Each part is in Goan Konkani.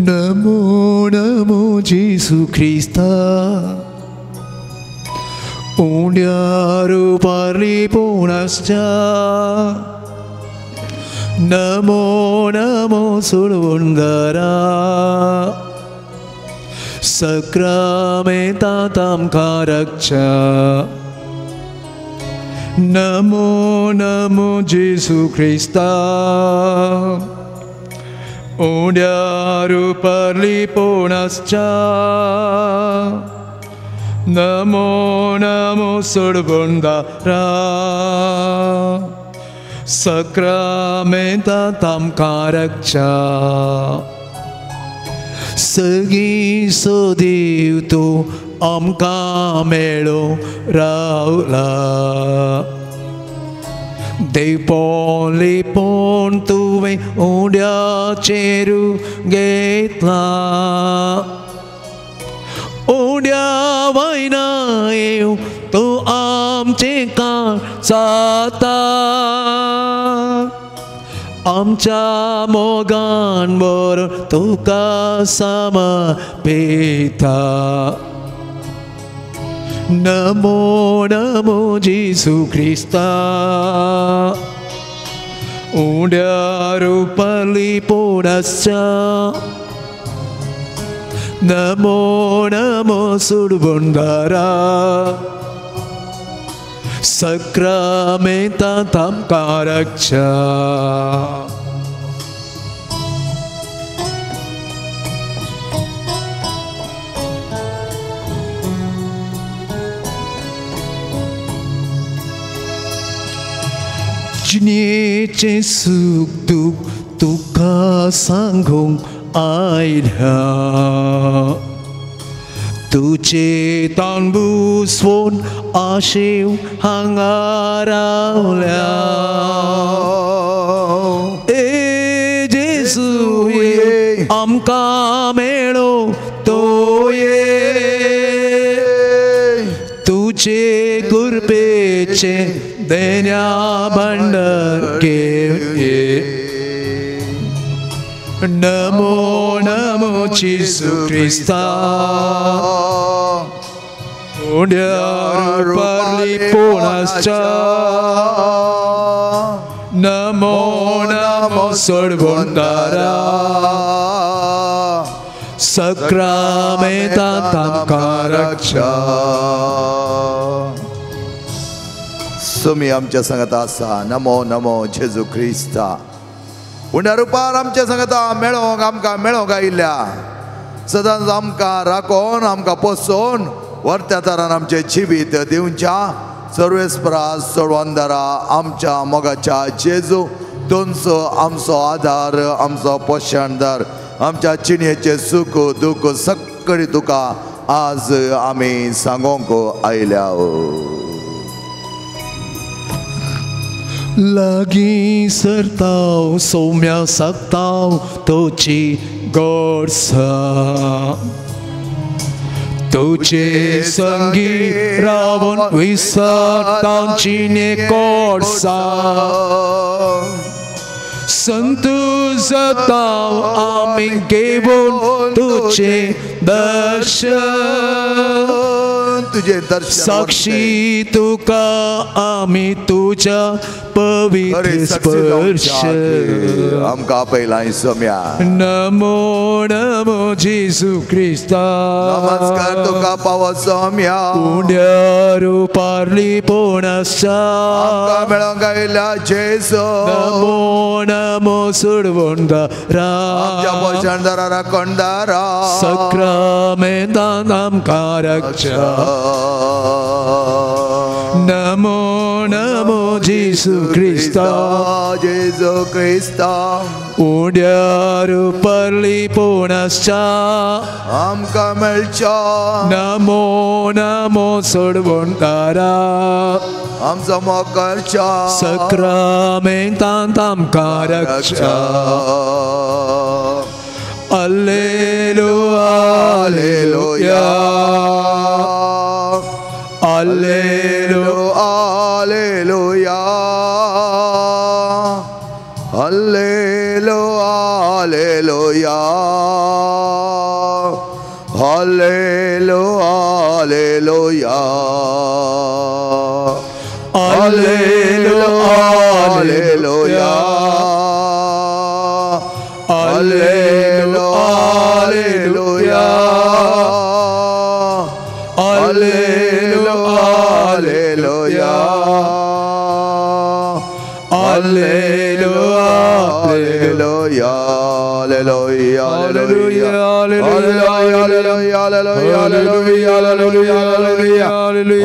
नमो नमो जेजू क्रिस्ता उंड्या रुपार लिपोवन आसच्या नमो नमो सोडवणदारा सक्रामेंतांत आमकां राखच्या नमो नमो जेजू क्रिस्ता उंड्या रुपार लिपोवन आसच्या नमो नमो सोडवणदारा सक्रामेंतांत आमकां राखच्या सगळीं सदैव तूं आमकां मेळूं रावला देवपण लिपोवन तुवें उंड्याचेर घेतला उंड्या वयना येवन तूं आमचें काम जाता आमच्या मोगान बरोवन तुका समर्पिता नमो नमो जेजू क्रिस्ता उंड्या रुपार लिपोवन आसच्या नमो नमो सोडवणदारा सक्रामेंतांत आमकां राखच्या. जिणेचें सूख दूख तुका सांगूंक आयल्या तुजे तांबूसवोन आशेव हांगा रावल्या ए जेजू ये आमकां मेळो तो ये तुजे कृपेचें देण्या भांडार घेवन ये. नमो नमो जेजू क्रिस्ता उंड्या रुपार लिपोवन आसच्या नमो नमो सोडवणदारा सक्रामेंतांत आमकां राखच्या. सुमी आमच्या संगत आसा. नमो नमो जेजू क्रिस्ता उंड्या रुपार आमच्या संगता मेळोंक आमकां मेळोंक आयिल्ल्या सदांच आमकां राखोन आमकां पोसोन वर्त्या तरान आमचें जिवीत दिवच्या सर्वेस्परा सोडवणदारा आमच्या मोगाच्या जेजू तुमचो आमचो आदार आमचो पोशणदार आमच्या जिणेचें सूख दूख सगळी तुका आज आमी सांगोंक आयल्या. लागीं सरताव सौम्या सागताव तुजी गोडसा तुजे संगी रावन विसरतां जिणे कोडसा संतू जाताव आमी घेवन तुजें दर्शन तुजें दर्शन साक्षी तुका आमी तुज्या पवित्र स्पर्श आमकां आपयलां सोम्या. नमो नमो जेजू क्रिस्ता नमस्कार तुका पावो सोम्या उंड्या रुपार लिपोवन आसच्या आमकां मेळोंक आयिल्ल्या जेजू नमो नमो सोडवणदारा आमच्या पोशणदारा राखणदारा सक्रामेंतांत आमकां राखच्या. नमो नमो जेजू क्रिस्ता जेजू क्रिस्ता उंड्या रुपार लिपोवन आसच्या आमकां मेळच्या नमो नमो सोडवणदारा आमचो मोग करच्या सक्रामेंतांत आमकां राखच्या. Alleluia alleluia alleluia alleluia alleluia alleluia. Hallelujah, hallelujah, hallelujah, hallelujah, hallelujah, hallelujah, hallelujah, hallelujah, hallelujah, hallelujah, hallelujah, hallelujah, hallelujah, hallelujah, hallelujah,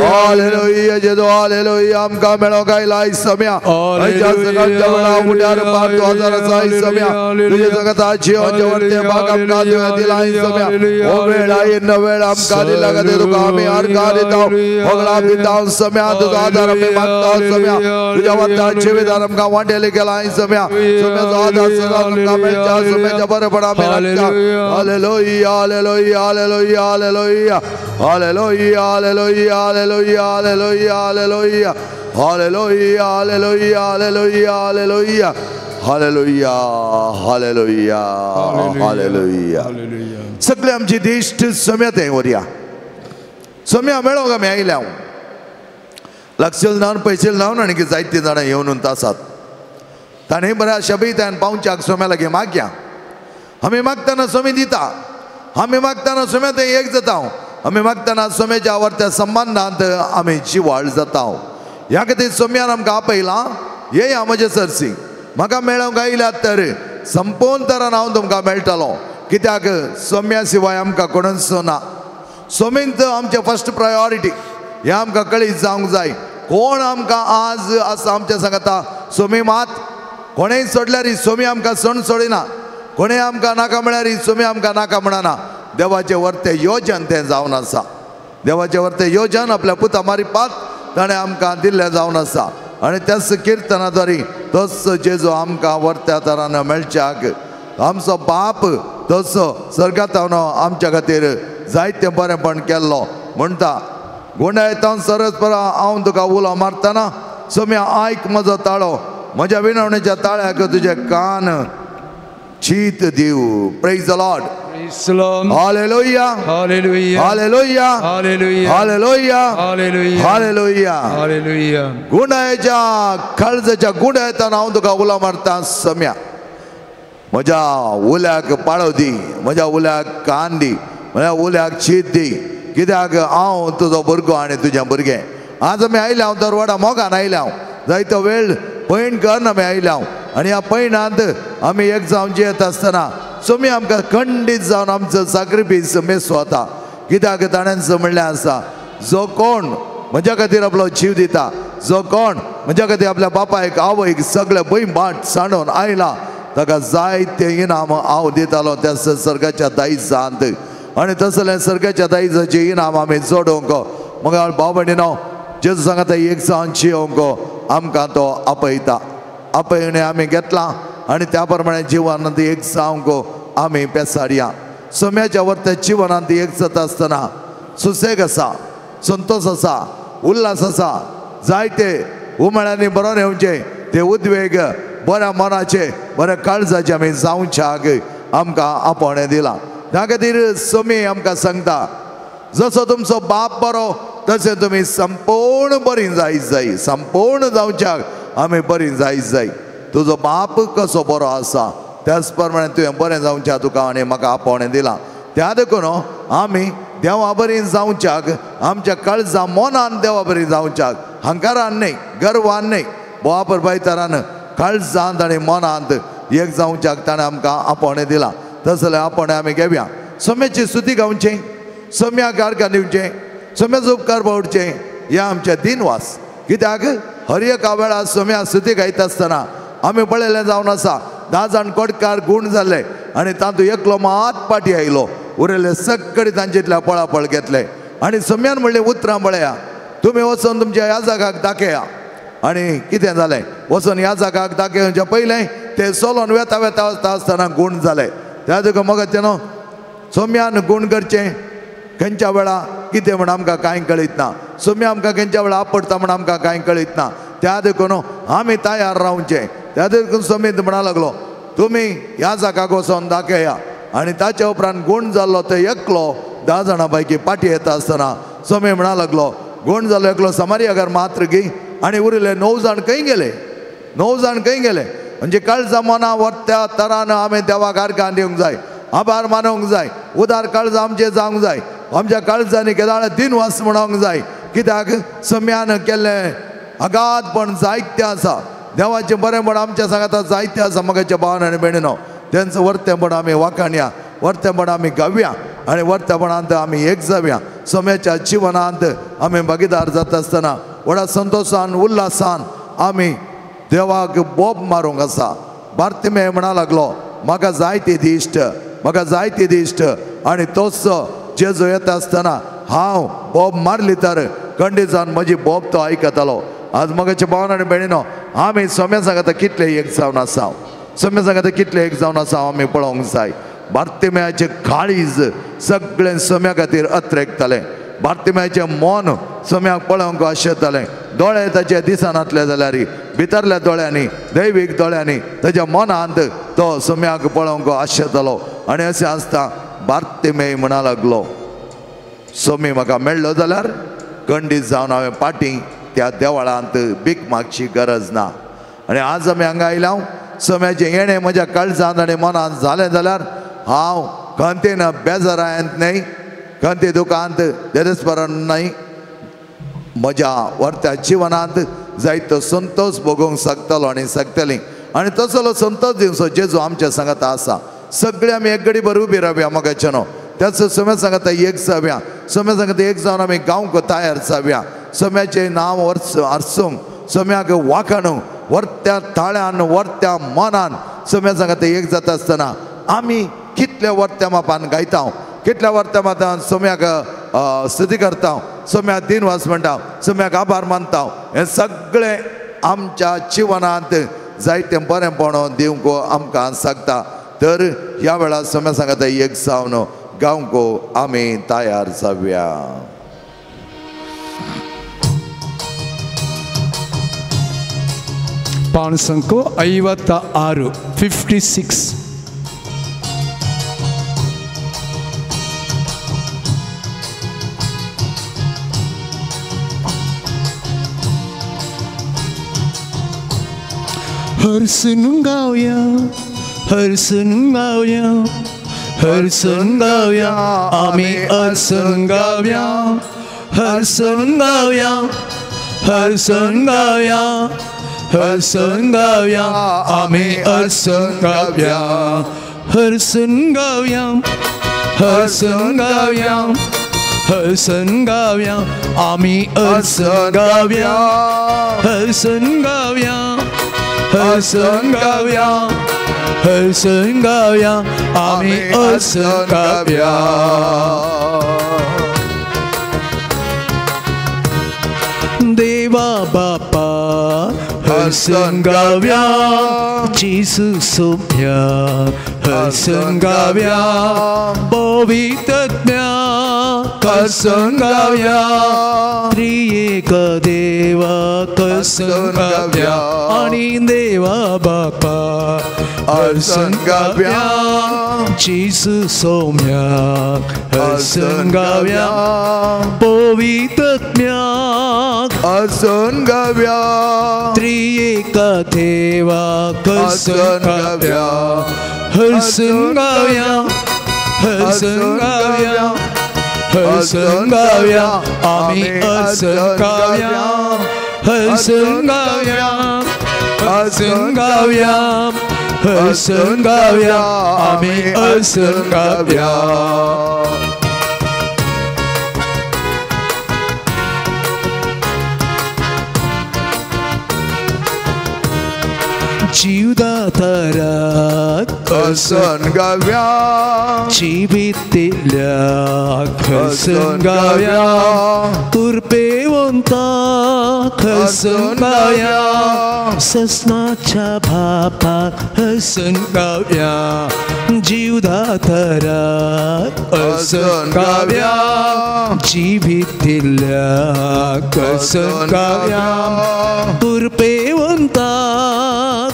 hallelujah. जेजू हालेलुया आमकां मेळोंक आयला आयज सम्या आयच्या सकाळच्या वेळा उड्यार पार तूं आजार आसा आयज सम्या तुजे सांगाता जिवाच्या वरते भाग आमकां तुवें दिला आयज सम्या हो वेळ आयिल्लो वेळ आमकां दिला खातीर तुका आमी अर्घां दिता होगळां दिता सम्या तुजो आदार आमी मागता सम्या तुज्या वरता जिवितान आमकां वांटेले केला आयज सम्या सम्याचो आदार सदांच आमकां मेळटा सम्याच्या बरेपणा आमी राखता. Hallelujah, hallelujah, hallelujah, hallelujah, hallelujah, hallelujah, hallelujah, hallelujah, hallelujah, hallelujah, hallelujah, hallelujah, hallelujah, hallelujah, hallelujah, hallelujah. सगळे आमची दिश्ट सम्या थंय व्हरया. सम्या मेळोंक आमी आयल्या हांव लागशील नावन पयशेल नावन आनी जायतीं जाणां येवन आसात. ताणें बऱ्या शबैतान पावच्याक सोम्या लागीं मागया. आमी मागतना सोमी दिता, आमी मागतना सोम्या थंय एक जाता, आमी मागतना सोम्याच्या वरत्या संबंदांत आमी जिवाळ जाता. ह्या खातीर सोम्यान आमकां आपयलां, येया म्हजे सरसी म्हाका मेळोंक आयल्यात तर संपूर्ण तरान हांव तुमकां मेळटलो. कित्याक सोम्या शिवाय आमकां कोणूच ना. सोमींत आमचें फर्स्ट प्रायोरिटी हें आमकां कळीत जावंक जाय. कोण आमकां आज आसा आमच्या सांगता सोमी मात कोणेय सोडल्यार सोमी आमकां सण सोडिना, कोणेय आमकां नाका म्हळ्यार सोमी आमकां नाका म्हणना. देवाचें वरतें योजन तें जावन आसा. देवाचें वरतें योजन आपल्या पुता मारिपात ताणें आमकां दिल्लें जावन आसा. आनी त्याच किर्तना द्वारी तोच जेजू आमकां वरत्या तरान मेळच्याक आमचो बाप तसो सर्गांत आमच्या खातीर जायतें बरेंपण केल्लो म्हणटा. गुंडायतावन सरस परा हांव तुका उलो मारतना सोम्या आयक म्हजो ताळो, म्हज्या विनवणेच्या ताळ्याक तुजे कान चीत दिव. Praise the Lord. Hallelujah, hallelujah, hallelujah, hallelujah, hallelujah, hallelujah, hallelujah, hallelujah. गुंडायच्या काळजाच्या गुंडायतान हांव तुका उलो मारता सम्या म्हज्या उल्याक पाळो दी, म्हज्या उल्याक कान दी, म्हज्या उल्याक चीत दी. कित्याक हांव तुजो भुरगो आनी तुजें भुरगें. आज आमी आयल्या हांव तर व्हडा मोगान आयल्या हांव, जायतो वेळ पैण करून आमी आयल्या हांव. आनी ह्या पैणांत आमी एक जावन जियेत आसतना सोमी आमकां खंडीत जावन आमचो साक्रिफीस मेसो वता. कित्याक ताणेंच म्हणलें आसा, जो कोण म्हज्या खातीर आपलो जीव दिता, जो कोण म्हज्या खातीर आपल्या बापायक आवयक सगळे भंय सांडून आयला ताका जायते इनाम हांव दितालो त्या सर्गाच्या दायजांत. आनी तसलें सर्गाच्या दायजाचें इनाम आमी जोडूंक मग भाव भयणीनो जेजू सांगता एक जावन जियोंक आमकां तो आपयता. आपयणें आमी घेतलां आनी त्या प्रमाणे जिवनांत एक जावंक आमी पेसाडया. सोम्याच्या वरत्या जिवनांत एक जाता आसतना सुसेग आसा, संतोश आसा, उल्हास आसा. जायते उमाळ्यांनी बरोवन येवचे ते उद्वेग बऱ्या मनाचे बऱ्या काळजाचे आमी जावच्याक आमकां आपोवणें दिलां. त्या खातीर सोमी आमकां सांगता, जसो तुमचो बाप बरो तशें तुमी संपूर्ण बरी जायत जाय, संपूर्ण जावच्याक आमी बरी जायत जाय. तुजो बाप कसो बरो आसा त्याच प्रमाणे तुवें बरें जावच्या तुका आनी म्हाका आपोवणें दिलां. त्या देखून आमी देवा बरी जावच्याक आमच्या काळजा मनान देवा बरी जावच्याक, हंकारान न्हय, गर्वान न्हय, बोवा परबायतारान काळजांत आनी मनांत एक जावच्याक ताणें आमकां आपोवणें दिलां. तसलें आपोवणें आमी घेवया. सोम्याची स्तुती गावचें, सोम्याक अर्घां दिवचें, सोम्याचो उपकार पावचें, हें आमचें दिनवास. कित्याक हर एका वेळार सोम्या स्तुती गायता आसतना आमी पळयलें जावन आसा 10 जाण कोटकार गूण जाले आनी तातूंत एकलो मात पाटी आयलो, उरयले सगळे तांचेतल्या पळापळ घेतले. आनी सोम्यान म्हणलें उतरां पळया, तुमी वचून तुमच्या ह्या जागाक दाखया. आनी कितें जालें, वचून ह्या जागाक दाखयवच्या पयलें ते सोलोन वेता वेता वता आसतना गूण जाले. त्या देखून मग ते न्हू सोम्यान गूण करचें खंयच्या वेळा कितें म्हण आमकां कांय कळीत ना. सोम्या आमकां खंयच्या वेळा आपडटा म्हण आमकां कांय कळीत ना. त्या देखून आमी तयार रावचें. त्या देखून सोमीत म्हणा लागलो, तुमी ह्या जागाक वचोन दाखया. आनी ताच्या उपरांत गूण जाल्लो तो एकलो 10 जाणां पैकी पाटी येता आसतना सोमे म्हणा लागलो, गुण जालो एकलो समारियाकार मात्र गी आनी उरिल्ले 9 जाण खंय गेले? 9 जाण खंय गेले? म्हणजे काळजा मना वर्त्या तरान आमी देवाक आर्गां दिवंक जाय, आभार मानूंक जाय, उदार काळजां आमचें जावंक जाय, आमच्या काळजांनी केदाळ दिनवास म्हणूंक जाय. कित्याक सम्यान केल्लें अगाधपण जायतें आसा. देवाचें बरेंपण आमच्या सांगाता जायतें आसा. मगाच्या भावान आनी भयणीनो, तेंचो वर्तेंपण आमी वाखाणया, वर्तेंपण आमी गावया आनी वर्तेपणांत आमी एक जावया. सम्याच्या जिवनांत आमी भागीदार जाता आसतना व्हडा संतोशान उल्हासान आमी देवाक बोब मारूंक आसा. बार्तिमेय म्हणा लागलो, म्हाका जायती दिश्ट, म्हाका जायती दिश्ट. आनी तोच जेजू येता आसतना हांव बोब मारली तर खंडीसान म्हजी बोब तो आयकतालो. आज मगाच्या भावान आनी भयणीनो, आमी सोम्या सांगाता कितले एक जावन आसा, सोम्या सांगाता कितले एक जावन आसा आमी पळोवंक जाय. बार्तिमेयाचें काळीज सगळें सोम्या खातीर अत्रेकतालें. बार्तिमेयाचें मन सोम्याक पळोवंक आशेतालें. दोळे ताचे दिसनातले जाल्यार भितरल्या दोळ्यांनी, दैवीक दोळ्यांनी ताच्या मनांत तो सोम्याक पळोवंक आशेतालो. आनी अशें आसता बार्तिमेय म्हणा लागलो, सोमी म्हाका मेळ्ळो जाल्यार खंडीत जावन हांवें पाटी त्या देवळांत भीक मागची गरज ना. आनी आज आमी हांगा आयल्या, सोम्याचें येणें म्हज्या काळजांत आनी मनांत जालें जाल्यार हांव खंतीन बेजारायंत न्हय, खंती दुकांत देदेस्परण न्हय, म्हज्या वर्त्या जिवनांत जायतो संतोष भोगोवंक शकतलो आनी शकतली. आनी तसलो संतोष दिवचो जेजू आमच्या सांगाता आसा. सगळे आमी एक घडी भर उबी रावया मगाचे न्हू, त्याचो सोम्या सांगाता एक जावया. सोम्या सांगाता एक जावन आमी गावंक तयार जावया. सोम्याचें नांव आरसूंक, सोम्याक वाखाणूंक, वर्त्या ताळ्यान वर्त्या मनान सोम्या सांगाता एक जाता आसतना आमी कितल्या वर्त्या मापान गायता, कितल्या वर्त्या मापान सोम्याक स्तुती करता, सोम्याक दिनवास म्हणटा, सोम्याक आभार मानता. हें सगळें आमच्या जिवनांत जायतें बरेंपण दिवंक आमकां सांगता. तर ह्या वेळार सोम्या सांगाता एक जावन गावंक आमी तयार जावया. पाणसंको 56 56. हरसून गावया, हरसून गावया, हरसून गावया, आमी हरसून गावया, हरसून गावया, हरसून गावया, हरसून गावया, आमी हरसून गावया, हरसून गावया, हरसून गावया, हरसून गावया, आमी हरसून गावया, हरसून गावया, हरसून गावया, हरसून गावया, आमी हरसून गावया. देवा बापा हरसून गावया, जेजू सोम्या हरसून गावया, पवित्रत्म्या हरसून गावया, त्रिएक देवा हरसून गावया, आनी देवा बापा हरसून गावया, जेजू सोम्या हरसून गावया, पवित्रत्म्या हरसून गावया, त्रिएक देवा हरसून गावया, हरसून गावया, हरसून गावया, हरसून गावया, आमी हरसून गावया, हरसून गावया, हरसून गावया, हरसून गावया, आमी हरसून गावया. जीवदाताराक हरसून गावया, जिवितिल्ल्याक हरसून गावया, कृपेवंताक हरसून गावया, ससनाच्या बापाक हरसून गावया, जीवदाताराक हरसून गावया, जिवितिल्ल्याक हरसून गावया, कृपेवंताक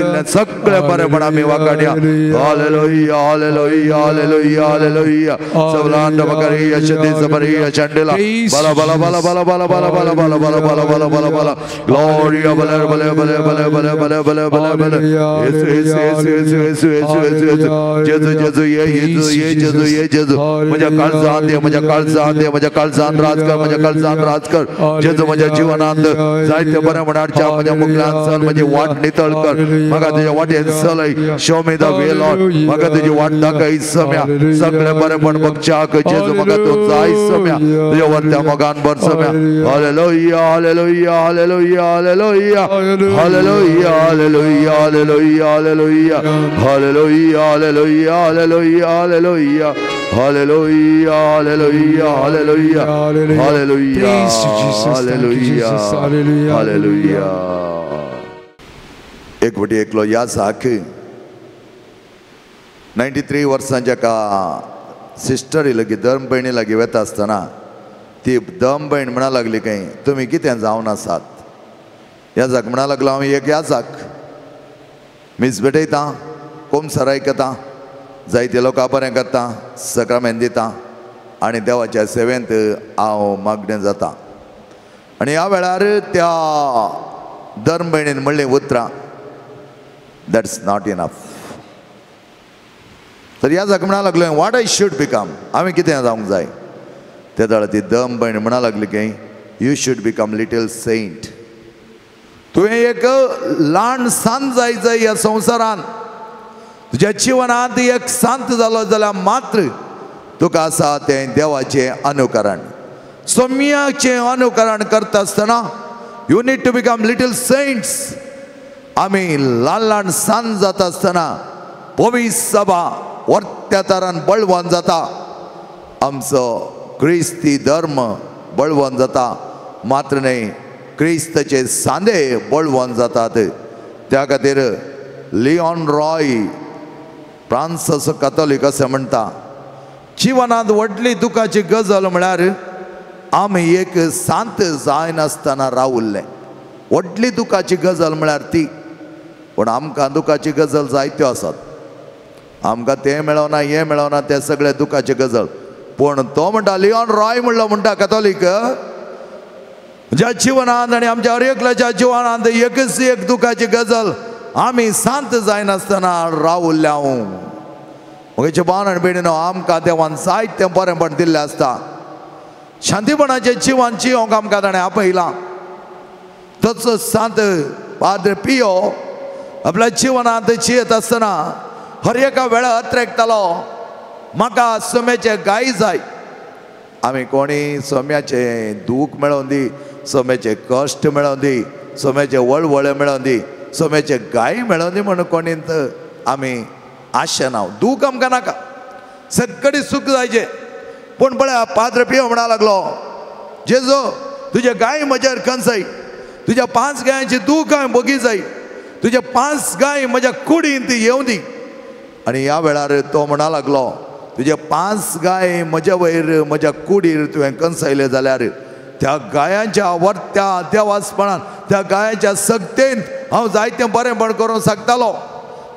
दिल्लें सगळें बरेंपण आमी वाकाडया. Hallelujah hallelujah hallelujah hallelujah. सवलांड बकरिया शदी सबरिया चंडला बला बला बला बला बला बला बला बला बला बला बला बला बला. ग्लोरिया बले बले बले बले बले बले बले बले बले. येसू येसू येसू येसू येसू येसू येसू येसू. जेजू जेजू ये येजू ये जेजू ये जेजू. म्हज्या काळजांत ये, म्हज्या काळजांत ये, म्हज्या काळजांत राज कर, म्हज्या काळजांत राज कर. जेजू म्हज्या जिवनांत जायते बरें म्हणाच्या म्हज्या मुखल्यान चल, म्हजी वाट नितळ कर, म्हाका तुज्या वाटेन चलय. Show me the way Lord, म्हाका तुजी वाट दाखय सम्या. सगळें बरेंपण बगच्याक जेजू म्हाका तूं जाय सम्या, तुज्या वरत्या मोगान भर सम्या. Hallelujah hallelujah hallelujah hallelujah hallelujah hallelujah hallelujah hallelujah hallelujah hallelujah hallelujah hallelujah hallelujah hallelujah hallelujah hallelujah hallelujah hallelujah. एक वटी एकलो याजाक 93 वर्सांच्या का सिस्टरी लागीं धर्म भयणी लागीं वेता आसतना ती धर्म भयण म्हणा लागली काय तुमी कितें जावन आसात. याजाक म्हणा लागलो हांव एक याजाक, मीस भेटयता, कोमसर आयकता, जायते लोकां बरें करता, सक्रामेंत दिता आनी देवाच्या सेवेंत हांव मागणें जाता. आनी ह्या वेळार त्या धर्म भयणीन म्हणलीं उतरां, that's not enough. तर याजाक म्हणा लागलो what I should become, हांवें कितें जावंक जाय. ते वेळार ती धर्म भयण म्हणा लागली की you should become little saint. तुवें एक ल्हान सांत जाय जाय ह्या संवसारांत, तुज्या जिवनांत एक सांत जालो जाल्यार मात्र तुका आसा तें देवाचें अनुकरण. सोम्याचें अनुकरण करता आसतना you need to become little saints. आमी ल्हान ल्हान सांत जाता आसतना पवित्र सभा वर्त्या तरान बळवंत जाता, आमचो क्रिस्ती धर्म बळवंत जाता, मात्र न्हय क्रिस्ताचे सांदे बळवंत जातात. त्या खातीर लिओन रॉय फ्रांसाचो कथोलीक अशें म्हणटा, जिवनांत व्हडली दुखाची गजाल म्हळ्यार आमी एक सांत जायनासतना रावल्ले. व्हडली दुखाची गजाल म्हळ्यार ती. पूण आमकां दुखाची गजाल जायत्यो आसात, आमकां तें मेळना हें मेळना, तें सगळें दुखाची गजाल. पूण तो म्हणटा लिओन रॉय म्हणलो म्हणटा कथोलीक, ज्या जिवनांत आनी आमच्या हर एकल्याच्या जिवनांत एकच एक दुखाची गजाल, आमी सांत जायनासतना रावल्ल्या. म्हगेचे भाव आनी भयणीनो, आमकां देवान जायतें बरेंपण दिल्लें आसता. शांतीपणाचें जिवन जिवंक आमकां ताणें आपयलां. तसोच सांत पाद्र पियो आपल्या जिवनांत जियेत आसतना हर एका वेळार अत्रेकतालो, म्हाका सोम्याचे गाय जाय. आमी कोणी सोम्याचें दूख मेळोवन दी, सोम्याचे कश्ट मेळोवन दी, सोम्याचे वळवळे मेळोवन दी, सोम्याचे गाय मेळोवन दी म्हणून कोणींत आमी आशेना. दूख आमकां नाका, सगळी सूख जायचे. पूण पळय पाद्र पियो म्हणा लागलो, जेजो तुजे गाय म्हजेर कंसाय, तुज्या 5 गायांची दूख हांवें भोगी जाय, तुज्या 5 गाय म्हज्या कुडींत येवं दी. आनी ह्या वेळार तो म्हणा लागलो, तुजे 5 गाय म्हज्या वयर म्हज्या कुडीर तुवें कंसायले जाल्यार त्या गायांच्या वर्त्या देवासपणान त्या गायांच्या सक्तेन हांव जायतें बरेंपण करूंक शकतालो.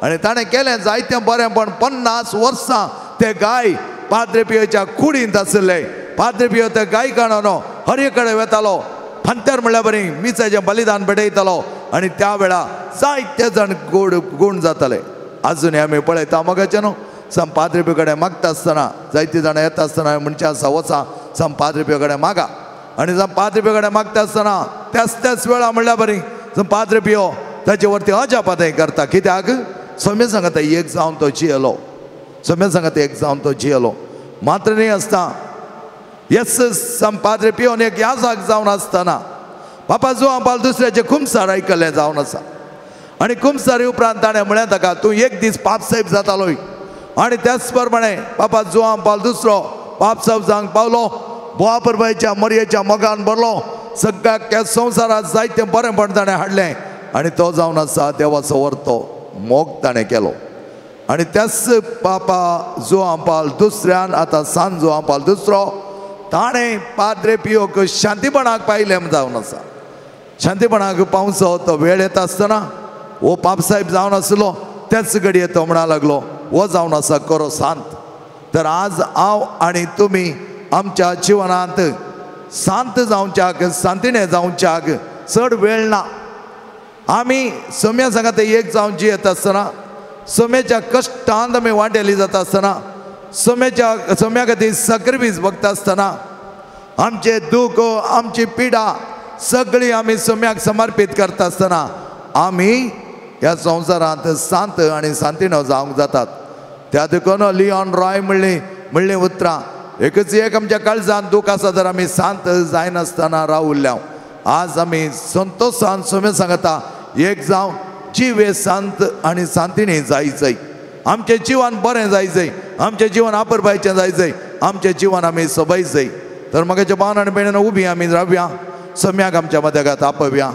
आनी ताणें केलें जायतें बरेंपण. 50 वर्सां ते गाय पाद्र पियोच्या कुडींत आशिल्ले. पाद्र पियो त्या गाय काणून हर एक कडेन वेतालो, फांत्यार म्हणल्यार बरी मिसाचें बलिदान भेटयतालो. आनी त्या वेळार जायते जाण गोड गूण जाताले. आजूनय आमी पळयता मगाचें न्हू, सम पाद्र पियो कडेन मागता आसतना जायतीं जाणां येता आसतना म्हणचे आसा वचा सम पाद्र पियो कडेन मागा. आनी सम पाद्र पियो कडेन मागता आसतना त्याच त्याच वेळा म्हणल्यार बरी सम पाद्र पियो ताचे वरती अजापातय करता. कित्याक सोम्या सांगता एक जावन तो जियेलो, सोम्या सांगता एक जावन तो जियेलो. मात्र न्हय आसता येस सम पाद्र पियोन एक याजाक जावन आसतना पापा जुआं पाल दुसऱ्याचे कुमसार आयकल्लें जावन आसा. आनी कुमसारी उपरांत ताणें म्हळें ताका, तूं एक दीस पापसाहेब जातालोय. आनी त्याच प्रमाणे पापा जुआं पाल दुसरो पापसाहेब जावंक पावलो, बोवा परबायच्या मरयेच्या मोगान भरलो, सगळ्या संवसारांत जायतें बरेंपण ताणें हाडलें. आनी तो जावन आसा देवाचो वर्तो मोग ताणें केलो. आनी त्याच पापा जुआं पाल दुसऱ्यान आतां सान जुआं पाल दुसरो ताणें पाद्रे पियोक शांतीपणाक पायलें जावन आसा. शांतीपणाक पावचो तो वेळ येता आसतना हो पापसाहेब जावन आसलो त्याच घडये तो म्हणा लागलो हो जावन आसा करो शांत. तर आज हांव आनी तुमी आमच्या जिवनांत शांत जावच्याक शांतीने जावच्याक चड वेळ ना. आमी सम्या सांगात एक जावन जियेत आसतना सम्याच्या कश्टांत आमी वांटेली जाता आसतना सम्याच्या सम्या खातीर सक्रिफीस बघता आसतना आमचे दुःख आमची पिडा सगळी आमी सम्याक समर्पीत करता आसतना आमी ह्या संवसारांत शांत आनी शांतीन जावंक जातात. त्या देखून लिओन रॉय म्हणली म्हणली उतरां एकच एक आमच्या काळजान दूख आसा तर आमी शांत जायनासतना रावल्या. आज आमी संतोशान सम्या सांगता एक जावं जिवे शांत आनी शांतीने जाय जाय आमचें जिवन बरें जाय जाय आमचें जिवन आपरपायचें जाय जाय आमचें जिवन आमी सोबय जाय. तर म्हाका भावन आनी भयणीन उबी आमी रावया सम्याक आमच्या मदगात आपोवया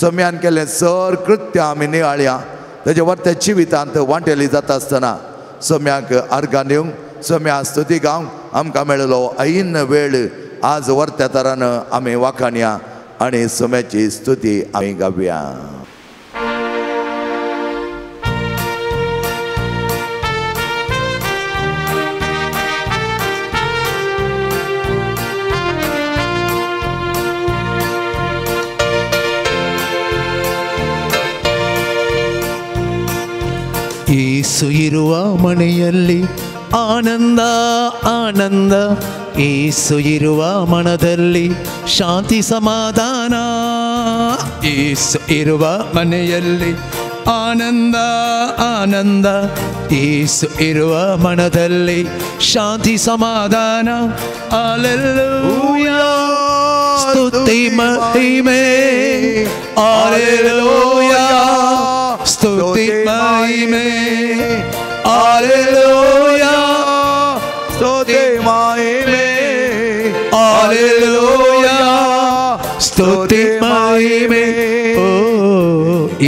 सम्यान केल्लें सर कृत्य आमी नियाळया तेजे वरत्या जिवितांत वांटेली जाता आसतना सम्याक आर्गां दिवंक सम्या स्तुती गावंक आमकां मेळ्ळो ऐन वेळ आज वरत्या तरान आमी वाखाणया आनी सम्याची स्तुती आमी गावया. ಏಸು ಇರುವ ಮನೆಯಲ್ಲಿ ಆನಂದ ಆನಂದ, ಏಸು ಇರುವ ಮನದಲ್ಲಿ ಶಾಂತಿ ಸಮಾಧಾನ. ಏಸು ಇರುವ ಮನೆಯಲ್ಲಿ ಆನಂದ ಆನಂದ, ಏಸು ಇರುವ ಮನದಲ್ಲಿ ಶಾಂತಿ ಸಮಾಧಾನ. ಹಲ್ಲೆಲೂಯಾ, ಸ್ತುತಿ ಮಹಿಮೆ, ಹಲ್ಲೆಲೂಯಾ, ಸ್ತುತಿ ಮಹಿಮೆ, ಹಲ್ಲೆಲೂಯಾ, ಸ್ತುತಿ ಮಹಿಮೆ, ಹಲ್ಲೆಲೂಯಾ, ಸ್ತುತಿ ಮಹಿಮೆ. ಓ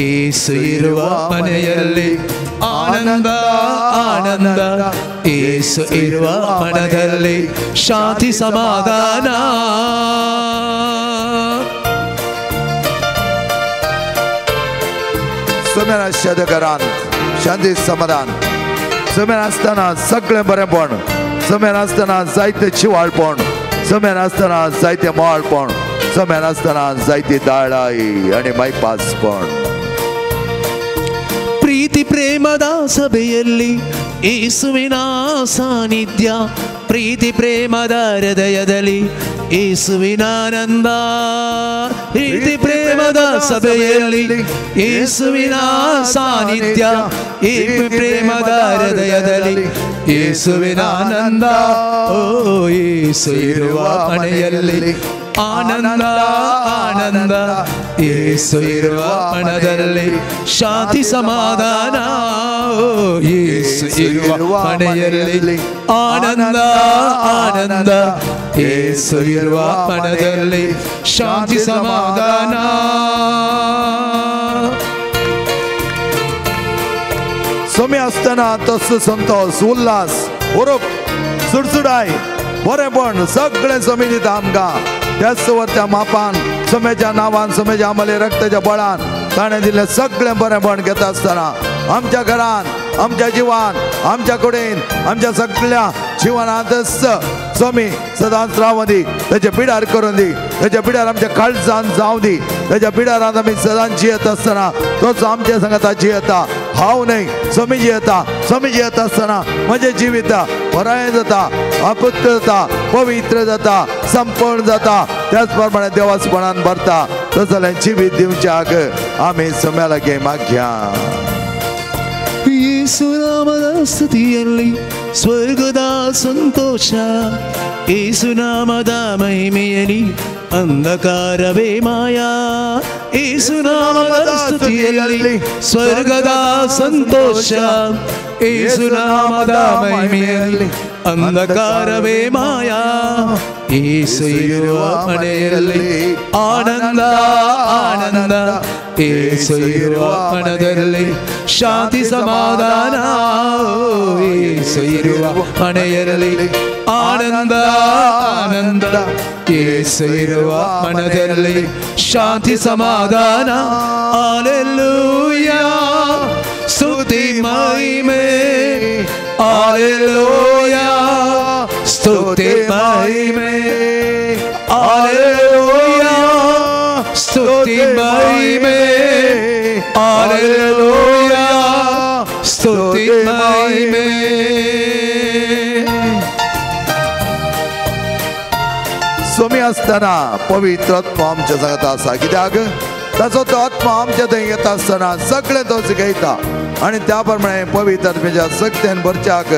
ಏಸು ಇರುವ ಮನೆಯಲ್ಲಿ ಆನಂದ ಆನಂದ, ಏಸು ಇರುವ ಮನದಲ್ಲಿ ಶಾಂತಿ ಸಮಾಧಾನ. सुमेर आसच्या घरांत शांती समाधान, सुमेर आसतना सगळें बरेंपण, सुमेर आसतना जायते शिवाळपण, सुमेर आसतना जायते मोळपण, सुमेर आसतना जायती दाळाई आनी मायपासपण. ಪ್ರೀತಿ ಪ್ರೇಮದ ಸಭೆಯಲ್ಲಿ ಯೇಸುವಿನ ಸಾನ್ನಿಧ್ಯ, ಪ್ರೀತಿ ಪ್ರೇಮದ ಹೃದಯದಲ್ಲಿ ಯೇಸುವಿನ ಆನಂದ. ಪ್ರೀತಿ ಪ್ರೇಮದ ಸಭೆಯಲ್ಲಿ ಯೇಸುವಿನ ಸಾನ್ನಿಧ್ಯ, ಪ್ರೀತಿ ಪ್ರೇಮದ ಹೃದಯದಲ್ಲಿ ಯೇಸುವಿನ ಆನಂದ. ಓ ಯೇಸು ಇರುವ ಮನೆಯಲ್ಲಿ ಆನಂದ ಆನಂದ, ಯೇಸು ಇರುವ ಮನದಲ್ಲಿ ಶಾಂತಿ ಸಮಾಧಾನ. ಯೇಸು ಇರುವ ಮನೆಯಲ್ಲಿ ಆನಂದ ಆನಂದ, ಯೇಸು ಇರುವ ಮನದಲ್ಲಿ ಶಾಂತಿ ಸಮಾಧಾನ. सोमी आसतना तसो संतोष उल्हास उरूप सुडसुडाय बरेंपण सगळें सोमी दिता आमकां. त्याच वरत्या मापान सोम्याच्या नांवान सोम्याच्या आमले रक्ताच्या बळान ताणें दिल्लें सगळें बरेंपण घेता आसतना आमच्या घरान आमच्या जिवान आमच्या कडेन आमच्या सगळ्या जिवनांतच सोमी सदांच रावूं दी, तेच्या पिडार करून दी, तेच्या पिडार आमच्या काळजान जावं दी, तेच्या पिडारांत आमी सदांच जियेत आसतना तोच आमच्या सांगाता जियेता. हांव न्हय सोमी जियेता, सोमी जियेता आसतना म्हजें जिवीत बरें जाता, अपवित्र जाता, पवित्र जाता, संपूर्ण जाता, त्याच प्रमाणे देवासपणान भरता. तसलें जिवीत दिवच्याक आमी सोम्या लागीं मागया. ಯೇಸು ನಾಮದ ಸ್ತುತಿಯಲ್ಲಿ ಸ್ವರ್ಗದ ಸಂತೋಷ, ಯೇಸು ನಾಮದ ಮಹಿಮೆಯಲ್ಲಿ ಅಂಧಕಾರವೇ ಮಾಯಾ. ಯೇಸು ನಾಮದ ಸ್ತುತಿಯಲ್ಲಿ ಸ್ವರ್ಗದ ಸಂತೋಷ, ಯೇಸು ನಾಮದ ಮಹಿಮೆಯಲ್ಲಿ ಅಂಧಕಾರವೇ ಮಾಯಾ. ಯೇಸು ಇರುವ ಮನೆಯಲ್ಲಿ ಆನಂದ ಆನಂದ, ಯೇಸು ಇರುವ ಮನದಲ್ಲಿ ಶಾಂತಿ ಸಮಾಧಾನ. ಯೇಸು ಇರುವ ಮನೆಯಲ್ಲಿ ಆನಂದ ಆನಂದ, ಯೇಸು ಇರುವ ಮನದಲ್ಲಿ ಶಾಂತಿ ಸಮಾಧಾನ. ಹಲ್ಲೆಲೂಯಾ, हालेलुया स्तुति महिमे। स्वामी आसतना पवित्र आत्मा आमच्या सांगता आसा, कित्याक ताचो तो आत्मा आमच्या थंय येता आसतना सगळें तो शिकयता आनी त्या प्रमाणे पवित्र आत्म्याच्या शक्तेन भरच्याक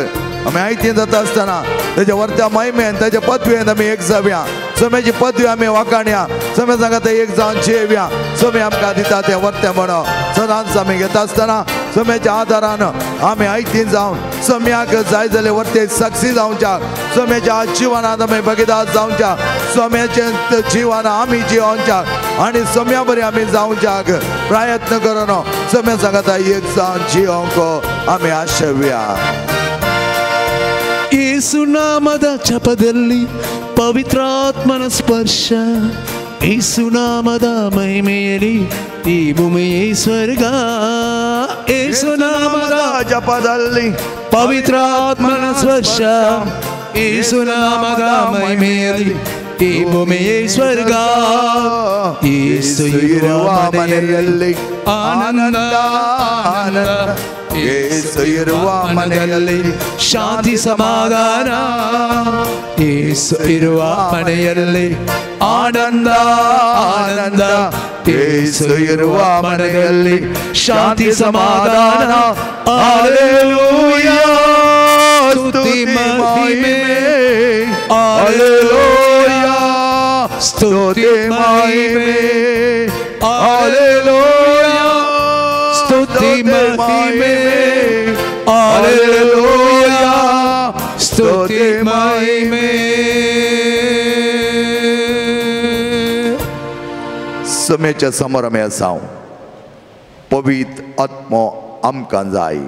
आमी आयतीन जाता आसतना तेज्या वरत्या महिमेन तेज्या पदवेन आमी एक जावया, सोम्याची पदवी आमी वाखाणया, सोम्या सांगता एक जावन जियेवया। सोमी आमकां दिता तें वरतें म्हणो सदांच आमी घेता आसतना सोम्याच्या आदारान आमी आयतीन जावन सोम्याक जाय जाल्यार वरते साक्षी जावच्याक, सोम्याच्या जिवनांत आमी भागीदार जावच्याक, सोम्याचें जिवन आमी जियोवच्याक आनी सोम्या बरी आमी जावच्याक प्रयत्न करून सोम्या सांगता एक जावन जियोवंक आमी आशेवया। ಯೇಸುನಾಮದ ಜಪದಲ್ಲಿ ಪವಿತ್ರಾತ್ಮನ ಸ್ಪರ್ಶ, ಯೇಸುನಾಮದ ಮಹಿಮೆಯಲ್ಲಿ ಈ ಭೂಮಿಯೇ ಸ್ವರ್ಗ. ಯೇಸುನಾಮದ ಜಪದಲ್ಲಿ ಪವಿತ್ರಾತ್ಮನ ಸ್ಪರ್ಶ, ಯೇಸುನಾಮದ ಮಹಿಮೆಯಲ್ಲಿ ಈ ಭೂಮಿಯೇ ಸ್ವರ್ಗ. ಯೇಸು ಇರುವ ಮನೆಯಲ್ಲಿ ಆನಂದ ಆನಂದ, ಯೇಸು ಇರುವ ಮನೆಯಲ್ಲಿ ಶಾಂತಿ ಸಮಾಧಾನ, ಯೇಸು ಇರುವ ಮನೆಯಲ್ಲಿ ಆನಂದ ಆನಂದ, ಯೇಸು ಇರುವ ಮನೆಯಲ್ಲಿ ಶಾಂತಿ ಸಮಾಧಾನ. ಹಾಲೆಲೂಯಾ ಸ್ತುತಿ ಮಹಿಮೆ, ಹಾಲೆಲೂಯಾ ಸ್ತುತಿ ಮಹಿಮೆ, ಹಾಲೆಲೂಯಾ ಸ್ತುತಿ ಮಹಿಮೆ, ಹಾಲೆಲೂಯಾ ಸ್ತುತಿ ಮಹಿಮೆ. समेच्या समोर आमी आसा, पवित्र आत्मो आमकां जाय,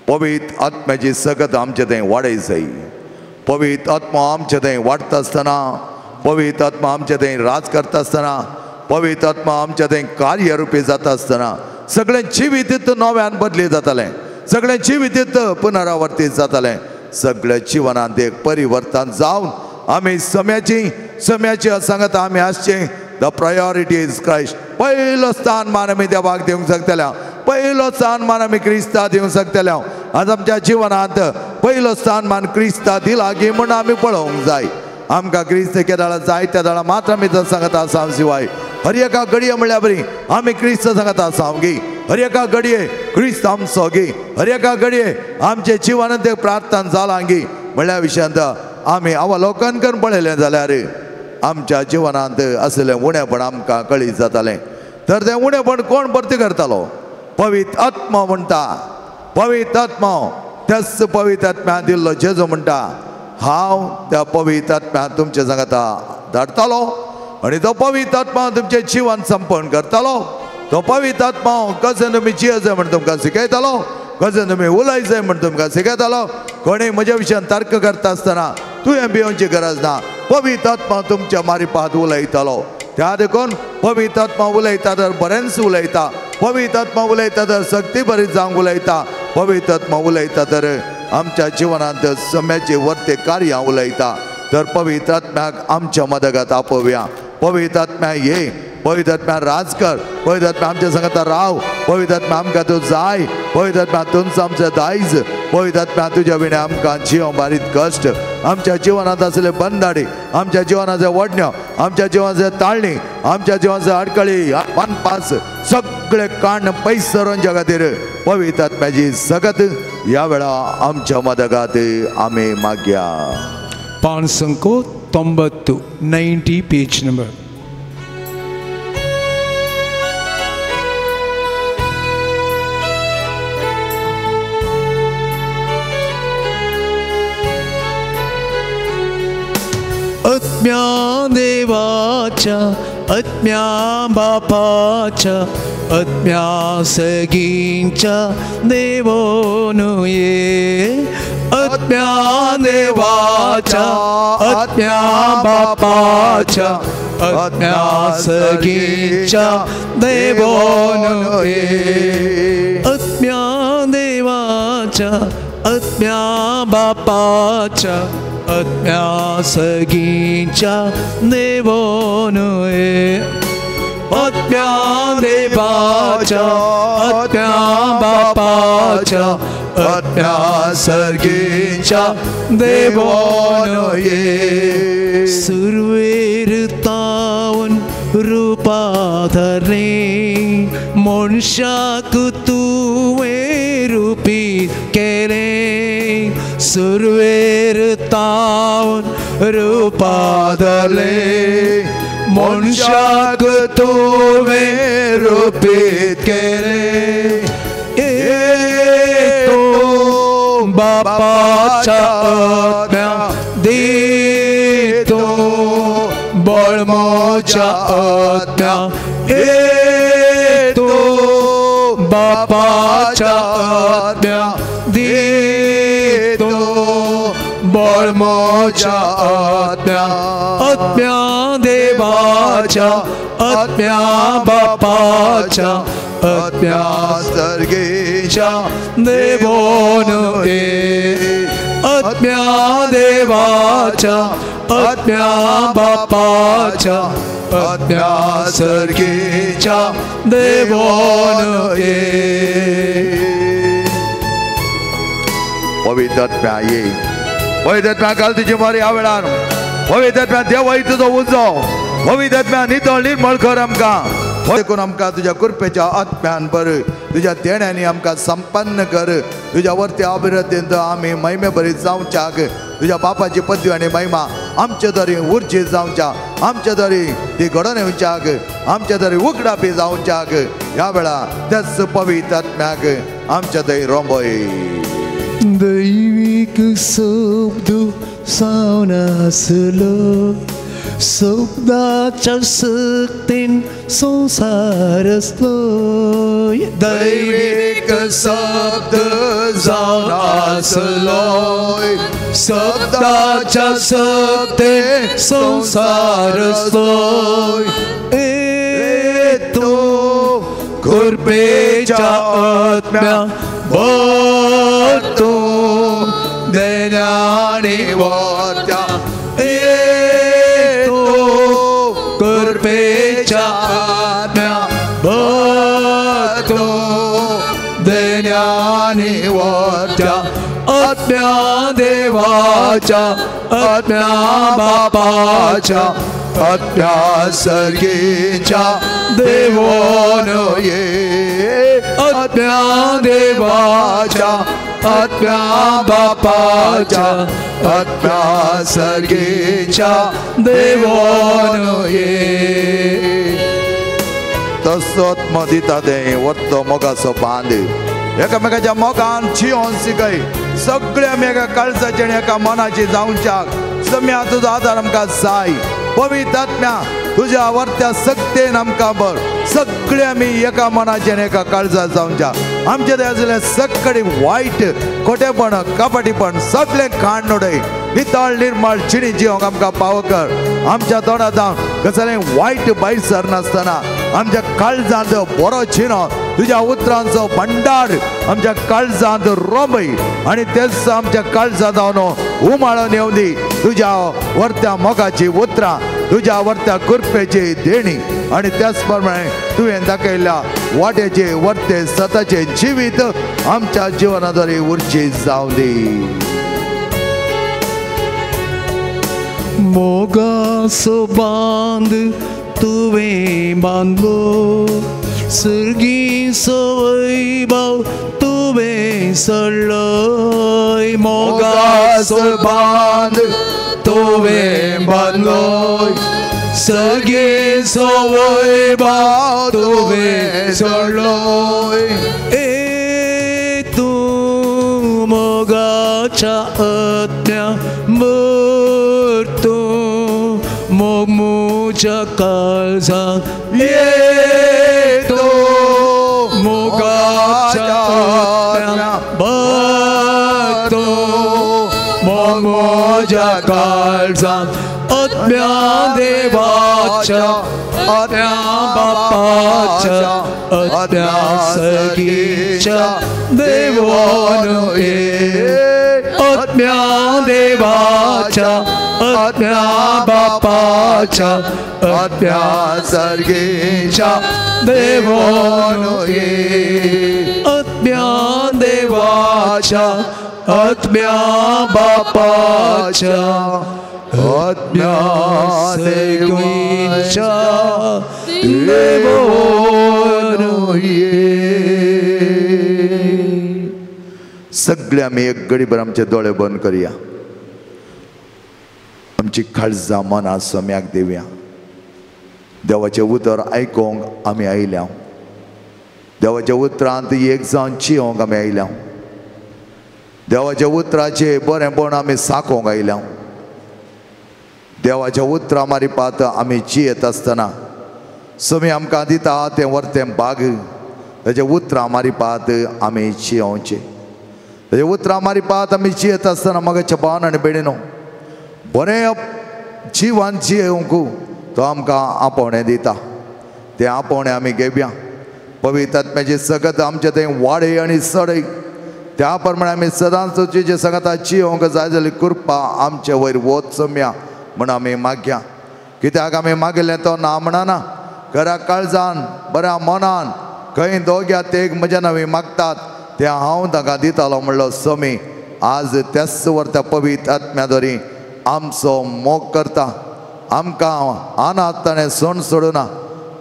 पवित्र आत्म्याची सकत आमचे थंय वाडय जाय। पवित्र आत्मो आमचे थंय वाडटा आसतना, पवित्र आत्मा आमचे थंय राज करता आसतना, पवित्र आत्मा आमच्या थंय कार्यरुपी जाता आसतना सगळें जिवीत नव्यान बदली जातालें, सगळें जिवीत पुनरावर्तीत जातालें, सगळ्या जिवनांत एक परिवर्तन जावन आमी सम्याची सम्याची सांगता आमी आसचें. The priority is Christ. पयलो स्थान मान आमी देवाक दिवंक शकतले, पयलो स्थान मान आमी क्रिस्ता दिवंक शकतले. आज आमच्या जिवनांत पयलो स्थान मान क्रिस्ता दिला गी म्हूण आमी पळोवंक जाय. आमकां क्रिस्त केदाळा जाय त्या दाळा मात्र आमी सांगता आसा शिवाय हर एका घडये म्हणल्यार बरी आमी क्रिस्त सांगता आसा गी, हर एका घडये क्रिस्त आमचो गी, हर एका घडये आमचे जिवनांत एक प्रार्थना जालां गी म्हणल्या विशयांत आमी अवलोकन करून पळयलें जाल्यार आमच्या जिवनांत आसलें उणेपण आमकां कळीत जातालें. तर तें उणेपण कोण भरती करतालो? पवित्र आत्मा म्हणटा, पवित्र आत्मा त्याच पवित्र आत्म्यान दिल्लो जेजू म्हणटा हांव त्या पवित्र आत्म्यान तुमचे सांगता धाडटालो आनी तो पवित्र आत्मा तुमचें जिवन संपन्न करतालो. तो पवित्र आत्मा कशें तुमी जियेजाय म्हण तुमकां शिकयतालो, कशें तुमी उलयजाय म्हण तुमकां शिकयतालो. कोणूय म्हज्या विशयान तर्क करता आसतना तुवें भिवची गरज ना, पवित्र आत्मा तुमच्या मारिपात उलयतालो. त्या देखून पवित्र आत्मा उलयता तर बरेंच उलयता, पवित्र आत्मा उलयता तर शक्ती बरी जावंक उलयता, पवित्र आत्मा उलयता तर आमच्या जिवनांत सम्याचे वर्ते कार्यां उलयता. तर पवित्र आत्म्याक आमच्या मदगात आपोवया. पवित्र आत्म्या ये, पवित्र आत्म्या राज कर, पवित्र आत्म्या आमच्या सांगता राव, पवित्र आत्म्या आमकां तूं जाय, पवित्र आत्म्या तुमचो आमचो दायज, पवित्र आत्म्या तुज्या विणे आमकां जिवन बारीक कश्ट. आमच्या जिवनांत आसले बंदाडी, आमच्या जिवनाचे वडण्यो, आमच्या जिवनाचे ताळणी, आमच्या जिवनाचे अडकळी पानपास सगळे काण पयस सरोवच्या खातीर पवित्र आत्म्याची सगत ह्या वेळा आमच्या मदगात आमी मागया. 590 90 पेज नंबर. आत्म्या देवाच्या, आत्म्या बापाच्या, आत्म्या सगींच्या देवोनु ये. आत्म्या देवाच्या, आत्म्या बापाच्या, आत्म्या सगींच्या देवोनु ये. आत्म्या देवाच्या, आत्म्या बापाच्या, आत्म्या सगींच्या देवोनु ये. आत्म्या देवाच्या आत्म्या बापाच्या आत्म्या सर्गीच्या देवोन ये. सुरवेर तावन रूपाधरले मनशाक तुवें रुपी केले. सुरवेर तावन रूपाधरले मनशाक तुवें रुपीत केले. बापाच्या आत्म्या दितो बळमोच्या आत्म्या येतो बापाच्या आत्म्या दितो बळमोच्या आत्म्या आत्म्या देवाच्या आत्म्या बापाच्या आत्म्या सर्गीच्या देवोन ये. आत्म्या देवाच्या आत्म्या बापाच्या आत्म्या सर्गीच्या देवोन ये. पवित्र आत्म्या ये, पवित्र आत्म्या घाल तुजी मारी ह्या वेळार. पवित्र आत्म्या देवय तुजो उजो. पवित्र आत्म्या नितळ निर्मळ कर आमकां. देखून आमकां तुज्या कृपेच्या आत्म्यान बर तुज्या देण्यांनी आमकां संपन्न कर. तुज्या वरती अभिवृद्धीन आमी महिमे बरी जावच्याक तुज्या बापाची पदवी आनी महिमा आमचे दरी उर्जी जावच्या, आमचे दरी ती घडोवन येवच्याक, आमचे दरी उगडापी जावच्याक ह्या वेळा त्याच पवित्र आत्म्याक आमच्या दरी रोंबय. दैवीक शब्द जावन आसलो शब्दाच्या शक्तीन संवसार आसलो. दैवीक शब्द जावन आसलो शब्दाच्या शक्तीन संवसार आसलो. येतो कृपेच्या आत्म्या भरतो देण्याने वरत्या येतो कृपेच्या आत्म्या भरतो देण्याने वरत्या आत्म्या देवाच्या आत्म्या बापाच्या आत्म्या सर्गीच्या देवोन ये. आत्म्या देवाच्या आत्म्या बापाच्या आत्म्या सर्गीच्या देवोन ये. तसो आत्मो दिता तें वरतो मोगाचो बांद एकामेकाच्या मोगान जियोन शिकय. सगळे आमी एका काळजाचे आनी एका मनाची जावच्याक सम्या तुजो आदार आमकां जाय. पवित्र आत्म्या तुज्या वरत्या सक्तेन आमकां बर. सगळे आमी एका मनाचे आनी एका काळजा जावच्या. आमचे थंय आशिल्लें सगळे वायट खोटेपण कपटीपण सगळें काण उडय. नितळ निर्मळ जिणी जिवंक आमकां पावो कर. आमच्या तोंडांत कसलें वायट भायर सरनासतना आमच्या काळजांत बरो चिनो तुज्या उतरांचो भंडार आमच्या काळजांत रोंबय आनी तेच आमच्या काळजांत उमाळून येवं दी तुज्या वरत्या मोगाची उतरां, तुज्या वरत्या कृपेची देणी आनी त्याच प्रमाणे तुवें दाखयल्ल्या वाटेचे वरते सताचे जिवीत आमच्या जिवनाद्वारे उर्ची जावं दी. मोगाचो बांद तुवें बांदलो सर्गीचो वैभव तुवें सोडलो. मोगाचो बांद तुवें बांदलो सर्गीचो वैभव तुवें सोडलो. ए तूं मोगाच्या आत्म्या भरतो मोग म्हज्या काळजांत येतो मोगाच्या आत्म्या भरतो मोग म्हज्या काळजांत आत्म्या देवाच्या आत्म्या बापाच्या आत्म्या सर्गीच्या देवोन ये. आत्म्या देवाच्या आत्म्या बापाच्या आत्म्या सर्गेच्या देवोनो ये. आत्म्या देवाच्या आत्म्या बापाच्या आत्म्या सर्गेच्या देवोनो ये. सगळे आमी एक गडीभर आमचे दोळे बंद करया. आमची काळजां मनां सम्याक दिवया. देवाचें उतर आयकोंक आमी आयल्या. देवाच्या उतरांत एक जावन चियोंक आमी आयल्या. देवाच्या उतराचें बरेंपण आमी साकोंक आयल्या. देवाच्या उतरां मारिपात आमी चियेत आसतना समी आमकां दिता तें वर्तें बाग ताच्या उतरां मारिपात आमी चियोवचें. ताच्या उतरां मारिपात आमी चियेत आसतना म्हाका चपान आनी बेणीनो बरें जिवान जियेवंक तो आमकां आपोवणें दिता. तें आपोवणें आमी घेवया. पवित्र आत्म्याची सगत आमचे थंय वाडय आनी चडय. त्या प्रमाणे आमी सदांच तुजे संगता जियोवंक जाय जाल्यार कृपा आमचे वयर वच सम्या म्हण आमी मागया. कित्याक आमी मागिल्लें तो ना म्हणना. घरा काळजान बऱ्या मनान खंय दोग्या तेग म्हज्या नांवी मागतात तें हांव तांकां दितालो म्हणलो समी आज त्याच वर्ता पवित्र आत्म्या दरी आमचो मोग करता. आमकां आनात ताणें सण सोडुना.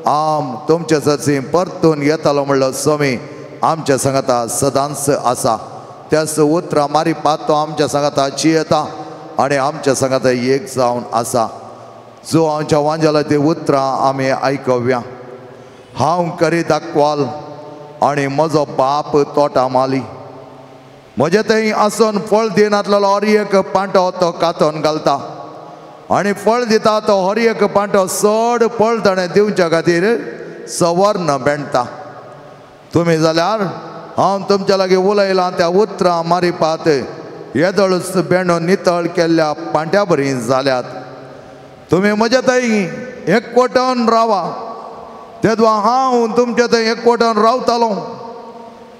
आम तुमचे सरसी परतून येतालो म्हणलो समी आमच्या सांगाता सदांच आसा. त्याच उतरां मारिपात तो आमच्या सांगाता जियेता आनी आमच्या सांगाता एक जावन आसा. जो आमच्या वांजाला ती उतरां आमी आयकव्या. हांव करी दाखवाल आनी म्हजो बाप तोटा माली. म्हजे थंय आसून फळ दिनातलेलो हर एक पांटो तो कातोन घालता आनी फळ दिता तो हर एक पांटो चड फळ ताणें दिवच्या खातीर सवर्ण बेणटा. तुमी जाल्यार हांव तुमच्या लागीं उलयलां त्या उतरां मारिपात येदोळच बेणून नितळ केल्ल्या पांट्या बरी जाल्यात. तुमी म्हज्या थंय एकवटान रावा तेदवा हांव तुमच्या थंय एकवटान रावतालो.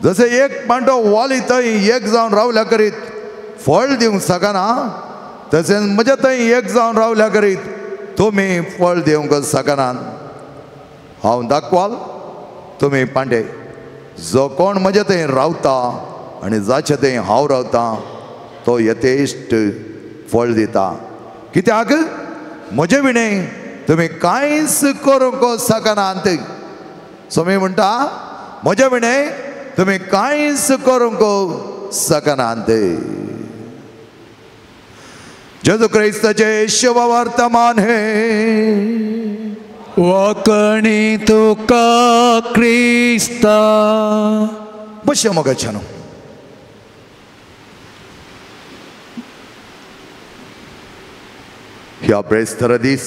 जशें एक पांटो वाली थंय एक जावन रावल्या करीत फळ दिवंक शकना तशेंच म्हज्या थंय एक जावन रावल्या करीत तुमी फळ दिवंक शकनात. हांव दाखवाल तुमी पांडे. जो कोण म्हज्या थंय रावता आनी जाचे थंय हांव रावता तो यथेश्ट फळ दिता. कित्याक म्हजे विणें तुमी कांयच करूंक शकनात. स्वामी म्हणटा म्हजे विणें तुमी कांयच करूंक शकनात. जेजू क्रिस्ताचें शुभ वर्तमान हे. वाकणी तुका क्रिस्ता. बश्या मोगाच्यानो. ह्या ब्रेस्तर दीस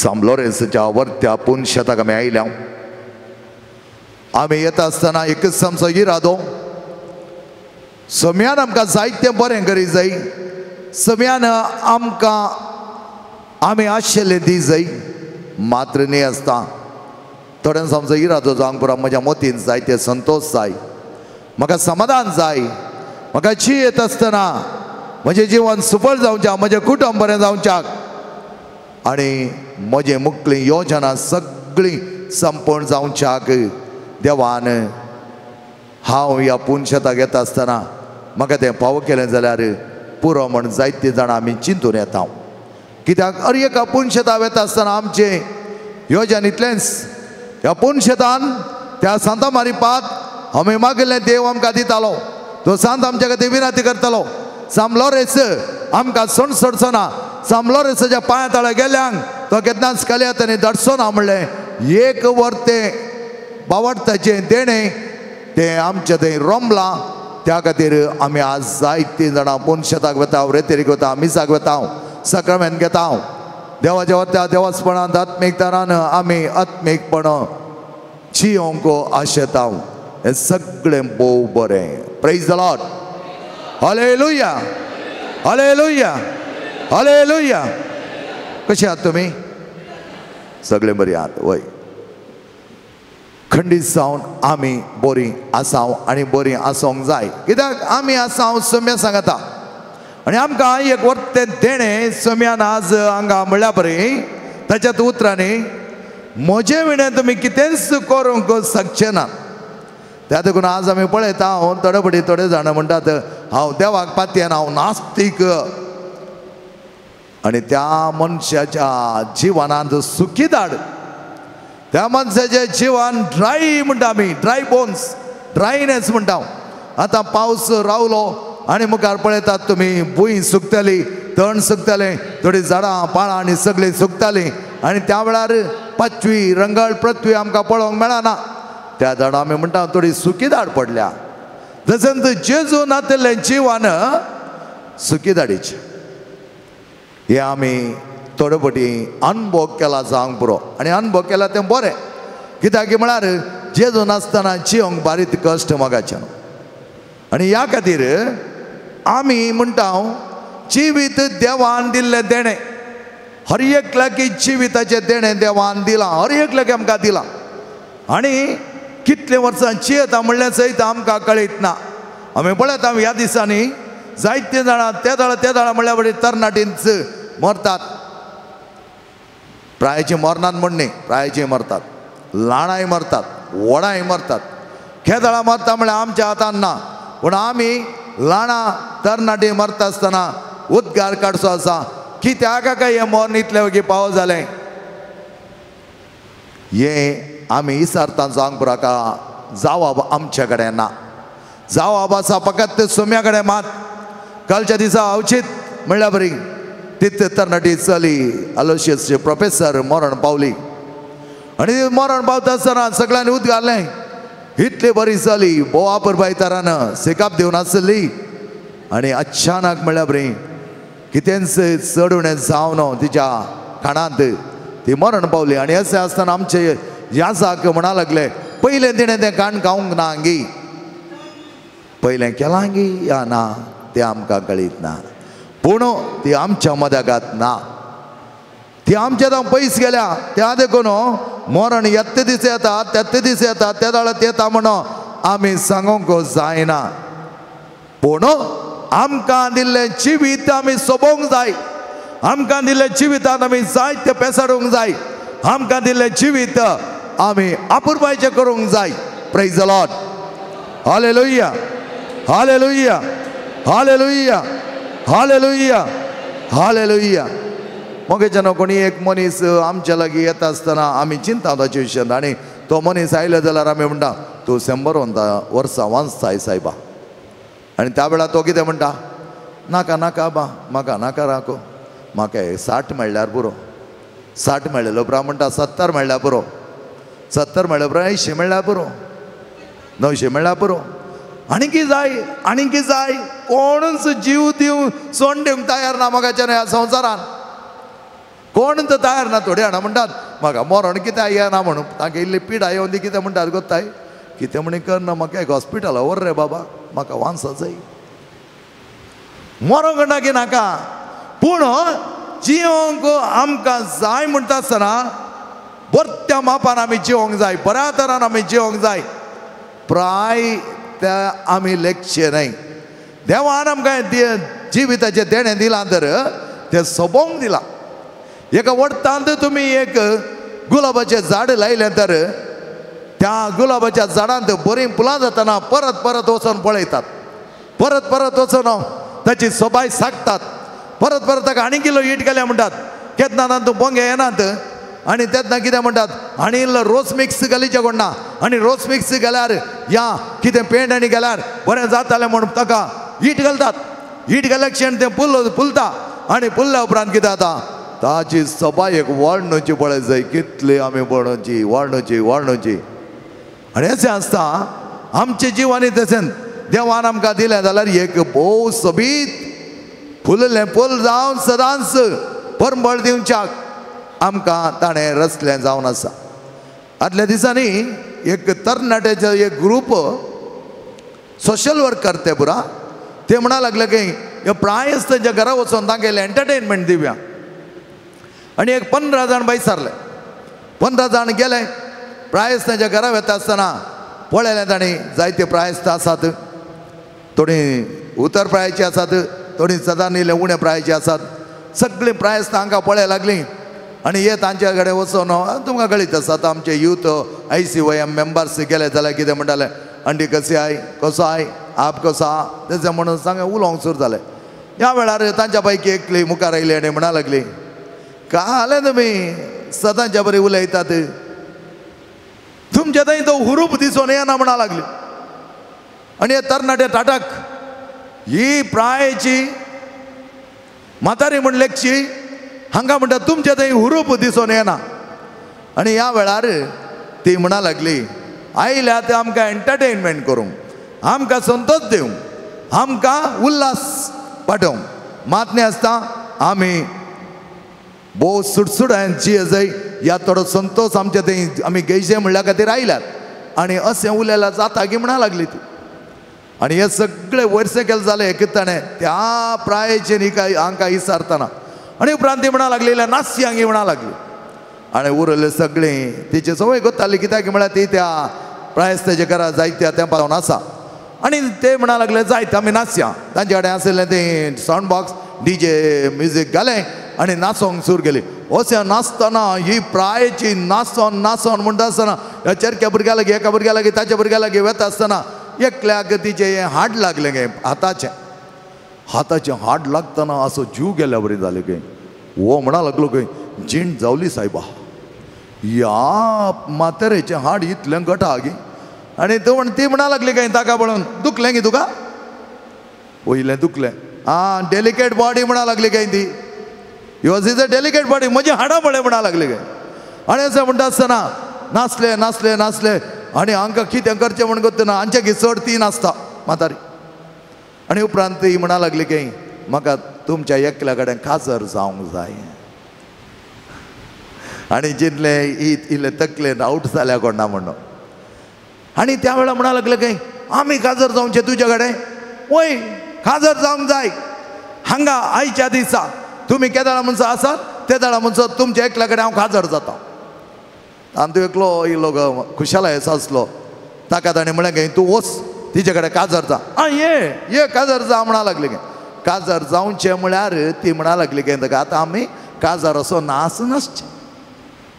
सांत लॉरेन्सच्या वर्त्या पुनशताक आमी आयल्या. आमी येता आसतना एकच आमचो इरादो सम्यान आमकां जायतें बरें करी जाय. सम्यान आमकां आमी आशिल्ले दी जाय. मात्र न्ही आसता थोड्यांचो आमचो इरादो जावंक पुरो म्हज्या मतीन जायते संतोश जाय, म्हाका समाधान जाय. म्हाका जियेत आसतना म्हजें जिवन सुफळ जावच्याक, म्हजें कुटुंब बरें जावच्याक आनी म्हजें मुखली योजना सगळी संपूर्ण जावच्याक देवान हांव ह्या पुनशताक येता आसतना म्हाका तें फावो केलें जाल्यार पुरो म्हण जायते जाणां आमी चिंतून येता. कित्याक अरे एका पुनशेता वेता आसतना आमचें योजन इतलेंच. ह्या पुनशेतान त्या सांता मारिपात आमी मागिल्लें देव आमकां दितालो. तो सांत आमच्या खातीर विनंती करतालो. सांत लॉरेन्स आमकां सण सोडचो ना. सांत लॉरेन्साच्या पांया तळा गेल्यांक तो केन्नाच कलयात आनी दडचो ना म्हणलें एक वर तें बावडताचें देणें तें आमचें थंय रोमलां. त्या खातीर आमी आज जायतीं जाणां पुनशेताक वता, रेतेरीक वता, मिसाक वता, साक्रामेंत घेता. देवाच्या वता देवासपणांत आत्मीकतारान आमी आत्मीकपण जियोंक आशेता. हें सगळें भोव बरें. Praise the Lord. Hallelujah, hallelujah, hallelujah. कशें आहात तुमी? सगळे बरी आहात वय? खंडीत जावन आमी बरीं आसाव आनी बरीं आसूंक जाय. कित्याक आमी आसाव सम्या सांगता आनी आमकां एक वर्तें देणें सम्यान आज हांगा म्हणल्या बरी ताच्यात उतरांनी म्हजे विणें तुमी कितेंच करूंक शकचें ना. त्या देखून आज आमी पळयता हांव थोडे फावटी थोडे जाणां म्हणटात हांव देवाक पातयेन, हांव नास्तीक. आनी त्या मनशाच्या जिवनांत सुखी धाड, त्या मनशाचें जिवन ड्राय म्हणटा आमी, ड्राय बोन्स, ड्रायनेस म्हणटा. आतां पावस रावलो आनी मुखार पळयतात तुमी भूंय सुकतली, तण सुकतलें, थोडीं झाडां पाळां आनी सगळीं सुकतालीं आनी त्या वेळार पाचवी रंगळ पृथ्वी आमकां पळोवंक मेळना. त्या झाडां आमी म्हणटा थोडी सुकी धाड पडल्या. तशेंच जेजू नातिल्लें जिवन सुकी धाडीचें. हें आमी थोडे फावटी अनुभव केला जावंक पुरो आनी अनुभव केला तें बरें, कित्याक म्हळ्यार जेजू नासतना जिवंक बारीक कश्ट मोगाचें. आनी ह्या खातीर आमी म्हणटा जिवीत देवान दिल्लें देणें, हर एकल्याक जिविताचें देणें देवान दिलां, हर एकल्याक आमकां दिलां. आनी कितले वर्सां जियेता म्हणल्यार सयत आमकां कळयत ना. आमी पळयता ह्या दिसांनी जायते जाणां ते दाळा म्हणल्यार बरी तरणाटींच मरतात. प्रायची मरनात म्हण न्ही, प्रायची मरतात, ल्हानांय मरतात, व्हडांय मरतात. खेदळां मरता म्हणल्यार आमच्या हातान ना, पूण आमी ल्हानां तरणाटी मरता आसतना उद्गार काडचो आसा कित्याक काय हें मरण इतलें वगी पावो जालें. हें आमी इसारतां जावंक पुरो का जावप आमचे कडेन ना. जावप आसा फकत सोम्या कडेन मात. कालच्या दिसा अवचीत म्हणल्यार बरी तित तरणाटी चली आलोशियस प्रोफेसर मरण पावली आनी मरण पावता आसतना सगळ्यांनी उदगारलें इतली बरी चली बोवा परबायतारान सिकाप दिवन आसली आनी अचानक म्हणल्यार बरी कितेंच चड उणें जावन तिच्या खाणांत ती मरण पावली. आनी अशें आसतना आमचे याजाक म्हणा लागले पयलें तिणें तें काण खावंक ना गी, पयलें केलां गी या ना तें आमकां कळीत ना, पूण ती आमच्या मदगात ना, ती आमच्या जावन पयस गेल्या. त्या देखून मरण येत्ते दीस येता तेत्ते दीस येता त्या दाळात येता म्हणून आमी सांगूंक जायना, पूण आमकां दिल्लें जिवीत आमी सोबोवंक जाय, आमकां दिल्लें जिवितान आमी जायते पेसाडूंक जाय, आमकां दिल्लें जिवीत आमी अपुरबायचें करूंक जाय. Praise the Lord. Hallelujah, hallelujah, hallelujah, hallelujah, hallelujah. मोगेच्यान कोणी एक मनीस आमच्या लागीं येता आसतना आमी चिंता ताचे विशयांत आनी तो मनीस आयलो जाल्यार आमी म्हणटा तूं 100 वर्सां वांचताय सायबा. आनी त्या वेळार तो कितें म्हणटा, नाका नाका बा म्हाका नाका राखो, म्हाका 60 मेळ्ळ्यार पुरो, 60 मेळ्ळें उपरांत म्हणटा 70 मेळ्ळ्यार पुरो, 70 मेळ्ळ्या उपरांत 80 मेळ्ळ्यार पुरो, 900 मेळ्ळ्यार पुरो, आनी की जाय आनी की जाय. कोणूच जीव दिवंक सोण दिवंक तयार ना मोगाच्यान ह्या संवसारान, कोण तर तयार ना. थोडे जाणां म्हणटात म्हाका मरण कित्याक येना म्हणून, तांकां इल्ली पिडा येवन ती कितें म्हणटात गोत्ताय कितें म्हणी करना, म्हाका एक हॉस्पिटला व्हर रे बाबा म्हाका वांसा जाय. मरोंक ना की नाका, पूण जिवंक आमकां जाय म्हणटा आसतना बऱ्या मापान आमी जिवंक जाय, बऱ्या तरान आमी जिवंक जाय. प्राय त्या आमी लेखचें न्हय. देवान आमकां जिविताचें देणें दिलां तर तें सोबोवंक दिलां. एका वट्टांत तुमी एक गुलाबाचें झाड लायलें तर त्या गुलाबाच्या झाडांत बरीं फुलां जातना परत परत वचून पळयतात, परत परत वचून ताची सोबाय सागतात, परत परत ताका आनी किलो हीट केल्या म्हणटात. केन्ना ना तूं बोंगे येनात आनी तेन्ना कितें म्हणटात आनी इल्लो रोस मिक्स घालीचें कोण ना, आनी रोस मिक्स घाल्यार या कितें पेंट आनी घाल्यार बरें जातालें म्हूण ताका हीट घालतात. हीट घाल्या क्षण तें फुलता आनी फुलल्या उपरांत कितें जाता ताची सबाय एक वाळणूची पळय जाय कितली आमी पळोवची वाळणूची वाळणूची. आनी अशें आसता आमचे जिवानी तशेंच देवान आमकां दिलें जाल्यार एक भोव सोबीत फुललें फूल जावन सदांच परंबळ दिवच्याक आमकां ताणें रचलें जावन आसा. आदल्या दिसांनी एक तरणाट्याचो एक ग्रूप सोशल वर्क करते पुरा ते म्हणा लागले की हे प्रायस तांच्या घरा वचून तांकां एंटरटेनमेंट दिवया. आनी एक 15 जाण भायर सरले, 15 जाण गेले प्रायस तांच्या घरा वता आसतना पळयलें तांणी जायते प्रायस्त आसात, थोडीं उतर प्रायचे आसात, थोडीं सदां इल्ले उणे प्रायेची आसात. सगळीं प्रायस तांकां पळय लागलीं आनी हे तांच्या कडेन वचून तुमकां कळीत आसा आतां आमचे यूथ ICYM members गेले जाल्यार कितें म्हणटाले, आंटी कशी I, कसो I, आप कसो आहा, तेजें म्हणून सांग उलोवंक सुरू जालें. ह्या वेळार तांच्या पैकी एकली मुखार आयली आनी म्हणा लागली, कालें तुमी सदांच्या बरी उलयतात, तुमच्या थंय तो हुरूप दिसून येना म्हणा लागली. आनी हे तरणाटे टाटाक ही प्रायेची म्हातारी म्हण लेखची हांगा म्हणटा तुमच्या थंय हुरूप दिसून येना. आनी ह्या वेळार ती म्हणा लागली, आयल्या ते आमकां एंटरटेनमेंट करूंक, आमकां संतोष दिवंक, आमकां उल्हास पाठोवंक, मात न्ही आसता आमी भोव सुडसुडायन जी आसाय ह्या थोडो संतोष आमच्या थंय आमी घेयचे म्हणल्या खातीर आयल्यात. आनी अशें उलयल्यार जाता की म्हणा लागली ती. आनी हे सगळे वर्सें केलें जालें एक ताणें त्या प्रायेचेर हिका हांकां विचारतना. आनी उपरांत ती म्हणा लागली नास्यांगी म्हणा लागली. आनी उरले सगळीं तिची संवय गोत्ताली, कित्याक म्हळ्यार ती त्या प्रायस्ताच्या घरा जायत्या तेंपा जावन आसा. आनी ते म्हणा लागले जायत आमी नाचया. तांचे कडेन आशिल्लें तें सावंड बॉक्स डीजे म्युजीक घालें आनी नाचोंक सुरू केली. अशें नाचतना ही प्रायेची नाचोन नाचोन म्हणटा आसतना ह्या चरक्या भुरग्या लागीं, एका भुरग्या लागीं, ताच्या भुरग्या लागीं वता आसतना एकल्याक तिचें हें हाड लागलें गे, हाताचें हाताचें हाड लागतना असो जीव गेल्या बरी जालें गे. हो म्हणा लागलो गे, जीण जावली सायबा, ह्या म्हातारेचें हाड इतलें गटा गे. आनी तो म्हण ती म्हणा लागली काय ताका पळोवन, दुखलें गे तुका? वयलें दुखलें. आं, डेलिकेट बॉडी म्हणा लागली काय ती, yours is a delicate body, म्हजी हाडां पळय म्हणा लागली काय. आनी अशें म्हणटा आसतना नाचले नाचले नाचले आनी हांकां कितें करचें म्हण करतना हांचे की चड ती नाचता म्हातारी. आनी उपरांत ती म्हणा लागली की म्हाका तुमच्या एकल्या कडेन काजर जावंक जाय. आनी जितले इल्ले तकलेन आवट जाल्या कोणा म्हणून. आनी त्या वेळार म्हणा लागले की आमी काजर जावचें तुज्या कडेन? वय, काजर जावंक जाय हांगा आयच्या दिसा. तुमी केदाळा म्हणसो आसात तेदाळा म्हणसो तुमच्या एकल्या कडेन हांव काजर जाता. आनी तूं एकलो इल्लो खुशालाय आसलो, ताका ताणें म्हणलें की तूं वच तिचे कडेन काजर जा. आं, ये ये काजर जा म्हणा लागली. काजर जावचें म्हळ्यार ती म्हणा लागली की ताका आतां आमी काजर असो नाच नासचें.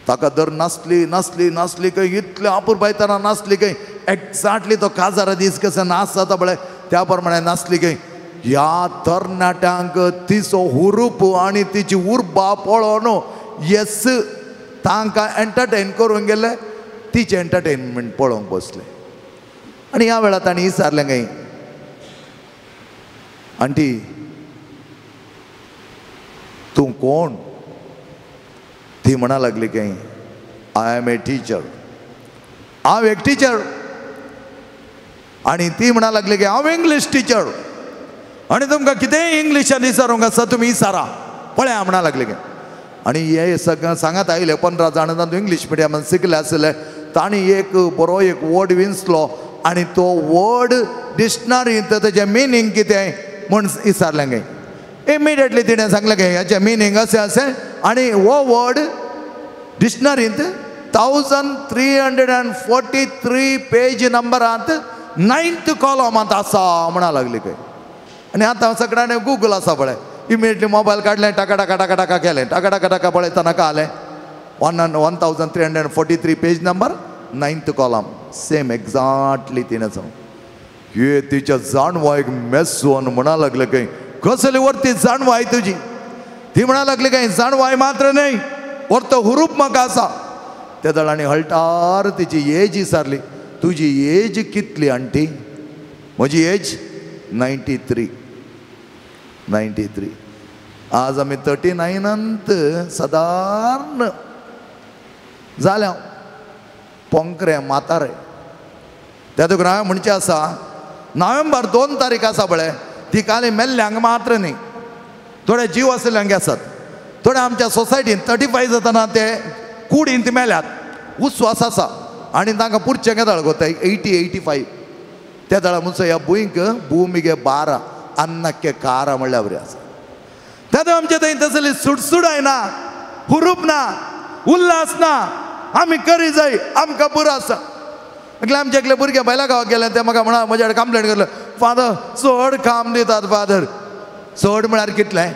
ताका दर नाचली नाचली नाचली खंय इतलें आपुरबायतना नाचली खंय एक्झॅक्टली तो काजारा दीस कसो नाच जाता पळय त्या प्रमाणे नाचली खंय. ह्या तरणाट्यांक तिचो हुरूप आनी तिची उर्बा पळोवन येस तांकां एंटरटेन करूंक गेले, तिचें एंटरटेनमेंट पळोवंक बसले. आनी ह्या वेळार तांणी विचारलें खंय, आंटी तूं कोण? ती म्हणा लागली खंय, I M A teacher, हांव एक टिचर. आनी ती म्हणा लागली की हांव इंग्लीश टिचर आनी तुमकां कितेंय इंग्लिशान विचारूंक आसा तुमी विचारा पळया म्हणा लागली की. आनी हे सगळें सांगात आयले 15 जाण तातूंत इंग्लीश मिडियमान शिकले आसले, तांणी एक बरो एक वर्ड विंचलो आनी तो वर्ड डिक्शनरींत तेजें मिनींग कितें म्हूण विचारलें गे. इमिडिएटली तिणें सांगलें गे हेचें मिनींग अशें अशें आनी हो वर्ड डिक्शनरींत 1343 पेज नंबरांत 9th कॉलमांत आसा म्हणा लागली खंय. आनी आतां सगळ्यांनी गुगल आसा पळय, इमिडिएटली मोबायल काडलें, टाका टाका टाका टाका केलें, टाका टाका टाका पळयतना आलें 1343 page number 9th column, same exactly तिणें सांग. हे तिच्या जाणवायक मेसून म्हणा लागले खंय, कसली वरती जाणवाय तुजी? ती म्हणा लागली खंय, जाणवाय मात्र न्हय, वरतो हुरूप म्हाका आसा. त्या दळांनी हळटार तिची एज विचारली, तुजी एज कितली आंटी? म्हजी एज 93 93. आज आमी 39 सादारण जाल्या पोंकरे म्हातारे. त्या तुका हांवें म्हणचें आसा, नोव्हेंबर 2 तारीख आसा पळय, ती काली मेल्ल्यांक मात्र न्ही, थोडे जीव आशिल्ल्यांक आसात, थोडे आमच्या सोसायटीन 35 जातना ते कुडीन मेल्यात, उस्वास आसा आनी तांकां पुरचें केदाळ गोता 80 85 त्या दळा म्हणसो ह्या भुंयक भूमिगे 12 अन्नाके कारा म्हणल्यार बरी आसा. तेन्ना आमचे थंय तसली सुडसुडाय ना, हुरूप ना, उल्हास ना, आमी करी जाय आमकां पुरो आसा. एकले आमचे एकले भुरगे बायला गांवाक गेले, ते म्हाका म्हणा म्हज्या कडेन कंप्लेन करले, फादर चड काम दितात फादर. चड म्हळ्यार कितलें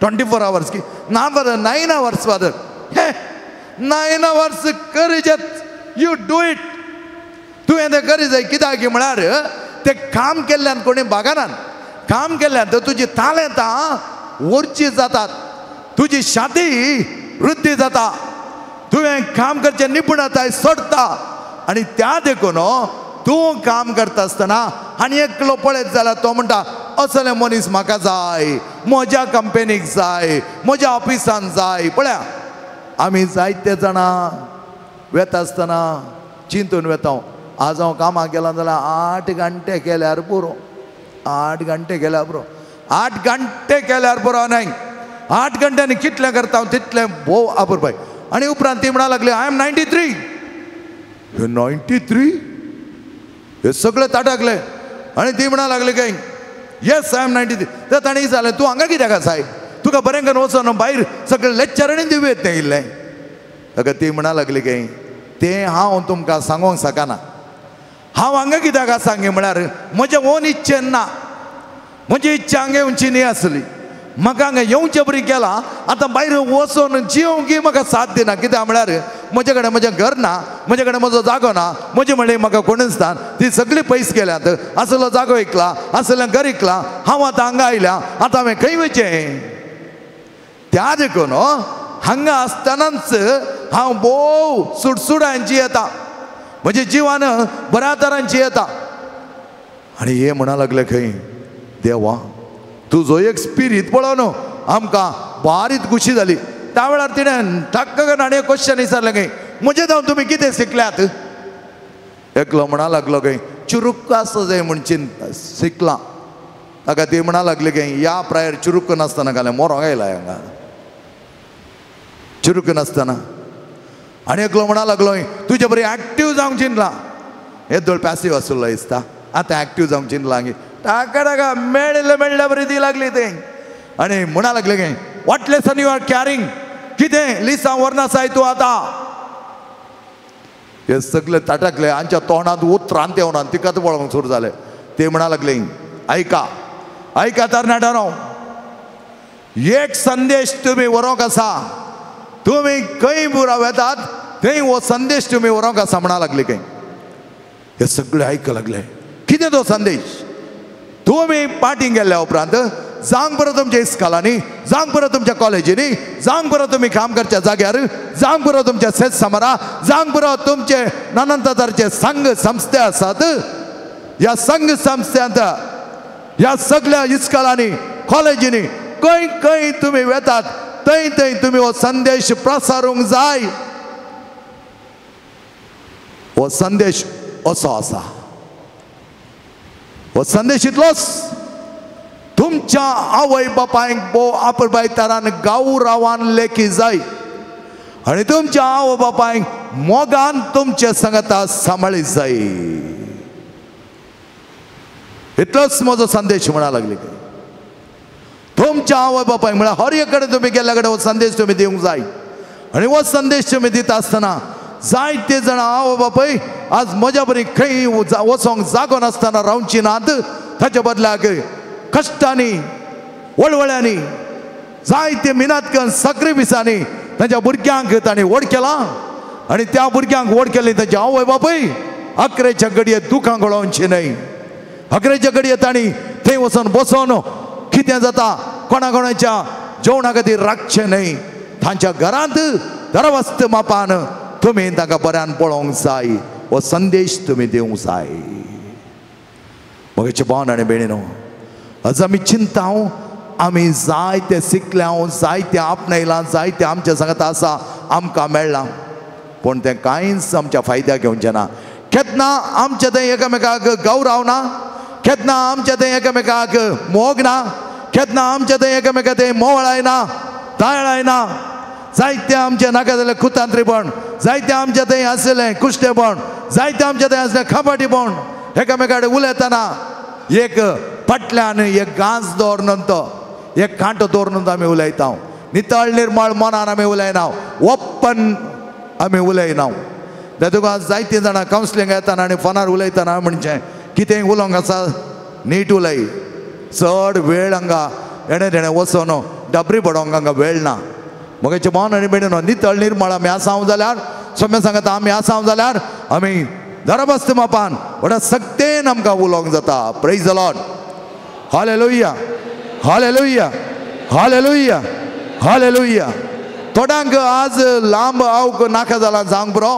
24 आवर्स की ना फादर 9 आवर्स फादर. हे 9 आवर्स करीजेत, you do it. तुवें तें करी जाय. कित्याक म्हळ्यार तें काम केल्ल्यान कोणी बागानान काम केल्ल्यान तर तुजी तालेंतां वरची जातात, तुजी शाती वृद्धी जाता, तुवें काम करचें निपुणताय सोडटा. आनी त्या देखून तूं काम करता आसतना आनी एकलो पळयत जाल्यार तो म्हणटा असले मनीस म्हाका जाय, म्हज्या कंपनीक जाय, म्हज्या ऑफिसान जाय. पळया आमी जायते जाणां वेता आसतना चिंतून वेता, आज हांव कामाक गेला जाल्यार 8 घंटे केल्यार पुरो, 8 घंटे केल्यार पुरो, 8 घंटे केल्यार पुरो न्हय, 8 घंट्यांनी कितलें करता हांव तितलें भोव अपुरबाय. आनी उपरांत ती म्हणा लागली I am 93. हे 93 हे सगळे ताटाकले. आनी ती म्हणा लागली काय येस I am 93. तर ताणें विचारलें तूं हांगा कित्याक आसाय, तुका बरें करून वचोन भायर सगळें लेक्चरांनी दिवं येत न्ही इल्लें. ताका ती म्हणा लागली काय तें हांव तुमकां सांगूंक शकना, हांव हांगा कित्याक आसा म्हळ्यार म्हजें ओन इच्छेन ना, म्हजी इच्छा हांगा येवची न्ही आसली, म्हाका हांगा येवचे बरी केलां, आतां भायर वचोन जिवंक म्हाका साथ दिना. कित्याक म्हळ्यार म्हजे कडेन म्हजें घर ना, म्हजे कडेन म्हजो जागो ना, म्हजें म्हणलें म्हाका कोणूच ना, ती सगळी पयस गेल्यात, आसलो जागो विकला, आसलें घर विकलां, हांव आतां हांगा आयल्या, आतां हांवें खंय वचचें. त्या देखून हांगा आसतनाच हांव भोव सुडसुडान जियेता, म्हज्या जिवान बऱ्या तरान जियेता. आनी हे म्हणा लागले खंय देवा तुजो एक स्पिरीत पळोवन आमकां बारीत खुशी जाली. त्या वेळार तिणें ठक्क करून आनी एक क्वेश्चन विचारलें खंय म्हजे जावन तुमी कितें शिकल्यात. एकलो म्हणा लागलो खंय चुरुक्क आसा जाय म्हूण शिकलां. ताका ती म्हणा लागली खंय ह्या प्रायर चुरुक्क नासतना घालें मोरोंक आयला हांगा चुरुक्क नासतना. आनी एकलो म्हणा लागलो तुजे बरी एक्टीव जावंक चिंतलां, हे दोळ पॅसिव आसलो दिसता, आतां एक्टीव जावंक चिंतलां टाका टाका मेळिल्ले मेळ्ळ्या बरी ती लागली तें. आनी म्हणा लागले खंय what lesson you are carrying, कितें लिसां व्हरनासाय तूं आतां. हे सगळे ताटाकले, आमच्या तोंडांत उतरान तेवनान तिकाच पळोवंक सुरू जालें. ते म्हणा लागले आयका आयका तरणाट्यांनो, एक संदेश तुमी व्हरूंक आसा, तुमी खंय पुरा वेतात थंय हो संदेश तुमी व्हरूंक आसा म्हणा लागले खंय. हे सगळे आयक लागले कितें तो संदेश. तुमी पाटींग गेल्ल्या उपरांत जावंक बरो तुमच्या इस्कॉलांनी, जावंक बरो तुमच्या कॉलेजींनी, जावंक बरो तुमी काम करच्या जाग्यार, जावंक बरो तुमच्या सेत समारा, जावंक बरो तुमचे नानान तरांचे संघ संस्थे आसात, ह्या संघ संस्थ्यांत ह्या सगळ्या इस्कॉलांनी कॉलेजींनी खंय खंय तुमी वेतात थंय थंय तुमी हो संदेश प्रसारूंक जाय. हो संदेश असो आसा, हो संदेश इतलोच, तुमच्या आवय बापायक भोव आपरबाय तरान गौरवान लेखी जाय आनी तुमच्या आवय बापायक मोगान तुमचे संगता सांबाळी जाय. इतलोच म्हजो संदेश म्हणा लागले. तुमच्या आवय बापायक म्हळ्यार हर एक कडेन तुमी गेल्ल्या कडेन हो संदेश तुमी दिवंक जाय. आनी हो संदेश तुमी दिता आसतना जायते जाणां आवय बापाय आज म्हज्या बरी खंय वचोंक जागो नासतना रावची नात, ताच्या बदल्याक कश्टांनी वळवळ्यांनी जायते मिनात करून सॅक्रिफिसांनी तांच्या भुरग्यांक तांणी व्हड केलां आनी त्या भुरग्यांक व्हड केल्ली तांची आवय बापूय अकरेच्या घडये दुखां गळोवची न्हय. अकरेच्या घडये तांणी थंय वचोन बसोन कितें जाता कोणा कोणाच्या जेवणा खातीर राखचें न्हय. तांच्या घरांत दरवस्त मापान तुमी तांकां बऱ्यान पळोवंक जाय, हो संदेश तुमी दिवंक जाय. म्हगेचे भावन आनी भयणीनो, आज आमी चिंता आमी जायते शिकल्या, जायते आपणायलां, जायते आमच्या सांगता आसा आमकां मेळ्ळां, पूण तें कांयच आमच्या फायद्याक घेवचें ना. केन्ना आमचें थंय एकामेकाक गौरव ना, केन्ना आमचें थंय एकामेकाक मोग ना, केन्ना आमचें थंय एकामेका थंय मोवळाय ना, ताळाय ना. जायते आमचें नाका जालें कुतांत्रीपण, जायते आमचें थंय आसलें कुश्टेपण, जायते आमचें थंय आसलें खपाटीपण. एकामेका कडेन उलयतना एक फाटल्यान एक गांस दवरन तो एक कांटो दवरून आमी उलयता, नितळ निर्मळ मनान आमी उलयना, ओपन आमी उलयना. तुका जायतीं जाणां कावन्सिलिंग येताना आनी फोनार उलयतना म्हणजे कितेंय उलोवंक आसा नीट उलय, चड वेळ हांगा हेणें तेणें वचोन डबरी पडोंक हांगा वेळ ना. मगेचे भावन आनी भयणीनो, नितळ निर्मळ आमी आसाव जाल्यार, सोम्या सांगता आमी आसाव जाल्यार आमी धरबस्त मापान व्हडा सक्तेन आमकां उलोवंक जाता. Praise the Lord. Hallelujah, hallelujah, hallelujah, hallelujah. थोड्यांक आज लांब आवक नाका जालां जावंक बरो,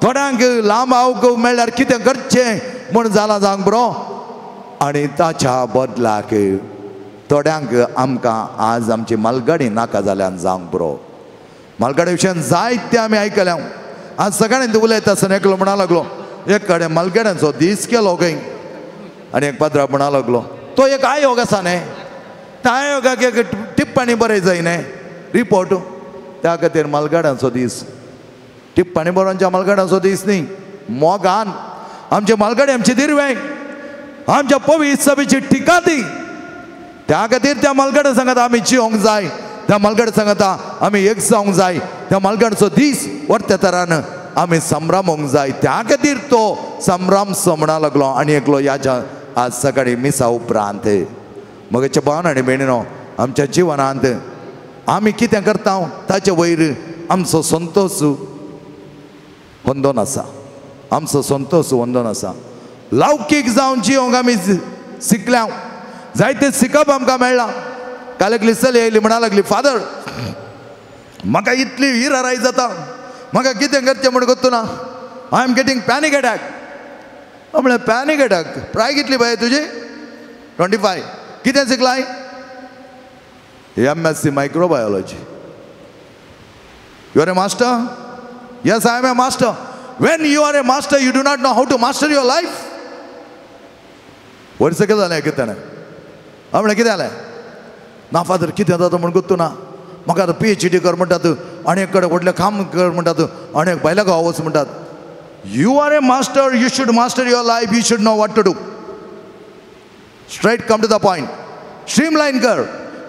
थोड्यांक लांब आवक मेळ्ळ्यार कितें करचें म्हूण जालां जावंक बरो. आनी ताच्या बदलाक थोड्यांक आमकां आज आमची मालगाडी नाका जाल्यान जावंक बरो. मालगाडी विशयान जायते आमी आयकल्या. आज सगळ्यांनी उलयता आसतना एकलो म्हणा लागलो, एक कडेन मालगाड्यांचो दीस केलो खंय, आनी एक पाद्रा म्हणा लागलो, तो एक आयोग आसा न्ही, त्या आयोगाक एक टिप्पणी बरय जाय न्ही, रिपोर्ट. त्या खातीर मालगाड्यांचो दीस, टिप्पणी बरोवच्या मालगाड्यांचो दीस न्ही, मोगान आमचे मालगाडी आमची दिरवें, आमच्या पवित्र सभेची टिका ती. त्या खातीर त्या मालगाड्या सांगता आमी जिवंक जाय, त्या मालगाड्या सांगता आमी एक जावंक जाय, त्या मालगाड्यांचो दीस वर्त्या तरान आमी संभ्रमूंक जाय. त्या खातीर तो संभ्रमसो म्हणा लागलो. आनी एकलो ह्याच्या आज सकाळी मिसा उपरांत मगेचे भावन आनी भयणीनो, आमच्या जिवनांत आमी कितें करता ताचे वयर आमचो संतोश वंदोन आसा, आमचो संतोश वंदोन आसा. लौकीक जावन जिवंक आमी शिकल्या, जायते शिकप आमकां मेळ्ळां. काल एकली चली आयली, म्हणा लागली, फादर म्हाका इतली हिराराय जाता, म्हाका कितें करचें म्हूण गोत्तू ना, I am getting panic attack. म्हणलें पॅनीक अटॅक प्राय कितली बाय तुजी? 25. कितें शिकलाय? MSc microbiology. You are a master? Yes, I am a master. When you are a master, you do not know how to master your life. वयर सकयल जालें कितें ताणें. हांव म्हणलें कितें जालें? ना फादर कितें जाता म्हूण गोत्तू ना, म्हाका आतां PhD कर म्हणटात, आनी एक कडेन व्हडलें काम कर म्हणटात, आनी एक भायल्या गांवा वच म्हणटात. You are a master, you should master your life, you should know what to do. Straight come to the point, streamline कर,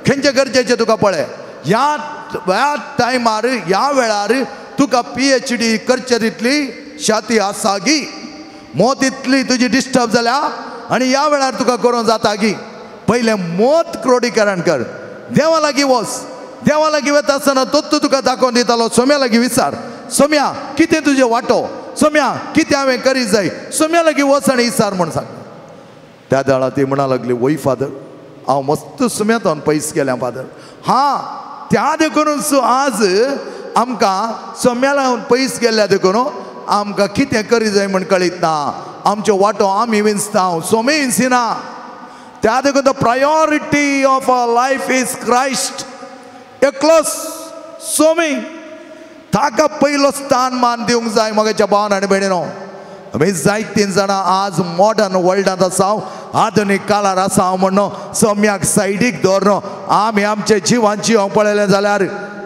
खंयचे गरजेचें तुका पळय. ह्या टायमार ह्या वेळार तुका PhD करचे तितली शाती आसा गी, मोत इतली तुजी डिस्टर्ब जाल्या आनी ह्या वेळार तुका करूंक जाता गी. पयलें मोत क्रोडीकरण कर, देवा लागीं वच. देवा लागीं वता आसतना तोच तुका दाखोवन दितालो. सोम्या लागीं विचार, सोम्या कितें तुजें वांटो, सोम्या कितें हांवें करीत जाय, सोम्या लागीं वच आनी विचार म्हूण सांग. त्या दाळा ती म्हणा लागली, वय फादर हांव मस्त सुम्यातून पयस गेल्या फादर. हां, त्या देखून आज आमकां सोम्या लागून पयस गेल्ल्या देखून आमकां कितें करीत जाय म्हूण कळीत ना. आमच्यो वांटो आमी विंचता, सोमे विंचिना. त्या देखून the priority of our life is Christ, एकलोच सोमी, ताका पयलो स्थान मान दिवंक जाय. म्हज्या भावान आनी भयणीनो, आमी जायतीं जाणां आज मॉडर्न वर्ल्डांत आसा, आधुनीक काळार आसा म्हणून सोम्याक सायडीक दवरून आमी आमचें जिवन जिवंक पळयलें जाल्यार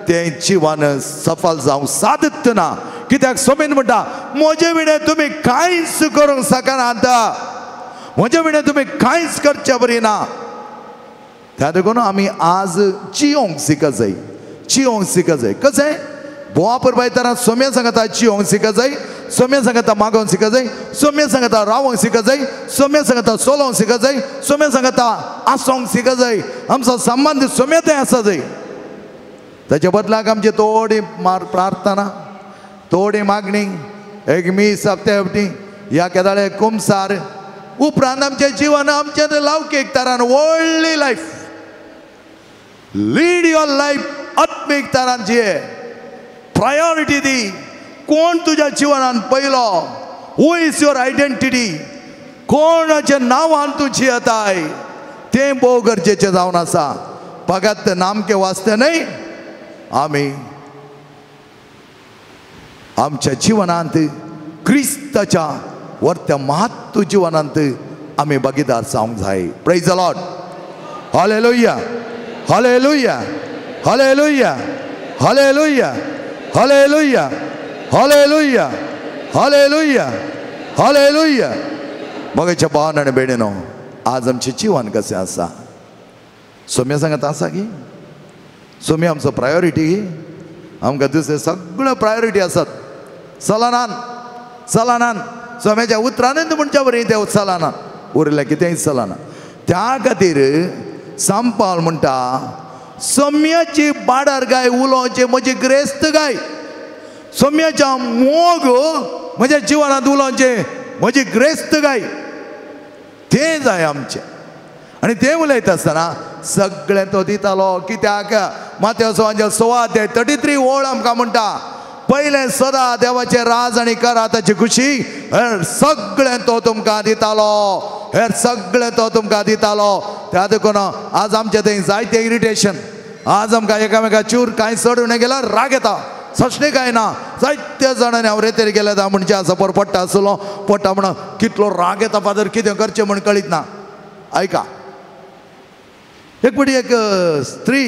तें जिवन सफल जावंक सादत ना. कित्याक सोमीन म्हणटा, म्हजे विणें तुमी कांयच करूंक शकनात, म्हजे विणें तुमी कांयच करचे बरी ना. त्या देखून आमी आज जिवंक शिकत जाय, जिवंक शिकत जाय. कशें? बोवा परबायताना सोम्या सांगता जिवंक शिकत जाय, सोम्या सांगता मागोवंक शिकत जाय, सोम्या सांगता रावोंक शिकत जाय, सोम्या सांगता चलोवंक शिकत जाय, सोम्या सांगता आसोंक शिकत जाय. आमचो संबंद सोम्या थंय आसा जाय. ताच्या बदलाक आमची थोडी प्रार्थना, थोडी मागणी, एक मीस हप्ते हप्ती ह्या केदाळे कुमसार, उपरांत आमचें जिवन आमचें लौकीक तरान व्हडली लायफ, लीड your life आत्मीक तरान जिये. प्रायोरिटी दी, कोण तुज्या जिवनान पयलो, who is your identity, कोणाच्या नांवान तूं जियेताय तें भोव गरजेचें जावन आसा. फकत नामके वाचते न्हय, आमी आमच्या जिवनांत क्रिस्ताच्या वर्त्या महत्व जिवनांत आमी भागीदार जावंक जाय. Praise the Lord. Hallelujah, hallelujah, hallelujah, hallelujah, hallelujah, hallelujah, hallelujah, hallelujah. मगेच्या भावान आनी भयणीनो, आज आमचें जिवन कशें आसा? सोम्या सांगत आसा की सोम्या आमचो प्रायोरिटी, आमकां दुसरे सगळ्यो प्रायोरिटी आसात. चलनान चलनान सोम्याच्या उतरानूच म्हणच्या बरी तें चलना, उरलें कितेंय चलना. त्या खातीर सांपाल म्हणटा सम्याची बाडार गाय उलोवचें म्हजी ग्रेस्त गाय, सम्याच्या मोग म्हज्या जिवनांत उलोवचें म्हजी ग्रेस्त गाय, तें जाय आमचें. आनी तें उलयता आसतना सगळें तो दितालो. कित्याक मात्यो 6 33 ओळ आमकां म्हणटा पयलें सदा देवाचें राज आनी करा ताची खुशी, हेर सगळें तो तुमकां दितालो, हेर सगळें तो तुमकां दितालो. त्या देखून आज आमचें थंय जायतें इरिटेशन, आज आमकां एकामेका चूर कांय चड उणें गेल्यार राग येता, सशणें कांय ना. जायत्या जाणांनी हांव रेतेर गेल्यार म्हणजे आसा बरो पडटा आसलो पडटा म्हणून कितलो राग येता फादर, कितें करचें म्हूण कळीत ना. आयका, एक फावटी एक स्त्री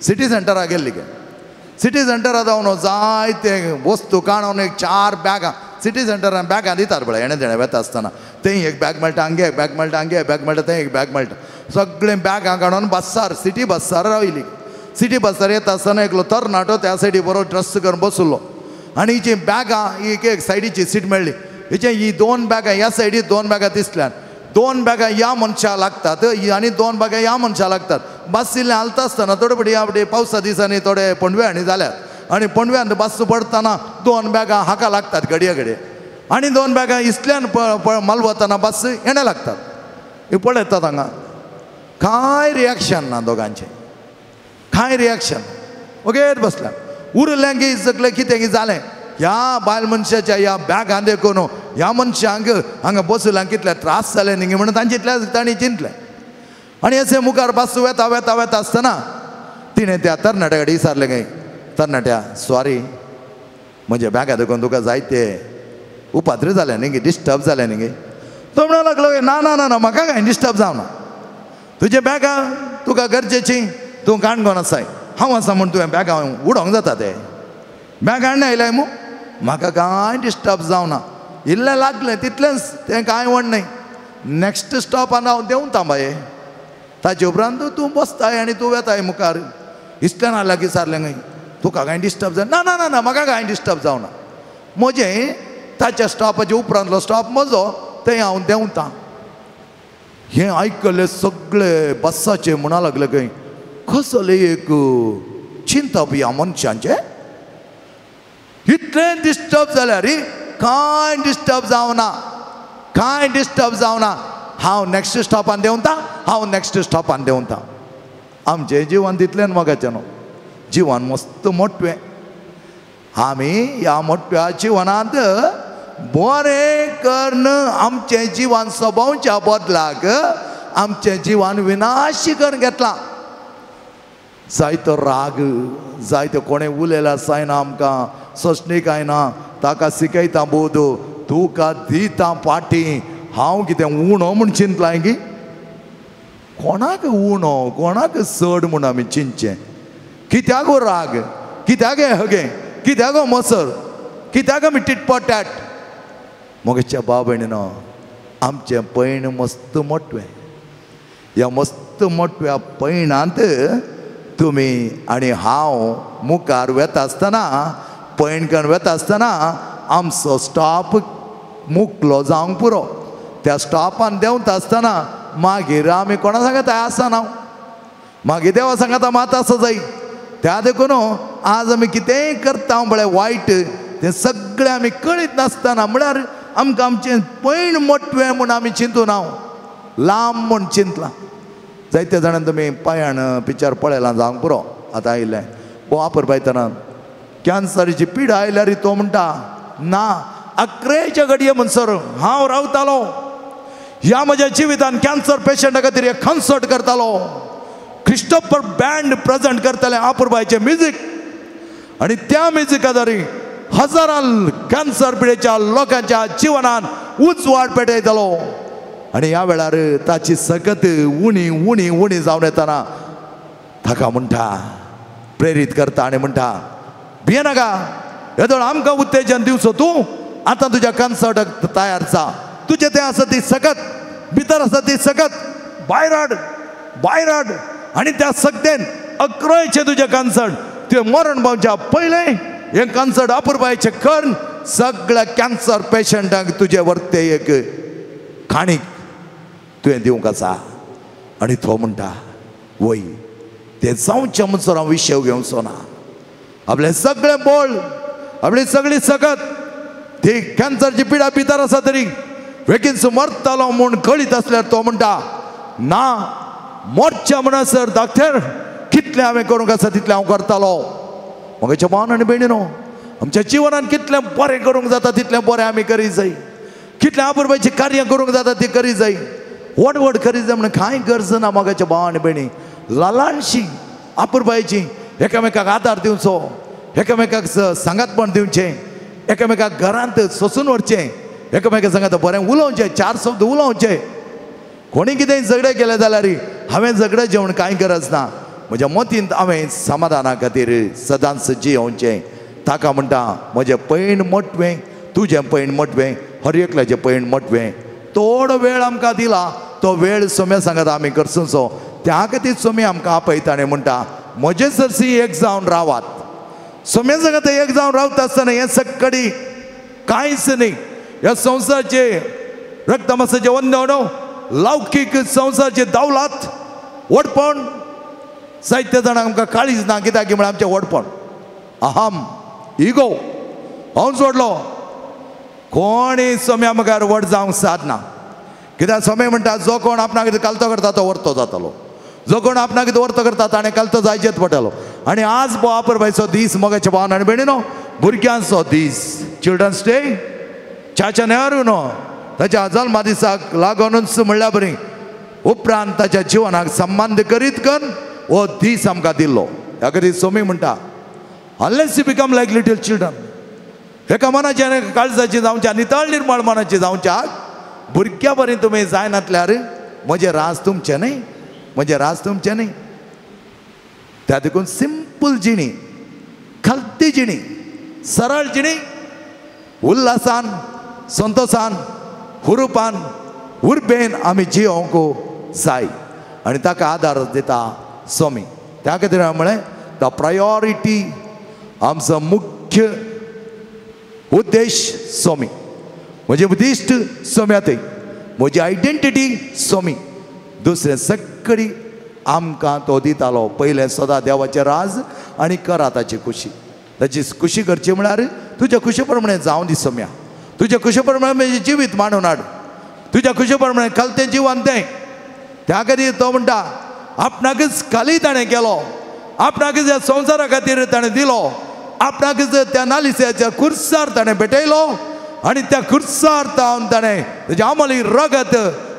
सिटी सेंटराक गेल्ली गे, सिटी सेंटराक जावन जायते वस्तू काणून एक 4 बॅगां सिटी सेंटरान बॅगां दितात पळय हेणें तेणें वेता आसतना, थंय एक बॅग मेळटा, हांगे एक बॅग मेळटा, हांगे एक बॅग मेळटा, थंय एक बॅग मेळटा, सगळें बॅगां काडून बस्सार सिटी बस्सार रावयली. सिटी बस्सार येता आसतना एकलो तरणाटो त्या सायडी बरो ड्रेस करून बसलो आनी हिची बॅगां एक एक सायडीची सीट मेळ्ळी. हिचे ही 2 बॅगां ह्या सायडी 2 बॅगां दिसल्यान, 2 बॅगां ह्या मनशा लागतात आनी 2 बॅगां ह्या मनशा लागतात. बस इल्लें हालता आसतना थोडे फावटी ह्या फावटी पावसा दिसांनी थोडे पणव्यांनी जाल्यात आनी पणव्यान बस पडटना 2 बॅगां हाका लागतात घडये घडये, आनी 2 बॅगां इसल्यान मालवताना बस येणे लागतात. हे पळयतात हांगा कांय रिएक्शन ना दोगांचें, कांय रिएक्शन वगैरे बसल्या. उरलें की सगळें कितें की जालें ह्या बायल मनशाच्या ह्या बॅगां देखून ह्या मनशांक हांगा बसल्यांक कितले त्रास जाले न्ही म्हणून तांचे इतले तांणी चिंतलें. आनी अशें मुखार बस वेता वेता वेता आसतना तिणें त्या तरणाट्या कडेन विचारलें काय, तरणाट्या सॉरी म्हज्या बॅगां देखून तुका जायते उपाद्र जाले न्ही, डिस्टर्ब जालें न्ही. तो म्हणूंक लागलो ना ना ना ना म्हाका कांय डिस्टर्ब जावना, तुजे बॅगां तुका गरजेची, तूं काणकोण आसाय, हांव आसा म्हूण तुवें बॅगां उडोवंक जाता, ते बॅग हाडून आयल्याय मू, म्हाका कांय डिस्टर्ब जावना, इल्लें लागलें तितलेंच, तें कांय व्हड न्हय, नॅक्स्ट स्टॉपान हांव देंवता बाये, ताचे उपरांत तूं बसताय आनी तूं वेताय मुखार. इतल्यान लागीं सारलें खंय तुका कांय डिस्टर्ब जाय ना ना ना ना म्हाका कांय डिस्टर्ब जावना, म्हजें ताच्या स्टॉपाचे उपरांतलो स्टॉप म्हजो, थंय हांव देंवता. हें आयकल्लें सगळे बसाचे म्हणा लागले खंय कसलें एक चिंतप ह्या मनशांचें, इतलें डिस्टर्ब जाल्यार कांय डिस्टर्ब जावना, कांय डिस्टर्ब जावना, हांव नॅक्स्ट स्टॉपान देंवता, हांव नॅक्स्ट स्टॉपान देंवता. आमचें जिवन तितलें मोगाचें न्हू, जिवन मस्त मोटवें. आमी ह्या मोटव्या जिवनांत बरें करून आमचें जिवन सोबोवच्या बदलाक आमचें जिवन विनाशी करून घेतलां. जायतो राग, जायतो कोणें उलयल्यार जायना आमकां, सोंसणीक जायना, ताका शिकयता बोध, तुका दिता पाटी, हांव कितें उणो म्हूण चिंतलां की कोणाक उणो कोणाक चड म्हूण आमी चिंतचें. कित्याक हो राग, कित्याक हें हगें, कित्याक हो मसर, कित्याक आमी टिटपटाट. मोगेच्या भाव भयणीनो, आमचें पैण मस्त मोटवें, ह्या मस्त मोटव्या पैणांत तुमी आनी हांव मुखार वेता आसतना, पैण करून वेता आसतना आमचो स्टॉप मुकलो जावंक पुरो. त्या स्टॉपान देंवता आसतना मागीर आमी कोणा सांगता आसना, मागीर देवा सांगता मात आसा जाय. त्या देखून आज आमी कितेंय करता म्हळ्यार वायट तें सगळें आमी कळीत नासतना, म्हळ्यार आमकां आमचें पैण मोटवें म्हूण आमी चिंतून हांव लांब म्हूण चिंतलां. जायते जाणांनी तुमी पांयान पिक्चर पळयलां जावंक पुरो. आतां आयिल्लें वापर पायतना कॅन्सरीची पिडा आयल्यार तो म्हणटा ना अकरेच्या घडये म्हणसर हांव रावतालो, ह्या म्हज्या जिवितान कॅन्सर पेशंटा खातीर एक कॉन्सर्ट करतालो, क्रिस्टोफर बँड प्रेजेंट करताले अपुरबायचें म्युजीक, आनी त्या म्युजिका द्वारे हजारां कॅन्सर पिडेच्या लोकांच्या जिवनान उजवाड पेटयतालो. आनी ह्या वेळार ताची सकत उणी उणी उणी जावन येतना ताका म्हणटा, प्रेरीत करता आनी म्हणटा भियेनाका, येदोळ आमकां उत्तेजन दिवचो तूं, आतां तुज्या कॉन्सर्टाक तयार जा, तुजें तें आसा ती सकत भितर आसा ती सकत भायर हाड, भायर हाड, आनी त्या सकतेन अकरायचें तुजें कॉन्सर्ट तुवें मरण पावच्या पयलें हें कॉन्सर्ट अपुरबायचें करून सगळ्या कॅन्सर पेशंटांक तुजे वरते एक काणीक तुवें दिवंक आसा. आनी तो म्हणटा वय तें जावचें म्हणसर हांव विशय घेवचो ना. आपलें सगळें बळ, आपली सगळी सकत, ती कॅन्सरची पिडा भितर आसा तरी बेगीन मरतालो म्हूण कळीत आसल्यार तो म्हणटा ना मोरच्या म्हणसर डॉक्टर कितलें हांवें करूंक आसा तितलें हांव करतालो. म्हगेच्या भावान आनी भयणीनो, आमच्या जिवनान कितलें बरें करूंक जाता तितलें बरें आमी करीत जाय, कितलें आपुरबायचें कार्य करूंक जाता तें करीत जाय, व्हड व्हड करीत जाय म्हणून कांय गरज ना. मोगाच्या भाव आनी भयणी, ल्हानशी आपुरबायची एकामेकाक आदार दिवचो, एकामेकाक सांगातपण दिवचें, एकामेकाक घरांत सोसून व्हरचें, एकामेका सांगात बरें उलोवचें, चार शब्द उलोवचें. कोणी कितेंय झगडें केलें जाल्यार हांवें झगडें जेवण कांय गरज ना. म्हज्या मतींत हांवें समाधाना खातीर सदांच जियोवचें. ताका म्हणटा म्हजें पैण मोटवें, तुजें पैण मोटवें, हर एकल्याचें पैण मोटवें. थोडो वेळ आमकां दिला तो वेळ सोम्या सांगात आमी करसो. त्या खातीर सोमी आमकां आपयता आनी म्हणटा म्हजे सरशी एक जावन रावात. सोम्या सांगात एक जावन रावता आसतना हें सक्कडी कांयच न्ही. ह्या संवसारचे रक्तमासाचें वंदण, लौकीक संवसारचे दावलात, व्हडपण, जायते जाणांक आमकां काळीज ना. कित्याक म्हळ्यार आमचें व्हडपण, अहम, इगो, हांव सोडलो. कोणी सोम्या मुखार व्हड जावंक सादना. कित्याक सोमे म्हणटा जो कोण आपणाक कितें कालतो करता तो वर्तो जातलो, जो कोण आपणाक कितें वर्तो करता ताणें कालतो जायचेच पडटलो. आनी आज आपुरबायचो दीस मोगाच्या भावान आनी भयणीनो, भुरग्यांचो दीस, चिल्ड्रन्स डे, चाचा नेहरू न्हू ताच्या जल्मा दिसाक लागूनच म्हणल्या बरी उपरांत ताच्या जिवनाक संबंद करीत करून हो दीस आमकां दिल्लो. ह्या खातीर सोमी म्हणटा unless you become like little children, एका मनाचे आनी काळजाचे जावच्या, नितळ निर्मळ मनाचे जावच्या भुरग्या बरी तुमी जायनातल्यार म्हजें राज तुमचें न्ही, म्हजें राज तुमचें न्ही. त्या देखून सिंपल जिणी, खालती जिणी, सरळ जिणी, उल्हासान, संतोसान, हुरुपान, उर्बेन आमी जियोवंक जाय. आनी ताका आदार दिता स्वामी. त्या खातीर हांवें म्हळें the priority, आमचो मुख्य उद्देश स्वामी, म्हजें उद्दिश्ट सोम्या, म्हजी आयडेंटिटी स्वामी. दुसरें सगळी आमकां तो दितालो. पयलें सदां देवाचें राज आनी करा ताची खुशी. ताची खुशी करची म्हळ्यार तुज्या खुशी प्रमाणे जावं दी सोम्या, तुज्या खुशी प्रमाणे म्हजें जिवीत मांडून हाड, तुज्या खुशी प्रमाणे खालतें जिवन तें. त्या खातीर तो म्हणटा आपणाकच खाली ताणें केलो, आपणाकच ह्या संवसारा खातीर ताणें दिलो, आपणाकच त्या नालिस्याच्या खुर्सार ताणें भेटयलो आनी त्या खुर्सार तावन ताणें ताजें आमली रगत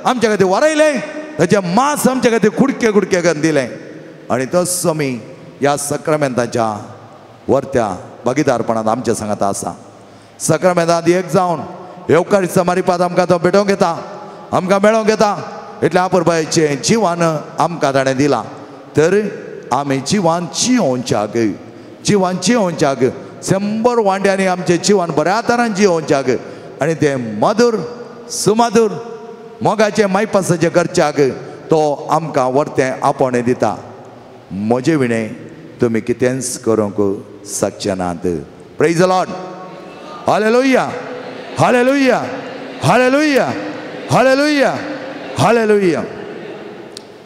आमच्या खातीर वरयलें, ताचें मांस आमच्या खातीर कुडके कुडके करून दिलें. आनी तो स्वामी ह्या सक्रामेंताच्या वर्त्या भागीदारपणांत आमच्या सांगात आसा. सक्रामेंतांत एक जावन येवकारीचा मारिपाद आमकां तो भेटोवंक येता, आमकां मेळोवंक येता. इतलें आपुरबायेचें जिवन आमकां ताणें दिलां. तर आमी जिवान जियोवच्याक, जिवान जियोवच्याक 100 वांट्यांनी आमचें जिवन बऱ्या तरान जियोवच्याक आनी तें मधूर सुमधूर मोगाचें मायपासाचें करच्याक तो आमकां वर्तें आपोवणें दिता. म्हजे विणें तुमी कितेंच करूंक शकचे नात. Praise the Lord. Hallelujah, hallelujah, hallelujah, hallelujah, hallelujah.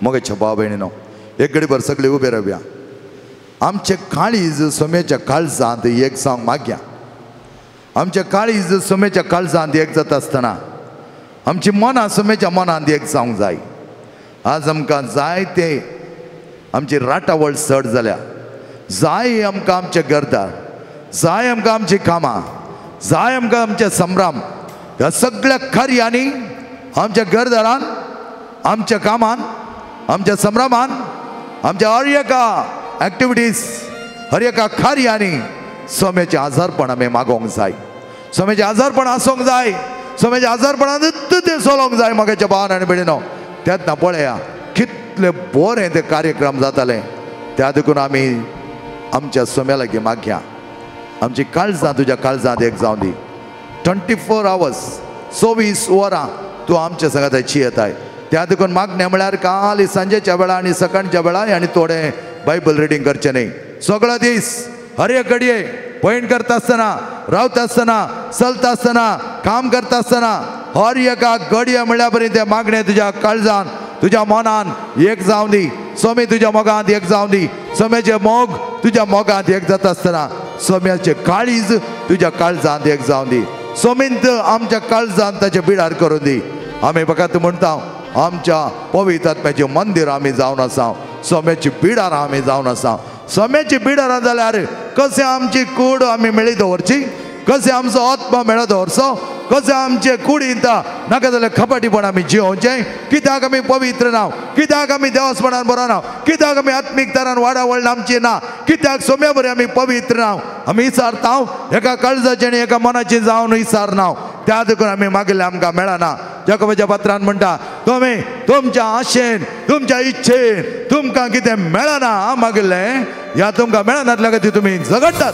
मोगाच्या भाव भयणीनो, एक घडीभर सगळी उबे रावया. आमचें काळीज सोम्याच्या काळजांत एक जावंक मागया. आमचें काळीज सोम्याच्या काळजांत एक जाता आसतना आमची मनां सोम्याच्या मनांत एक जावंक जाय. आज आमकां जाय ते आमची राटावळ चड जाल्या, जाय आमकां आमचें घरदार, जाय आमकां आमचीं कामां, जाय आमकां आमचे संभ्रम. ह्या सगळ्या कार्यांनी आमच्या घरदारान, आमच्या कामान, आमच्या संभ्रमान, आमच्या हर एका एक्टिविटीज, हर एका कार्यांनी सोम्याचें आजारपण आमी मागोवंक जाय. सोम्याचें आजारपण आसूंक जाय, सोम्याच्या आजारपणान तें चलोवंक जाय. मोगाच्या भावान आनी भयणीनो, तेन्ना पळया कितले बरें ते कार्यक्रम जाताले. त्या देखून आमी आमच्या सोम्या लागीं मागया, आमची काळजां तुज्या काळजांत एक जावं दी. 24 आवर्स, 24 वरां तूं आमच्या सांगाताची येताय. त्या देखून मागणें म्हळ्यार काल सांजेच्या वेळा आनी सकाळच्या वेळा आनी थोडें बायबल रिडींग करचें न्ही. सगळो दीस हर एक घडये पयण करता आसतना, रावता आसतना, चलता आसतना, काम करता आसतना हर एका घडये म्हळ्यार बरी तें मागणें तुज्या काळजान तुज्या मनान एक जावं दी, सोमी तुज्या मोगांत एक जावं दी, सोम्याचे मोग तुज्या मोगांत एक जाता आसतना सोम्याचे काळीज तुज्या काळजांत एक जावं दी. सोमींत आमच्या काळजांत ताचे बिडार करून दी. आमी फकत म्हणटा आमच्या पवित्र आत्म्याचें मंदीर आमी जावन आसा, सोम्याची बिडारां आमी जावन आसा. सोम्याची बिडारां जाल्यार कशें आमची कूड आमी मेळी दवरची, कशें आमचो आत्मा मेळो दवरचो, कशें आमचे कुडींत नाका जाल्यार खपाटीपण आमी जियोवचें. कित्याक आमी पवित्र ना, कित्याक आमी देवस्पणान बरो ना, कित्याक आमी आत्मीक तरान वाडावळ आमची ना, कित्याक सोम्या बरी आमी पवित्र ना. आमी विचारता एका काळजाचें आनी एका मनाचें जावन विचारना, त्या देखून आमी मागिल्लें आमकां मेळना. जाकोबाच्या पत्रान म्हणटा तुमी तुमच्या आशेन तुमच्या इच्छेन तुमकां कितें मेळना मागिल्लें ह्या तुमकां मेळनातल्या खातीर तुमी झगडटात,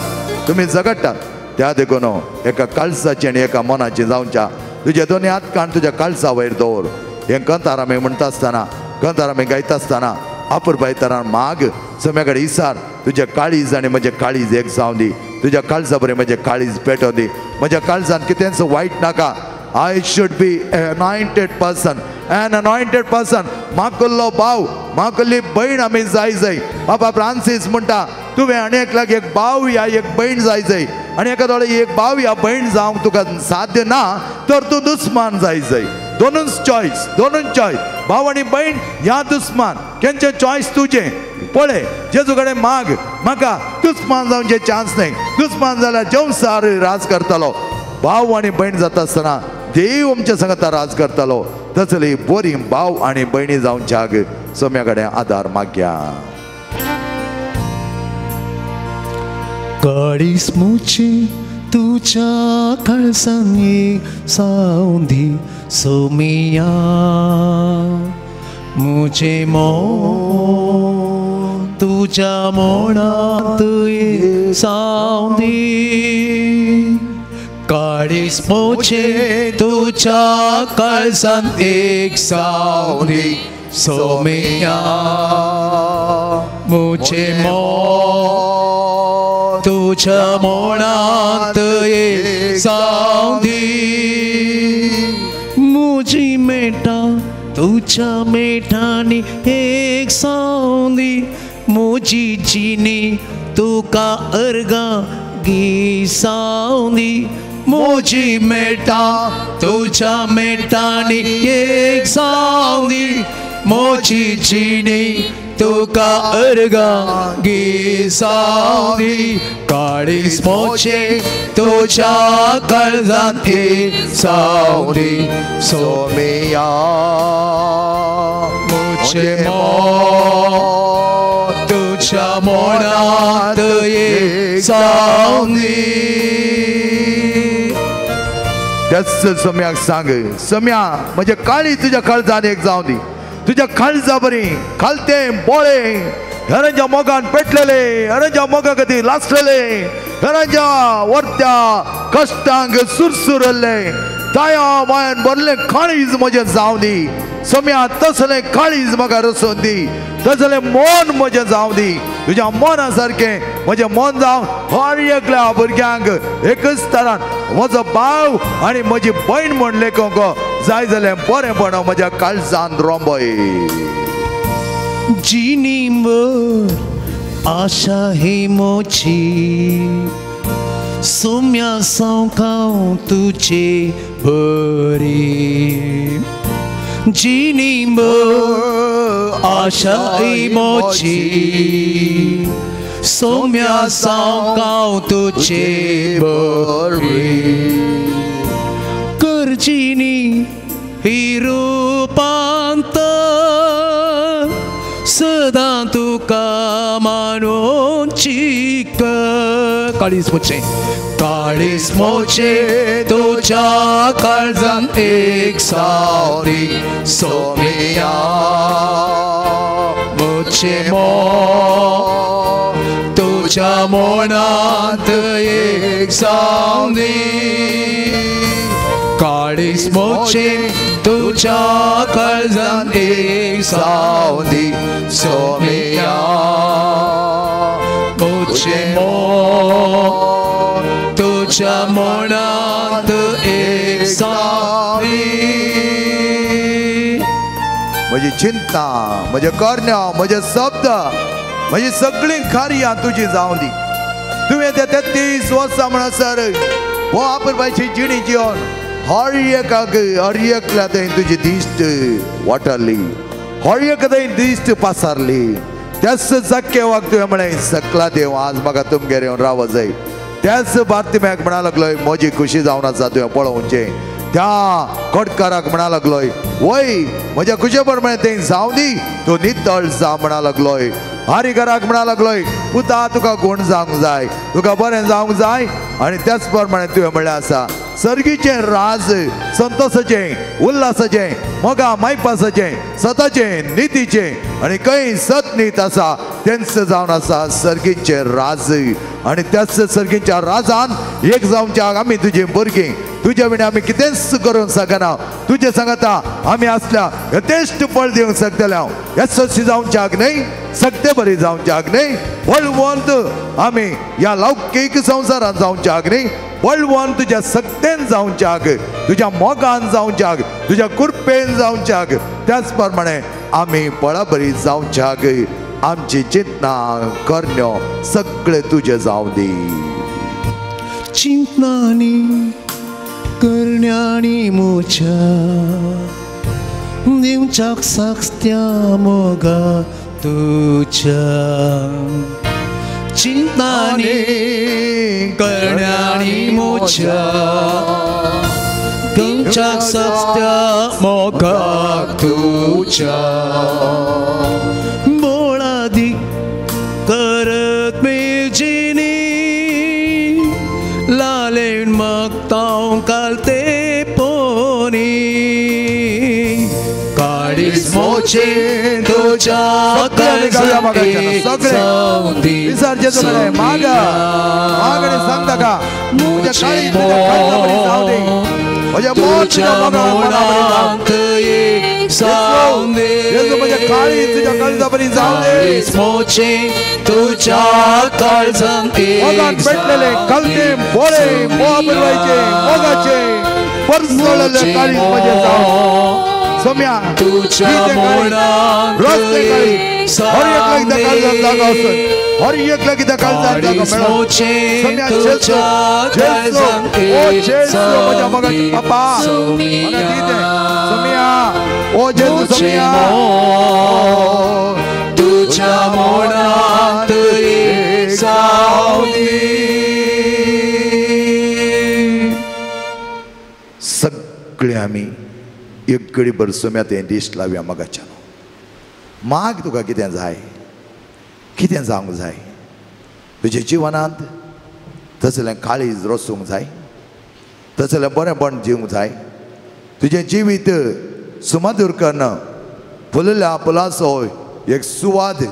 तुमी झगडटात. त्या देखून एका काळजाचें आनी एका मनाचें जावच्या. तुजे दोनी हात काण तुज्या काळजा वयर दवर. हें कंतार आमी म्हणटा आसतना, कंतार आमी गायता आसतना अपुरबाय तरान माग सम्या कडेन इसार, तुजें काळीज आनी म्हजें काळीज एक जावं दी, तुज्या काळजा बरें म्हजें काळीज पेटोवं दी, म्हज्या काळजान कितेंच वायट नाका. I should be an anointed person, an anointed person. माकुल्लो भाव माकुल्ली भयण आमी जाय जाय. बाबा फ्रांसीस म्हणटा तुवें आनी एकल्याक एक भाव या एक भयण जाय जाय, आनी एका दोळे एक भाव या भयण जावंक तुका साध्य ना तर तूं दुस्मान जाय जाय. दोनूच चॉयस, दोनूच चॉयस, भाव आनी भयण ह्या दुस्मान, केंचे चॉयस तुजें. पळय जेजू कडेन माग, म्हाका दुस्मान जावचे चान्स न्हय. दुस्मान जाल्यार जेवसार राज करतालो. भाव आनी भयण जाता आसतना देव आमच्या सांगता राज करतालो. तसली बरी भाव आनी भयणी जावच्याक सोम्या कडेन आदार मागया. काळीज मुचे तुझ्या काळजांनी जावं दी सोमिया, मुझे मोन तुझ्या मोणांत जावं दी. काळीज मुझे तुझ्या काळजांत एक जावं दी सोमिया, मुझे मोन तुझ्या मोणांत एक जावं दी. मुजी मेटा तुझ्या मेठांनी एक जावं दी, मुजी जिणी तुका अर्गां गी जावं दी. मुजी मेटा तुझ्या मेटांनी एक जावं दी, मुजी जिणी तुका अर्गां गी जावं दी. काळीज मोचे तुझ्या काळजांत एक जावं दी सोमिया, मुझे मोन तुझ्या मोणांत एक जावं दी. त्याच सोम्याक सांग, सोम्या म्हजें काळीज तुज्या काळजान एक जावं दी, तुज्या काळजा बरी खालते बोळे हेरांच्या मोगान पेटलेले, हेरांच्या मोगा खातीर लासलेले, हेरांच्या वरत्या कश्टांक सुरसुरल्ले, ताया मायान भरलें काळीज म्हजें जावं दी. सोम्या तसलें काळीज म्हाका रसोवन दी, तसलें मन म्हजें जावं दी. तुज्या मना सारकें म्हजें मन जावन हर एकल्या भुरग्यांक एकच तरान म्हजो भाव आनी म्हजी भयण म्हण लेखूंक जाय जाल्यार बरेंपण म्हज्या काळजान रोंबय. जिणीभर आशा ही मोची सोम्या सावकाव तुझे बरी, जिणीभर आशा ही मोची सोम्या सावकाव तुझे बरी. करजिनी ही रूपांतर सदां तुका मानूची. काळीज मोचे, काळीज मोचे तुझ्या काळजांत एक जावं दी सोमिया, मुझे मोन तुझ्या मोणांत एक जावं दी. काळीज मोचे तुझ्या काळजांत एक जावं दी सोमिया, मुझे मोन तुझ्या मोणांत एक जावं दी. म्हजी चिंता, म्हजें करण्या, म्हजे शब्द, म्हजी सगळीं कार्यां तुजी जावं दी. तुवें त्या 33 वर्सां म्हणसर हो आपरपाची जिणी जिवन हर एकाक हर एकल्या थंय तुजी दिश्ट वाटारली, हर एक थंय दिश्ट पासारली. त्याच जाक्केवाक तुवें म्हळें सकला देव आज म्हाका तुमगेर येवन राव जाय. त्याच बार्तिम्याक म्हणा लागलोय म्हजी खुशी जावन आसा तुवें पळोवचें. त्या कोटकाराक म्हणा लागलोय वय म्हज्या खुशे प्रमाणे तें जावं दी, तूं नितळ जा म्हणा लागलोय. हारीघराक म्हणा लागलोय पुता तुका गुण जावंक जाय, तुका बरें जावंक जाय. आनी त्याच प्रमाणे तुवें म्हणलें आसा सर्गीचें राज संतोसाचें, उल्हासाचें, मोगा मायपासाचें, सताचें, नितीचें आनी खंय सत नीत आसा तेंच जावन आसा सर्गीचें राज. आनी त्याच सर्गीच्या राजान एक जावच्या आमी तुजी भुरगीं, तुज्या विणें आमी कितेंच करूंक शकना. तुजें सांगता आमी आसल्या यथेश्ट फळ दिवंक शकतले. हांव येसस्वी जावच्याक न्हय, सगळे बरी जावच्याक न्हय, बळवंत आमी ह्या लौकीक संवसारांत जावच्याक न्हय, बळवंत तुज्या सक्तेन जावच्याक, तुज्या मोगान जावच्याक, तुज्या कृपेन जावच्याक. त्याच प्रमाणे आमी बळाबरी जावच्याक आमची चिंतना करण्यो सगळे तुजे जावं दी. चिंतनानी करण्यानी मोच्या दिवच्याक साक्षत्या मोगा तुझ्या. चिंतनानी करण्यानी मोच्या दिवच्याक साक्षत्या मोगा तुझ्या. बोळादी करत मेजिनी लालेन मागतां कालते पोनी. काळीज मोचे तुझ्या तुझ्या काळजांत पेटलेले कलते बोळे मोबायचे मोगाचे परसळलेले काळीज म्हजें जावं. सोम्या तुझ्या मोडांत हर एकल्याक त्या काळजांत जागो आसत, हर एकल्याक त्या काळजांत जागो मेळत. सोम्या जेजू, जेजू, ओ जेजू म्हज्या मोगाचे पापा म्हाका दी तें. सोम्या ओ जेजू सोम्या तुझ्या मोडांत जावं दी. सगळे आमी एक घडीभर सोम्या तें दिश्ट लावया मोगाच्यान. माग तुका कितें जाय, कितें जावंक जाय तुज्या जिवनांत. तसलें काळीज रसूंक जाय, तसलें बरेंपण जिवंक जाय. तुजें जिवीत सुमधूर कन्न फुलल्या फुलाचो एक सुवाद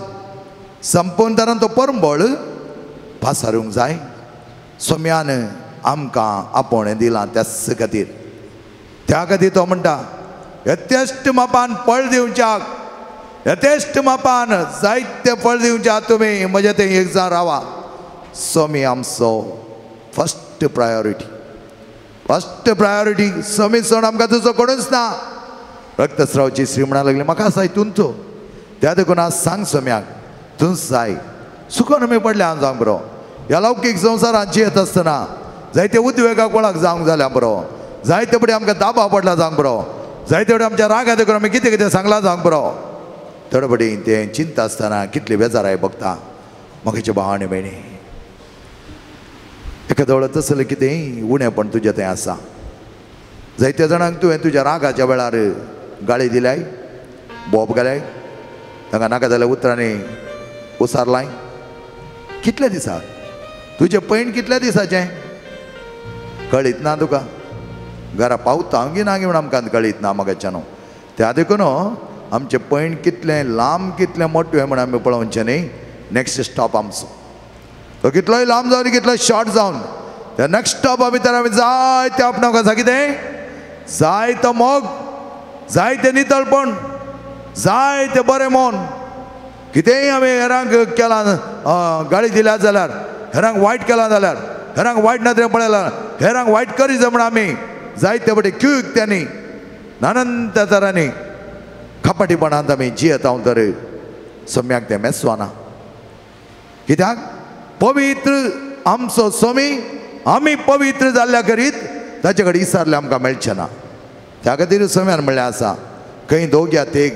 संपूर्ण तो परंबळ पासारूंक जाय. सोम्यान आमकां आपोवणें दिलां त्याच खातीर. त्या खातीर तो म्हणटा यथेश्ट मापान फळ दिवच्याक, यथेश्ट मापान जायते फळ दिवच्याक तुमी म्हजें तें एक जाण रावा. सोमी आमचो फस्ट प्रायोरिटी, फस्ट प्रायोरिटी. सोमी सोड आमकां तुजो कोणूच ना. रक्तस्रावची स्त्री म्हणा लागली म्हाका आसा तुमचो, त्या देखून आज सांग सोम्याक तूंच जाय. सुकोन आमी पडल्या हांव जावंक बरो. ह्या लौकीक संवसारांत जियेत आसतना जायते उद्वेगाक वळख जावंक जाल्या बरो, जायते फुडें आमकां दाबाव पडला जावंक बरो, जायते फुडें आमच्या रागा देखून आमी कितें कितें सांगलां जावंक बरो. थोडे फुडें तें चिंता आसतना कितली बेजाराय बघता म्हाका भाव आनी भयणी. एका दोळो तसलें कितेंय उणेपण तुजें थंय आसा. जायत्या जाणांक तुवें तुज्या रागाच्या वेळार गाळी दिल्याय, बोब घाल्याय, तांकां नाका जाल्यार उतरांनी उसारलाय. कितल्या दिसा तुजें पैण कितल्या दिसाचें कळीत ना तुका. घरा पावता गी ना म्हूण आमकां कळीत ना म्हाका न्हू. त्या देखून आमचें पैण कितलें लांब कितलें मोठें म्हूण आमी पळोवचें न्ही. नेक्स्ट स्टॉप आमचो तो कितलोय लांब जावन कितलो शॉर्ट जावन त्या नेक्स्ट स्टॉपा भितर आमी जायते आपणाक आसा कितें जायतो मोग, जायते नितळपण, जायते बरें मन. कितेंय आमी हेरांक केलां गाळी दिल्या जाल्यार, हेरांक वायट केलां जाल्यार, हेरांक वायट नदरेन पळयलां, हेरांक वायट करी जाय म्हूण आमी जायते फटी क्यूक त्यांनी नानंत तरांनी कपटीपणांत आमी जियेता तर सम्याक तें मेसवाना. कित्याक पवित्र आमचो स्वामी आमी पवित्र जाल्ल्या करीत ताचे कडेन विचारलें आमकां मेळचें ना. त्या खातीर सम्यान म्हणलें आसा खंय दोग्या तेग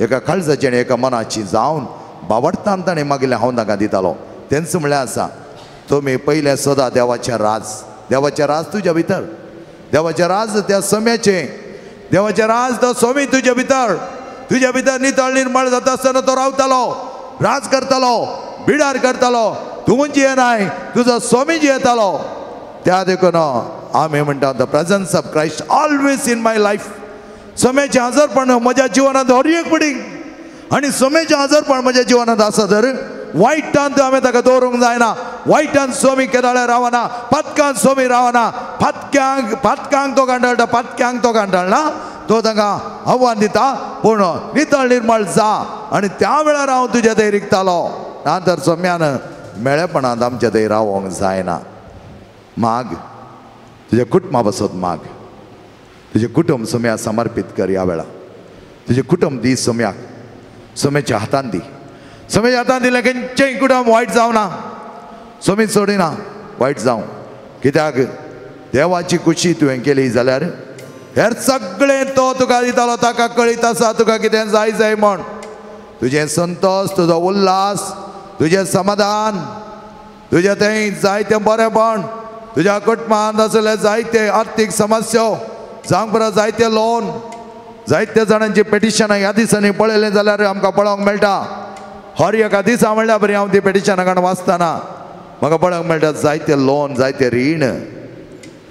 एका काळजाची आनी एका मनाची जावन बावडतान ताणें मागिल्लें हांव तांकां दितालो. तेंच म्हणलें आसा तुमी पयलें सदां देवाचें राज, देवाचें राज तुज्या भितर, देवाचें राज त्या सम्याचें, देवाचें राज तो स्वामी तुज्या भितर, तुज्या भितर नितळ निर्मळ जाता आसतना तो रावतालो, राज करतालो, बिडार करतालो. तूं जियेनाय तुजो स्वामी जियेतालो. त्या देखून आमी म्हणटा the presence of Christ always in my life. सम्याचें हजरपण म्हज्या जिवनांत हर एक पडी आनी सम्याचें हजरपण म्हज्या जिवनांत आसा तर वायटान हांवें ताका दवरूंक जायना. वायटान स्वामी केदाळे रावना, पातकान स्वामी रावना. पातक्यांक पातकांक तो कांटाळटा, पातक्यांक तो कांटाळना, तो तांकां आव्हान दिता पूण नितळ निर्मळ जा आनी त्या वेळार हांव तुज्या थंय रिगतालो. ना तर सम्यान मेळेपणांत आमच्या थंय रावोंक जायना. माग तुज्या कुटुंबा बसत माग, तुजें कुटुंब सम्या समर्पीत कर. ह्या वेळार तुजें कुटुंब दी सम्याक, सम्याच्या हातान दी. सम्याच्या हातान दिलें खंयचेंय कुटुंब वायट जावना, स्वामी सोडिना वायट जावं. कित्याक देवाची खुशी तुवें केली जाल्यार हेर सगळें तो तुका दितालो. ताका कळीत आसा तुका कितें जाय जाय म्हण. तुजें संतोश, तुजो उल्हास, तुजें समाधान, तुजें थंय जायतें बरेंपण, तुज्या कुटुंबांत आसले जायते आर्थीक समस्या जावंक पुरो, जायते लोन, जायते जाणांची पेटिशनां ह्या दिसांनी पळयलें जाल्यार आमकां पळोवंक मेळटा. हर एका दिसा म्हणल्यार बरी हांव ती पेटिशनां काडून वाचतना म्हाका पळोवंक मेळटा जायते लोन, जायते रीण,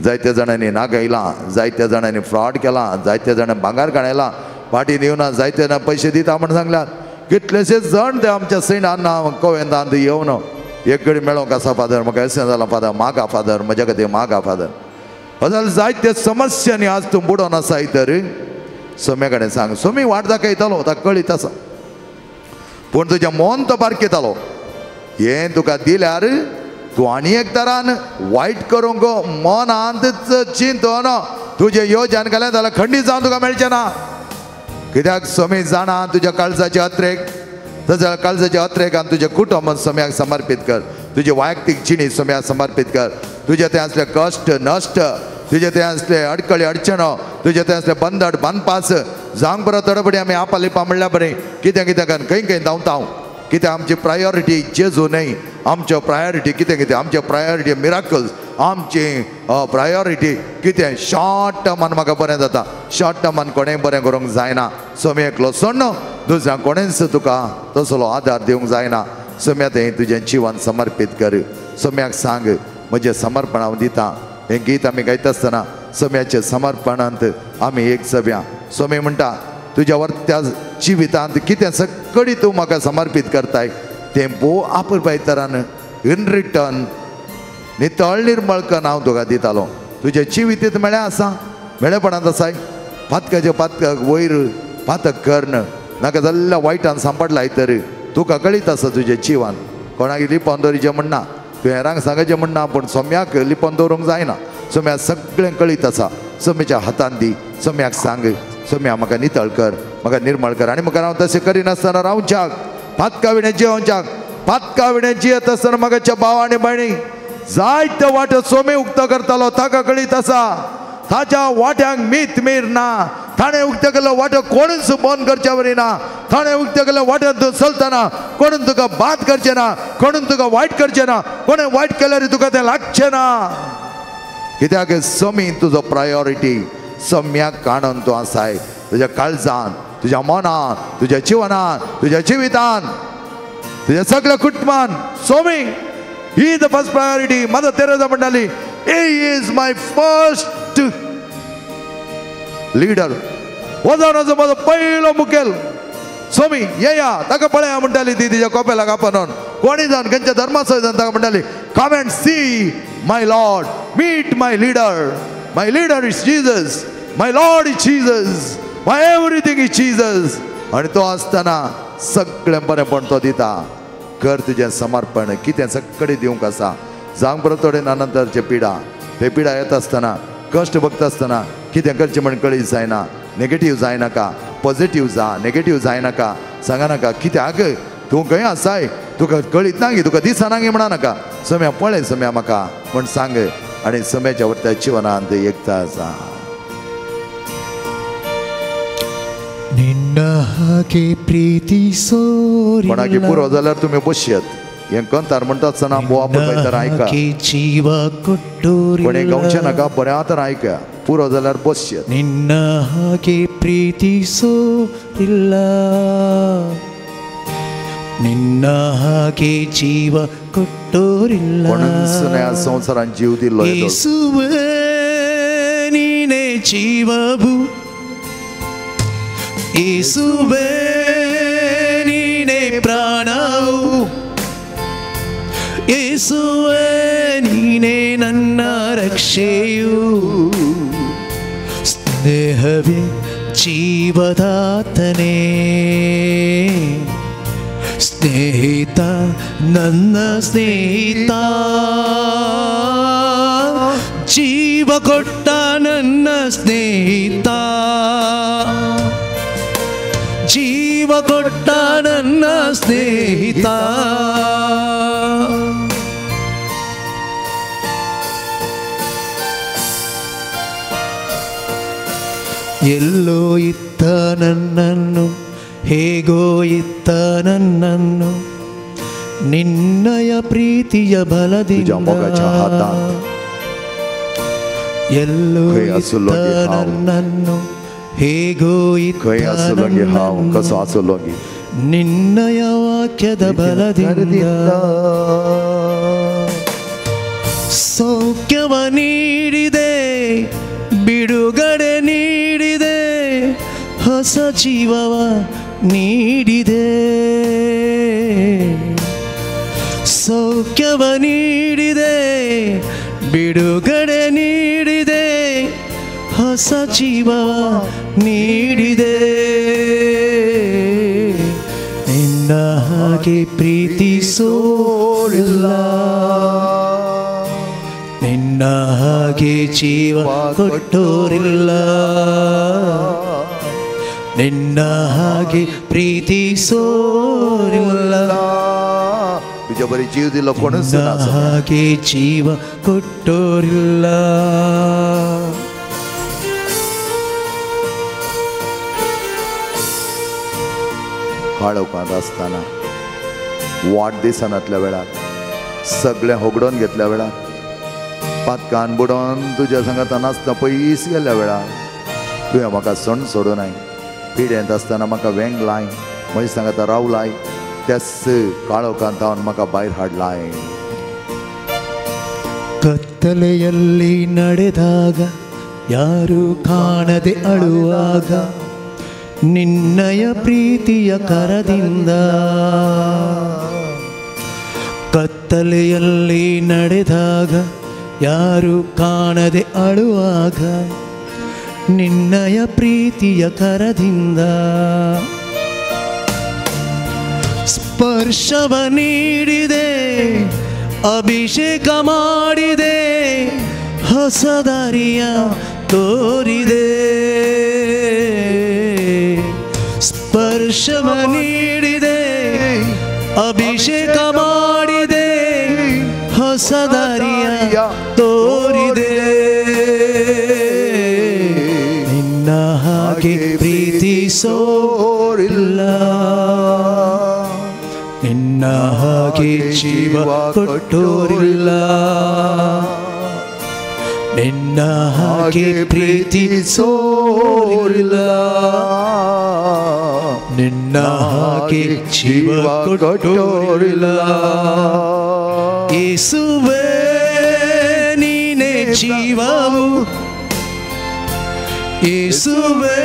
जायते जाणांनी नागयलां, जायत्या जाणांनी फ्रॉड केला, जायते जाणांनी भांगार काडयलां, फाटीं दिवना, जायते जाणां पयशे दिता म्हण सांगल्यात. कितलेशेच जाण ते आमच्या सैनान कोवेंतांत येवन एक कडेन मेळोंक आसा फादर, म्हाका अशें जालां फादर, मागा फादर, म्हज्या खातीर मागा फादर. जाल्यार जायते समस्यांनी आज तूं बुडोन आसाय तर सोम्या कडेन सांग. सोमी वाट दाखयतालो, ताका कळीत आसा, पूण तुजें मन तो बारकेतालो. हें तुका दिल्यार तूं आनी एक तरान वायट करूंक मनांत चिंतून तुजें योजन घालें जाल्यार खंडीत जावन तुका मेळचें ना. कित्याक सोमी जाणा तुज्या काळजाचे अत्रेक, तशें काळजाचे अत्रेक आनी तुजें कुटुंब सम्याक समर्पीत कर, तुजी वैयक्तीक जिणी सम्याक समर्पीत कर. तुजे थंय आसले कश्ट नश्ट, तुजे थंय आसले अडकळी अडचणो, तुजे थंय आसले बंदड बांदपास जावंक बरो थोडे आमी आपा लिपा म्हणल्यार बरें कितें कितें करून खंय खंय धांवता. कित्याक आमची प्रायोरिटी जेजू न्हय, आमच्यो प्रायोरिटी कितें कितें, आमच्यो प्रायोरिटी मिराकल्स, आमची प्रायोरिटी कितें शॉर्ट टर्मान म्हाका बरें जाता, शॉर्ट टर्मान कोणेंय बरें करूंक जायना. सोमी एकलो सोडण दुसऱ्या कोणेंच तुका तसलो आदार दिवंक जायना. सोम्या थंय तुजें जिवन समर्पीत कर. सोम्याक सांग म्हजें समर्पण हांव दिता. हें गीत आमी गायता आसतना सोम्याचें समर्पणांत आमी एक जावया. सोमी म्हणटा तुज्या वर्त्या जिवितांत कितें सगळी तूं म्हाका समर्पीत करताय तें भोव आपुरबाय तरान इन रिटर्न नितळ निर्मळ करून हांव तुका दितालो. तुजें जिवितींत मेळ्ळें आसा, मेळेपणांत आसाय. पातकाचें पातक वयर पातक कर्ण नाका जाल्ल्या वायटान सांपडलाय तर तुका कळीत आसा तुजें जिवन. कोणाक लिपोवन दवरिचें म्हणना, तुवें हेरांक सांगचें म्हणना, पूण सोम्याक लिपोवन दवरूंक जायना. सोम्याक सगळें कळीत आसा. सोम्याच्या हातान दी, सोम्याक सांग सोम्या म्हाका नितळ कर, म्हाका निर्मळ कर. आनी म्हाका हांव तशें करिनासतना रावच्याक, पातका विणें जियोवच्याक, पातका विणें जियेत आसतना म्हाका भाव आनी भयणी जायते वाट सोमी उक्तो करतालो. ताका कळीत आसा ताच्या वाट्यांक मीत मीर ना. ताणें उक्तें केल्लो वाटो कोणूच बंद करचे वरी ना. ताणें उक्तें केल्ल्या वाट्यान तूं चलतना कोणून तुका बाद करचें ना, कोणून तुका वायट करचें ना, कोणें वायट केल्यार तुका तें लागचें ना. कित्याक सोमी तुजो प्रायोरिटी, सम्याक काणून तूं आसाय. तुज्या काळजान, तुज्या मनान, तुज्या जिवनान, तुज्या जिवितान, तुज्या सगळ्या कुटुंबान सोमी ही the first priority. Mother Teresa म्हणटाली he is my first leader. हो जावन आसा म्हजो पयलो मुखेल सोमी. येया ताका पळया म्हणटाली ती तिच्या कोपेलाक आपणून कोणी जावन खंयच्या धर्माचो जावन ताका म्हणटाली come and see my lord, meet my leader. My leader is Jesus, my lord is Jesus, my everything is Jesus. आनी तो आसतना सगळें बरेंपण तो दिता. कर तुजें समर्पण कितें सगळें दिवंक आसा. जावंक बरो थोडे ना नंतरचे पिडा, ते पिडा येता आसतना कश्ट भोगता आसतना कितें करचें म्हण कळीत जायना, नेगेटीव जायनाका. पॉझिटिव्ह जा, नेगेटिव्ह जायनाका. सांगा नाका कित्याक तूं खंय आसाय, तुका कळीत ना गे, तुका दिसना गे म्हणा नाका. सम्या पळय सम्या म्हाका म्हण सांग आनी सम्याच्या वरत्या जिवनांत एकता आसा. ನಿನ್ನ ಹಾಗೆ ಪ್ರೀತಿಸೋರಿಲ್ಲ, कोणाकी पुरो जाल्यार तुमी बसयात. हें कंतार म्हणटा आसतना वापर तर आयका, ಜೀವ ಕೊಟ್ಟೋರಿಲ್ಲ, कोणी गावचें नाका, बऱ्या तर आयका. पुरो जाल्यार बसयात. ನಿನ್ನ ಹಾಗೆ ಪ್ರೀತಿಸೋರಿಲ್ಲ, ನಿನ್ನ ಹಾಗೆ ಜೀವ ಕೊಟ್ಟೋರಿಲ್ಲ. कोणूच ह्या संवसारान जीव दिल्लो ಯೇಸುವೇ ನೀನೇ ಜೀವವು, ಯೇಸುವೇ ನೀನೇ ಪ್ರಾಣವು, ಯೇಸುವೇ ನೀನೇ ನನ್ನ ರಕ್ಷೆಯು. ಸ್ನೇಹವೇ ಜೀವದಾತನೇ, ಸ್ನೇಹಿತ ನನ್ನ ಸ್ನೇಹಿತ, ಜೀವ ಕೊಟ್ಟ ನನ್ನ ಸ್ನೇಹಿತ, ಜೀವ ಕೊಟ್ಟ ನನ್ನ ಸ್ನೇಹಿತ. ಎಲ್ಲೋ ಇತ್ತ ನನ್ನನ್ನು, ಹೇಗೋ ಇತ್ತ ನನ್ನನ್ನು, ನಿನ್ನಯ ಪ್ರೀತಿಯ ಬಲದಿಂದ. ಎಲ್ಲೋ ಇತ್ತ ನನ್ನನ್ನು, ಹೇಗೋ ಇತ್ತ ನನ್ನನ್ನು, ನಿನ್ನಯ ವಾಕ್ಯದ ಬಲದಿಂದ. ಸೌಖ್ಯವ ನೀಡಿದೆ, ಬಿಡುಗಡೆ ನೀಡಿದೆ, ಹೊಸ ಜೀವವ ನೀಡಿದೆ. ಸೌಖ್ಯವ ನೀಡಿದೆ, ಬಿಡುಗಡೆ ನೀಡಿದೆ, ಹೊಸ ಜೀವವ ನೀಡಿದೆ. ನಿನ್ನ ಹಾಗೆ ಪ್ರೀತಿಸೋರಿಲ್ಲ, ನಿನ್ನ ಹಾಗೆ ಜೀವ ಕೊಟ್ಟೋರಿಲ್ಲ, ನಿನ್ನ ಹಾಗೆ ಪ್ರೀತಿಸೋರಿಲ್ಲ, तुज्या बरी जीव दिलो कोणूच ना ಹಾಗೆ ಜೀವ ಕೊಟ್ಟೋರಿಲ್ಲ. काळोखांत आसतना वाट दिसनातल्या वेळार सगळें होगडोवन घेतल्या वेळार पातकान बुडोवन तुज्या सांगातान नासतना पयस गेल्ल्या वेळार तुवें म्हाका सण सोडूनाय, पिडेंत आसतना म्हाका वेंग लाय, म्हज्या सांगाता रावलाय, त्याच काळोखांत धांवन म्हाका भायर हाडलाय. ಕತ್ತಲೆಯಲ್ಲಿ ನಡೆದಾಗ ಯಾರೂ ಕಾಣದೆ ಅಳುವಾಗ ನಿನ್ನಯ ಪ್ರೀತಿಯ ಕರದಿಂದ, ಕತ್ತಲೆಯಲ್ಲಿ ನಡೆದಾಗ ಯಾರೂ ಕಾಣದೆ ಅಳುವಾಗ ನಿನ್ನಯ ಪ್ರೀತಿಯ ಕರದಿಂದ ಸ್ಪರ್ಶವ ನೀಡಿದೆ, ಅಭಿಷೇಕ ಮಾಡಿದೆ, ಹೊಸ ದಾರಿಯ ತೋರಿದೆ. ಸ್ಪರ್ಶವ ನೀಡಿದೆ, ಅಭಿಷೇಕ ಮಾಡಿದೆ, ಹೊಸ ದಾರಿಯ ತೋರಿದೆ. ನಿನ್ನ ಹಾಗೆ ಪ್ರೀತಿಸೋರಿಲ್ಲ, ನಿನ್ನ ಹಾಗೆ ಜೀವ ಕೊಟ್ಟೋರಿಲ್ಲ, ನಿನ್ನ ಹಾಗೆ ಪ್ರೀತಿಸೋರಿಲ್ಲ, ನಿನ್ನ ಹಾಗೆ ಜೀವ ಕೊಟ್ಟೋರಿಲ್ಲ. ಯೇಸುವೇ ನೀನೇ ಜೀವವು, ಯೇಸುವೇ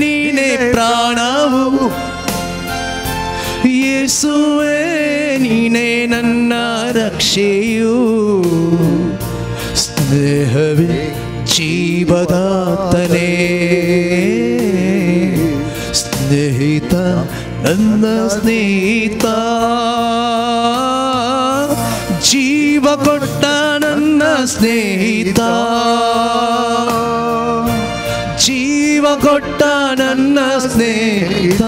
ನೀನೇ ಪ್ರಾಣವು, ಯೇಸುವೇ ನೀನೇ ನನ್ನ ರಕ್ಷೆಯು. ಸ್ನೇಹವೇ ಜೀವದಾತನೇ, ಸ್ನೇಹಿತ ನನ್ನ ಸ್ನೇಹಿತ, ಜೀವ ಕೊಟ್ಟ ನನ್ನ ಸ್ನೇಹಿತ, ಜೀವ ಕೊಟ್ಟ ನನ್ನ ಸ್ನೇಹಿತ.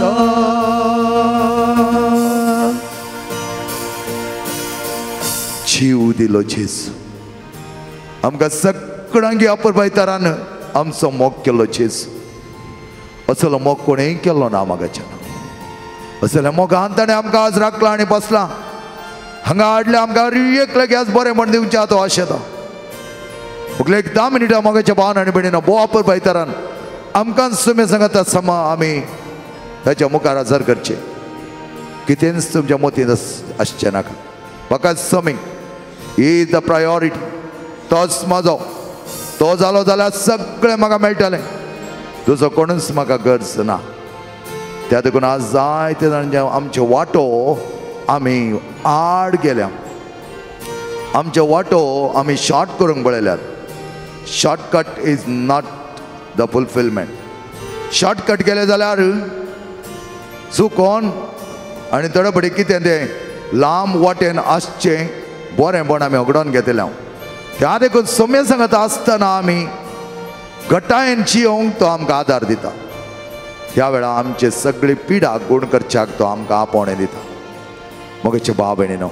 जीव दिलो जेजू आमकां सगळ्यांक अपुरबायतारान आमचो मोग केलो जेजू. असलो मोग कोणेय केलो ना म्हाकाच्यान. असल्या मोगान ताणें आमकां आज राखला आनी बसला हांगा हाडलें आमकां एकल्याक आज बरें म्हण दिवचें तो आशेता. फुडले एक 10 मिनटां मोगाच्या भावान आनी भयणीन भोव अपुरबायतारान आमकां सुमे सांगता समा आमी ताच्या मुखार हजर करचें. कितेंच तुमच्या मतींत आसचें नाका. म्हाका समी is the priority. तोच म्हजो, तो जालो जाल्यार सगळें म्हाका मेळटलें, दुसरो कोणूच म्हाका गरज ना. त्या देखून आज जायते जाण आमचे वांटो आमी आड गेल्या, आमचे वांटो आमी शॉर्ट करूंक पळयल्यात. Shortcut is not the fulfilment. Shortcut केलें जाल्यार चुकोन आनी थोडे फुडें कितें तें लांब वाटेन आसचें बरेंपण आमी उगडोन घेतलें. त्या देखून सम्य सांगता आसतना आमी घटायेन जियोंक तो आमकां आदार दिता. त्या वेळार आमचे सगळी पिडा गुण करच्याक तो आमकां आपोवणें दिता. मगचे भाव भयणीनो,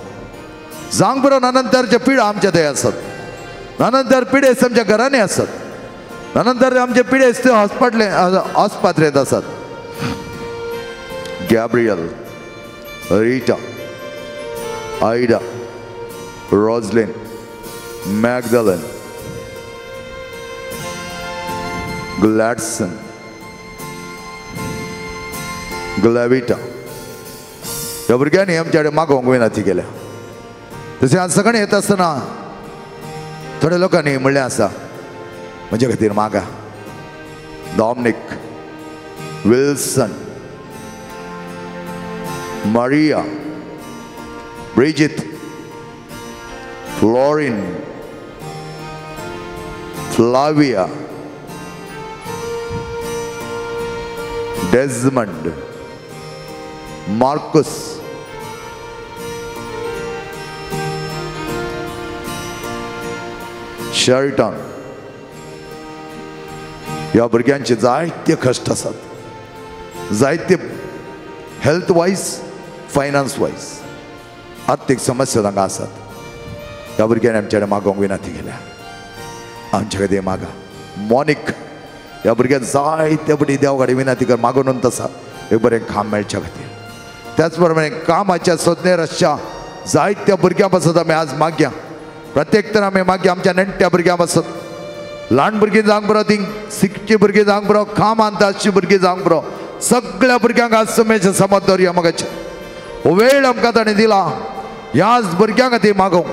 जावंक पुरो नंतरचे पिडा आमच्या थंय आसत, नंतर पिडेस्त आमच्या घरांनी आसत, नंतर आमचे पिडेस्त हॉस्पिटले आस्पत्रेंत आसात. Gabriel, Rita, Ida, Roslyn, Magdalene, Gladson, Glavita ह्या भुरग्यांनी आमच्या कडेन मागोवंक विनंती केल्या. तशें आज सगळें येता आसतना थोड्या लोकांनी म्हणलें आसा म्हजे खातीर मागा. Dominic, Wilson, Maria, Bridget, Florin, Flavia, Desmond, Marcus, Sheraton ह्या भुरग्यांचे जायते कश्ट आसात, जायते हेल्थ वायज, फायनान्स वायज आर्थीक समस्या तांकां आसात. ह्या भुरग्यांनी आमच्या कडेन मागोवंक विनंती केल्या, आमच्या खातीर मागा. मॉनिक ह्या भुरग्यांक जायते फावटी देवा कडेन विनंती कर मागून आसा एक बरें काम मेळच्या खातीर. त्याच प्रमाणे कामाच्या सोदनेर आसच्या जायत्या भुरग्यां पासत आमी आज मागया. प्रत्येक तर आमी मागया आमच्या नेण्ट्या भुरग्यां पासत. ल्हान भुरगीं जावंक पुरो, ती शिकची भुरगीं जावंक पुरो, कामांत आसची भुरगीं जावंक पुरो, सगळ्या भुरग्यांक आज सुमेचे समज दवरया. मगाचे हो वेळ आमकां ताणें दिला ह्याच भुरग्यां खातीर मागोवंक.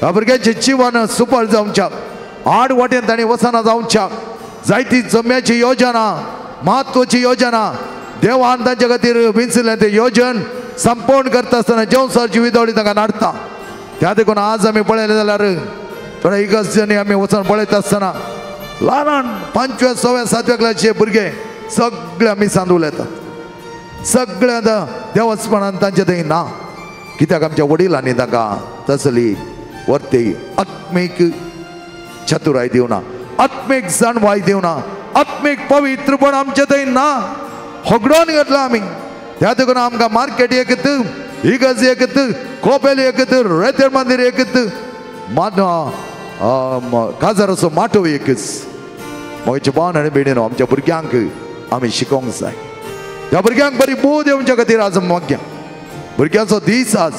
ह्या भुरग्यांचें जिवन सुफळ जावच्या, आड वाटेन तांणी वचना जावच्या. जायती जम्याची योजना, म्हत्वाची योजना देवान तांचे खातीर विंचलें तें योजन संपूर्ण करता आसतना जेवसाची विदवळी तांकां नाडटा. त्या देखून आज आमी पळयलें जाल्यार थोड्या इगर्जांनी आमी वचून पळयता आसतना ल्हान ल्हान 5व्या 6व्या 7व्या क्लासीचे भुरगे सगळे आमी सांदूल उलयतात. सगळे आतां देवस्पणान तांचे थंय ना, कित्याक आमच्या वडिलांनी तांकां तसली वर्ती आत्मीक चतुराय दिवना, आत्मीक जाणवाय दिवना, आत्मीक पवित्रपण आमचे थंय ना, होगडोन घेतला आमी. त्या देखून आमकां मार्केट एकत, इगर्ज एकत, कोपेल एकत, रेतेर मंदीर एकत, काजाराचो माटोव एकच. म्हजे भाव आनी भयणीनो, आमच्या भुरग्यांक आमी शिकोवंक जाय. त्या भुरग्यांक बरी बोध येवच्या खातीर आज मागया. भुरग्यांचो दीस आज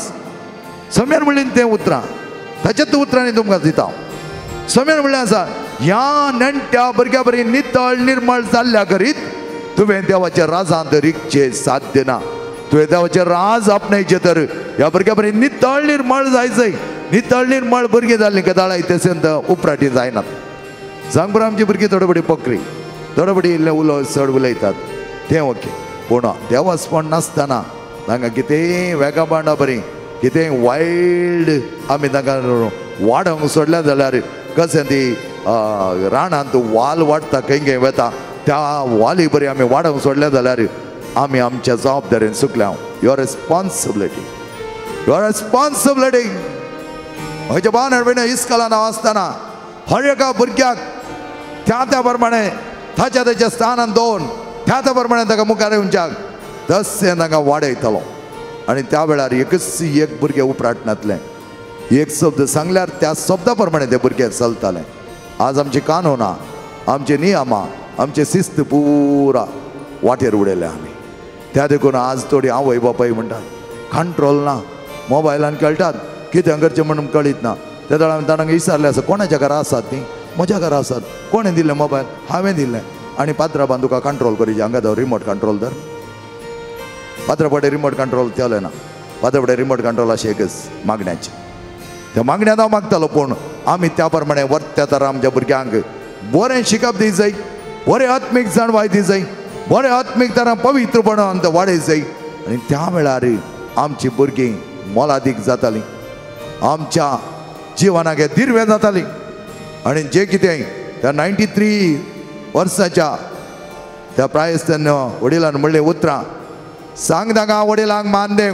सम्यान म्हणलें तें उतरां, ताच्याच उतरांनी तुमकां दिता. सम्यान म्हणलें आसा, ह्या नेण्ट्या भुरग्या बरी नितळ निर्मळ जाल्ल्या करीत तुवें देवाच्या राजांत रिगचें साध्य ना. तुवें देवाचें राज आपणायचें तर ह्या भुरग्या बरी नितळ निर्मळ जायचंय. नितळ निर्मळ भुरगीं जाल्लीं गदाळाय तशें उपराटी जायनात. सांग बरं, आमची भुरगीं थोडे फुडें पकरी, थोडे फुडें इल्लें उलो चड उलयतात तें ओके, पूण देवस्पण नासतना तांकां कितेंय वेगाबांडा बरी कितेंय वायल्ड आमी तांकां वाडोवंक सोडल्या जाल्यार कशें ती रानांत वाल वाडटा, खंय खंय वता, त्या वाली बरी आमी वाडोवंक सोडल्या जाल्यार आमी आमच्या जबाबदारेन चुकल्या. Your responsibility, your responsibility. म्हज्या भावान भयणीं, इस्कॉलान हांव आसतना हर एका भुरग्याक त्या त्या प्रमाणे ताच्या ताच्या स्थानान दोन त्या त्या प्रमाणे ताका मुखार येवच्याक तशें तांकां वाडयतलो. आनी त्या वेळार एकच एक भुरगें उपराटनातलें, एक शब्द सांगल्यार त्या शब्दा प्रमाणे ते भुरगे चलताले. आज आमची कानूनां, आमचे नियमां, आमचे शिस्त पुरा वाटेर उडयले आमी. त्या देखून आज थोडी आवय बापाय म्हणटात कंट्रोल ना, मोबायलान खेळटात, कितें करचें म्हणून कळीत ना. त्या वेळार आमी ताणांक विचारलें आसा कोणाच्या घरा आसात ती, म्हज्या घरा आसात. कोणें दिलें मोबायल? हांवें दिलें. आनी पात्राबान तुका कंट्रोल करीचे, हांगा धर रिमोट कंट्रोल धर. पात्रापडे रिमोट कंट्रोल केलें ना, पात्रापडे रिमोट कंट्रोल अशें एकच मागण्याचें. त्या मागण्यांत हांव मागतालो, पूण आमी त्या प्रमाणे वर्त्या तर आमच्या भुरग्यांक बरें शिकप दी जाय, बरें आत्मीक जाणवाय दी जाय, बरें आत्मीक तरां पवित्रपणान वाडय जाय. आनी त्या वेळार आमची भुरगीं मोलादीक जातालीं, आमच्या जिवनाक दिर्वें जातालीं. आनी जें कितें त्या 93 वर्साच्या त्या प्रायस्तान वडिलान म्हणलें उतरां सांग तांकां वडिलांक मान देव,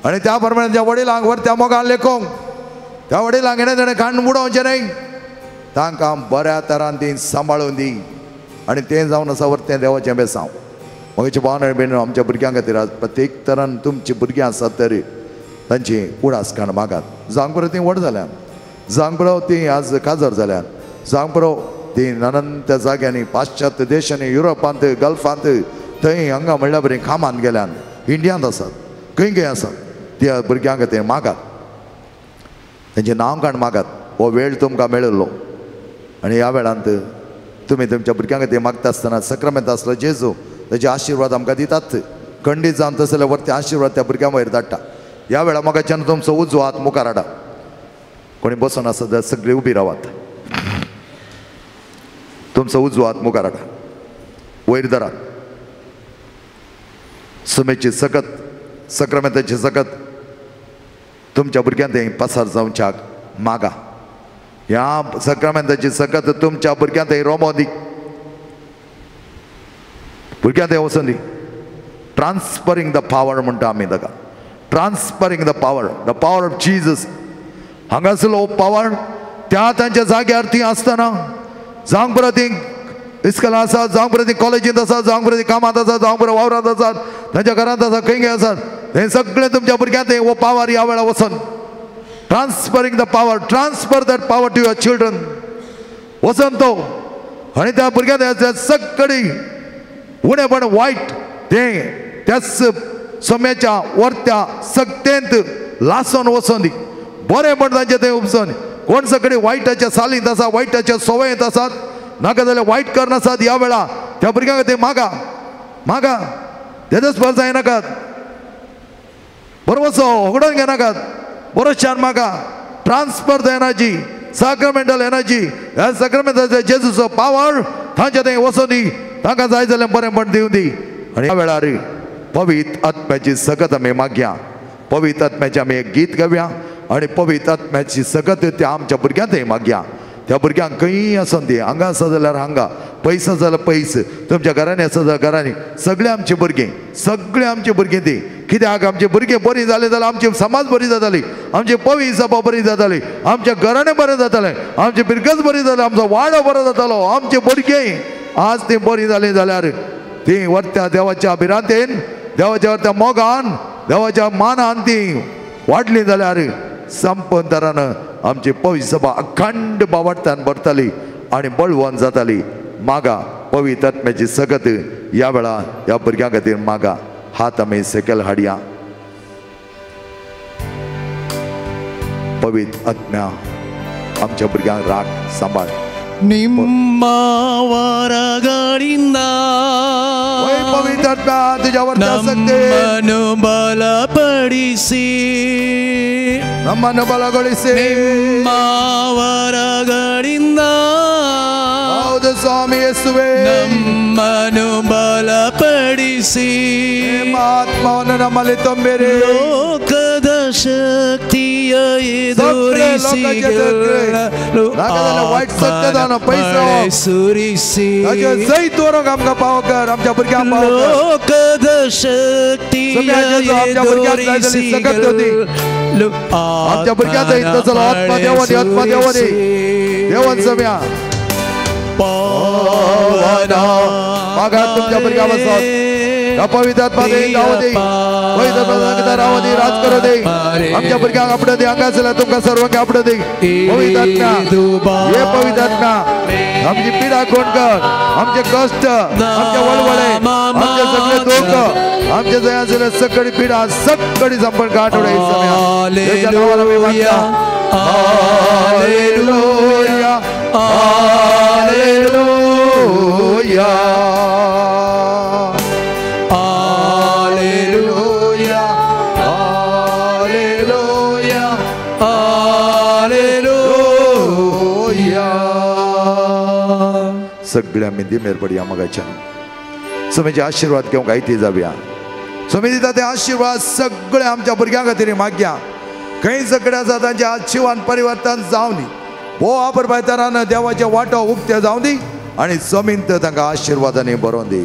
आनी त्या प्रमाणे त्या वडिलांक व्हर त्या मोगान लेखोंक, त्या वडिलांक हेणें तेणें खाण उडोवचें न्हय, तांकां बऱ्या तरान ती सांबाळून दी. आनी तें जावन आसा व्हर तें देवाचें बेसांव. म्हगेचे भाव आनी भयणीनो, आमच्या भुरग्यां खातीर आज प्रत्येक तरान तुमची भुरगीं आसात तरी तांची उडास काण मागात. जावंक पुरो तीं व्हड जाल्यात, जावंक पुरो तीं आज काजार जाल्यात, जावंक पुरो तीं नानान त्या जाग्यांनी पाश्चात्य देशांनी, युरोपांत, गल्फांत, थंय हांगा म्हणल्या बरी कामांत गेल्यान, इंडियांत आसात, खंय खंय आसात. त्या भुरग्यां खातीर मागात, तेंचें नांव काण मागात. हो वेळ तुमकां मेळिल्लो आनी ह्या वेळांत तुमी तुमच्या भुरग्यां खातीर मागता आसतना सक्रामेंत आसलो जेजू ताचे आशिर्वाद आमकां दितात. खंडीत जावन तसले जाल्यार ते आशिर्वाद त्या भुरग्यां वयर धाडटा. ह्या वेळार म्हाका तुमचो उजवो हात मुखार हाडा, कोणी बसून आसा जाल्यार सगळी उबी रावात. तुमचो उजवो हात मुखार हाडा, वयर धरात. सुमेची सकत, सक्रामेंताची सकत तुमच्या भुरग्यां थंय पासार जावच्याक मागा. ह्या सक्रामेंताची सकत तुमच्या भुरग्यां थंय रोमो दी, भुरग्यां थंय वचून दी. ट्रान्सफरींग the power म्हणटा आमी ताका, transferring the power, the power of Jesus. हांगासलो power त्या तांच्या जाग्यार ती आसतना, जावंक पुरो ती इस्कलां आसात, जावंक पुरो ती कॉलेजींत आसात, जावंक पुरो ती कामांत आसात, जावंक पुरो वावरांत आसात, तांच्या घरांत आसात, खंय खंय आसात, हें सगळें तुमच्या भुरग्यांत हो पावर ह्या वेळार वचून. Transferring the power, transfer that power to your children. वचून तो आनी त्या भुरग्यांत सगळी उणेपण वायट तें त्याच सम्याच्या वरत्या सक्तेंत लासून वचून दी. बरेंपण तांचें थंय उपसून. कोण सगळी वायटाच्या सालींत आसा, वायटाच्या सवयेंत आसात, नाका जाल्यार वायट करनासात, ह्या वेळा त्या भुरग्यांक ते मागा मागा, तेजच भर जायनाकात, बरो वचो होगडोवन घेनाकात, बरो शान मागा. Transfer the energy, sacramental energy, ह्या साक्रामेंटल जेजूचो पावर तांच्या थंय वचून दी. तांकां जाय जाल्यार बरेंपण दिवं दी. आनी ह्या वेळार पवित्र आत्म्याची सकत आमी मागया, पवित्र आत्म्याचें आमी एक गीत गावया आनी पवित्र आत्म्याची सकत त्या आमच्या भुरग्यां थंय मागया. त्या भुरग्यांक खंय आसून दी, हांगा आसा जाल्यार हांगा, पयस आसा जाल्यार पयस, तुमच्या घरांनी आसा जाल्यार घरांनी, सगळीं आमची भुरगीं, सगळीं आमची भुरगीं ती. कित्याक आमची भुरगीं बरीं जालीं जाल्यार आमची समाज बरी जाताली, आमची पवी सभा बरी जाताली, आमच्या घराणें बरें जातालें, आमची पिरगज बरी जाताली, आमचो वाडो बरो जातालो. आमची भुरगीं आज तीं बरीं जालीं जाल्यार तीं वरत्या देवाच्या भिरांतेन, देवाच्या वरत्या मोगान, देवाच्या मानान तीं वाडलीं जाल्यार संपूर्ण तरान आमची पवी सभा अखंड बावडतान भरताली आनी बळवंत जाताली. मागा पवित्र आत्म्याची सकत ह्या वेळा ह्या भुरग्यां खातीर मागा. हात आमी सकयल हाडया. पवित्र आत्म्या आमच्या भुरग्यांक राख सांबाळ. ನಿಮ್ಮ ವರಗಳಿಂದ ಪವಿತ್ರ ಆತ್ಮ ತುझ्या वरती ಆಸಕ್ತಿ ನಮ್ಮನ್ನು ಬಲಪಡಿಸಿ, ನಮ್ಮನ್ನು ಬಲಗೊಳಿಸಿ, ನಿಮ್ಮ ವರಗಳಿಂದ ಹೌದು ಸ್ವಾಮಿ ಯೇಸುವೇ ನಮ್ಮನ್ನು ಬಲಪಡಿಸಿ, ನಿಮ್ಮ ಆತ್ಮವನ್ನು ನಮ್ಮಲ್ಲಿ ತುಂಬಿರಿ. ಲೋಕದ ಶಕ್ತಿಯ ಎದುರಿಸಿ ಸುರಿಸಿ ಲೋಕದ ಶಕ್ತಿಯ ಎದುರಿಸಿ आमच्या भुरग्यांक आत्मा देवानी, आत्मा देवानी, देवान सम्या. पावना. मागा तुमच्या भुरग्या बसत पवित्र आत्मा दे, रावू दे, पवित्र आत्मा रावू दे, राज करू दे. आमच्या भुरग्यांक आपडो दे, हांगा तुमकां सर्वांक आपडो दे. पवित्र आत्मा, हे पवित्र आत्मा, आमची पिडा कोण कर, आमचे कष्ट, आमचे वळवळे, आमचे सगळे दुःख, आमचे जंय आसले सगळी पिडा सगळी संपण काट उडय. Hallelujah, hallelujah, hallelujah, hallelujah, hallelujah. सगळ्या मिंदी मेर पडया मगाच्या स्वामीचे आशीर्वाद घेवंक आयती जावया. स्वामी दिता ते आशीर्वाद सगळे आमच्या भुरग्यां खातीर मागया. खंय सगळे आसा तांच्या आशिवान परिवर्तन जावं दी. हो वापर पायताना देवाचे वाटो उक्ते जावं दी आनी जमीन तर तांकां आशिर्वादांनी बरोवन दी.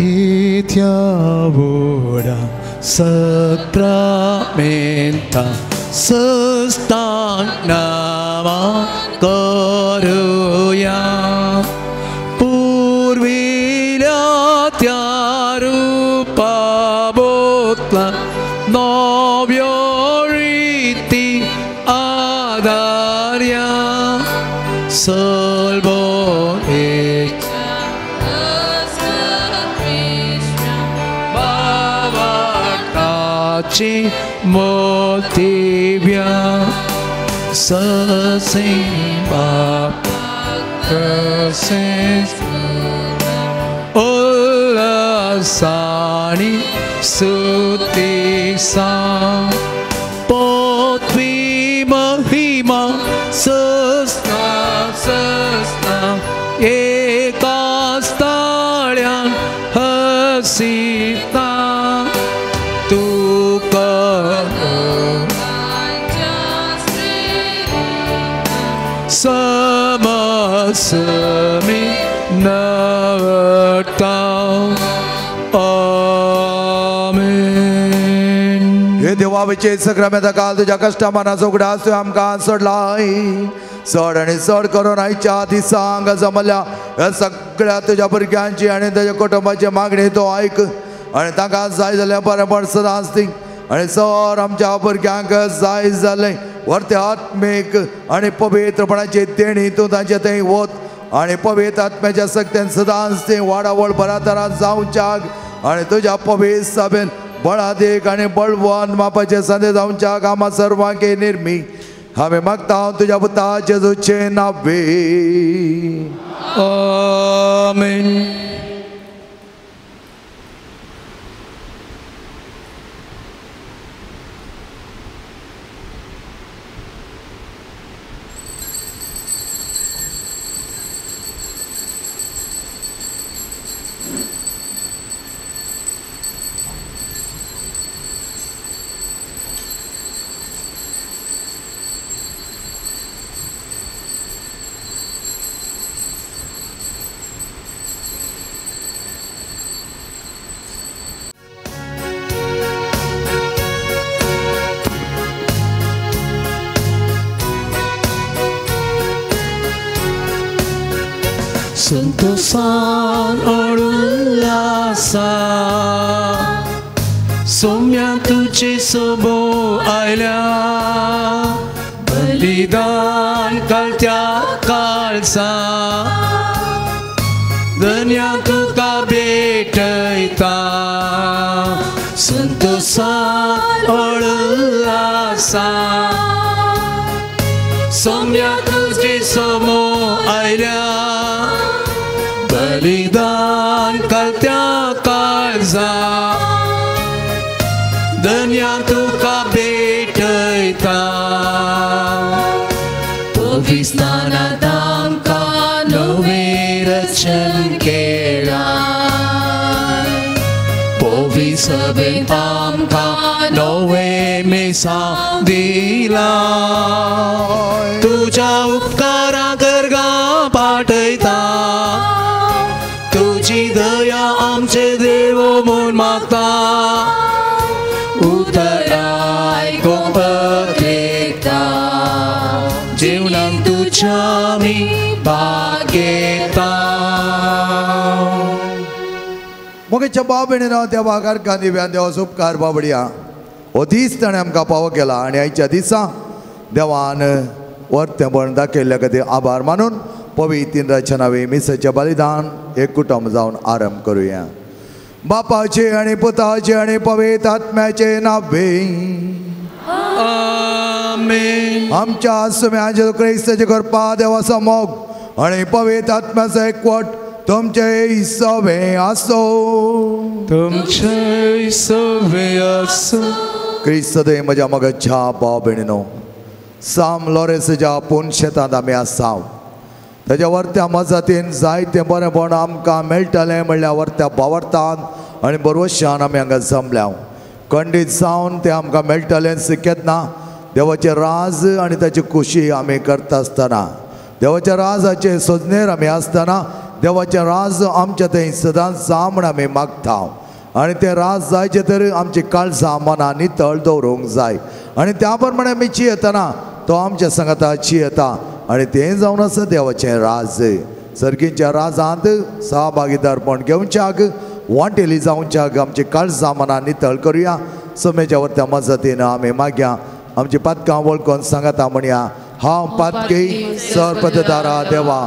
इत्या व्हडा सक्रामेंता सस्तांक नामा करुया. पुर्विल्या त्या रुपा बोतला नव्यो रिती आदार्या. सल्बो एक बाबाची मोतीव्या ससे बाप तसेच उल्हासानी सुतीसा पोथवी महिमा सस्ता सस्ता एका स्थाळ्यान हसिता. तुका समसमी नवता. आमेन. हे देवाचे सक्रामेंता काल तुज्या कश्टा मनाचो उगडास तुवें आमकां सोडलाय. चड आनी चड करून आयच्या दिसा हांगा जमल्या ह्या सगळ्या तुज्या भुरग्यांची आनी ताज्या कुटुंबाची मागणी तो आयक आनी तांकां जाय जाल्यार बरेंपण सदांच दी. आनी सर आमच्या भुरग्यांक जाय जालें व्हरते आत्मीक आनी पवित्रपणाची देणी तूं तांचे थंय वत आनी पवित्र आत्म्याच्या सक्त्यान सदांच ती वाडावळ बरातरां जावच्याक आनी तुज्या पवित्र सभेन बळादीक आनी बळवंत मापाचे संदे जावच्याक आमा सर्वांक निर्मी हांवें मागता तुज्या पुता जेजूचे नांवे. आमेन. संतोषान उल्हासा सोम्या तुझे सोबो आयल्या. बलिदान कलत्या काळसा धन्या तुका भेटयता. संतोषान उल्हासा सोम्या तुझे सोबो आयल्या. बलिदान कलत्या काळजा धन्या तुका भेटयता. पविस्तानात आमकां नवें रचन केलां. पवी सभेंत आमकां नवें मिसांव दिलां. तुज्या उपकारा गर्गां पाठयता. तुजी दया आमचे देव म्हूण मागता. उतर आयकूंक अखेता. जीवनांत तुज्या आमी मोगेच्या भाव भयणीनो देवाक अर्गां दिवया देवाचो उपकार बाबडया हो दीस ताणें आमकां पावो केला आनी आयच्या दिसा देवान वर्तेंपण दाखयल्ल्या खातीर आभार मानून पवित्र नांवे मिसाचें बलिदान एक कुटुंब जावन आरंभ करुया. बापाचे आनी पुताचे आनी पवित्र आत्म्याचे नावे आमेन. आमच्या सुम्या जेजू क्रिस्ताचे कृपा देवाचो मोग आनी पवित्र आत्म्याचो एकवट तुमचे सवे आसो. तुमचे सवे आसो. क्रिस्त देव म्हज्या मगच्या भाव भयणीनो साम लॉरेन्साच्या पूण शेतांत आमी आसा. ताच्या वर्त्या मजातीन जायतें बरेंपण आमकां मेळटलें म्हणल्यार वर्त्या भावार्थान आनी बरवशान आमी हांगा जमल्या. खंडीत जावन तें आमकां मेळटलें शिकयतना देवाचें राज आनी ताची खुशी आमी करता आसतना देवाच्या राजाचे सोजनेर आमी आसतना देवाचें राज आमच्या थंय सदांच जा म्हण आमी मागता आनी तें राज जायचें तर आमची काळजां मनां नितळ दवरूंक जाय आनी त्या प्रमाणे आमी चियेतना तो आमच्या सांगाता चियेता आनी तें जावन आसा देवाचें राज. सर्गीच्या राजांत सहभागीदारपण घेवच्याक वांटेली जावच्याक आमची काळजां मनां नितळ करुया. समेच्या वरत्या मजतीन आमी मागया आमची पातकां वळखून सांगाता म्हणया हांव पातकी सरपतदारा देवा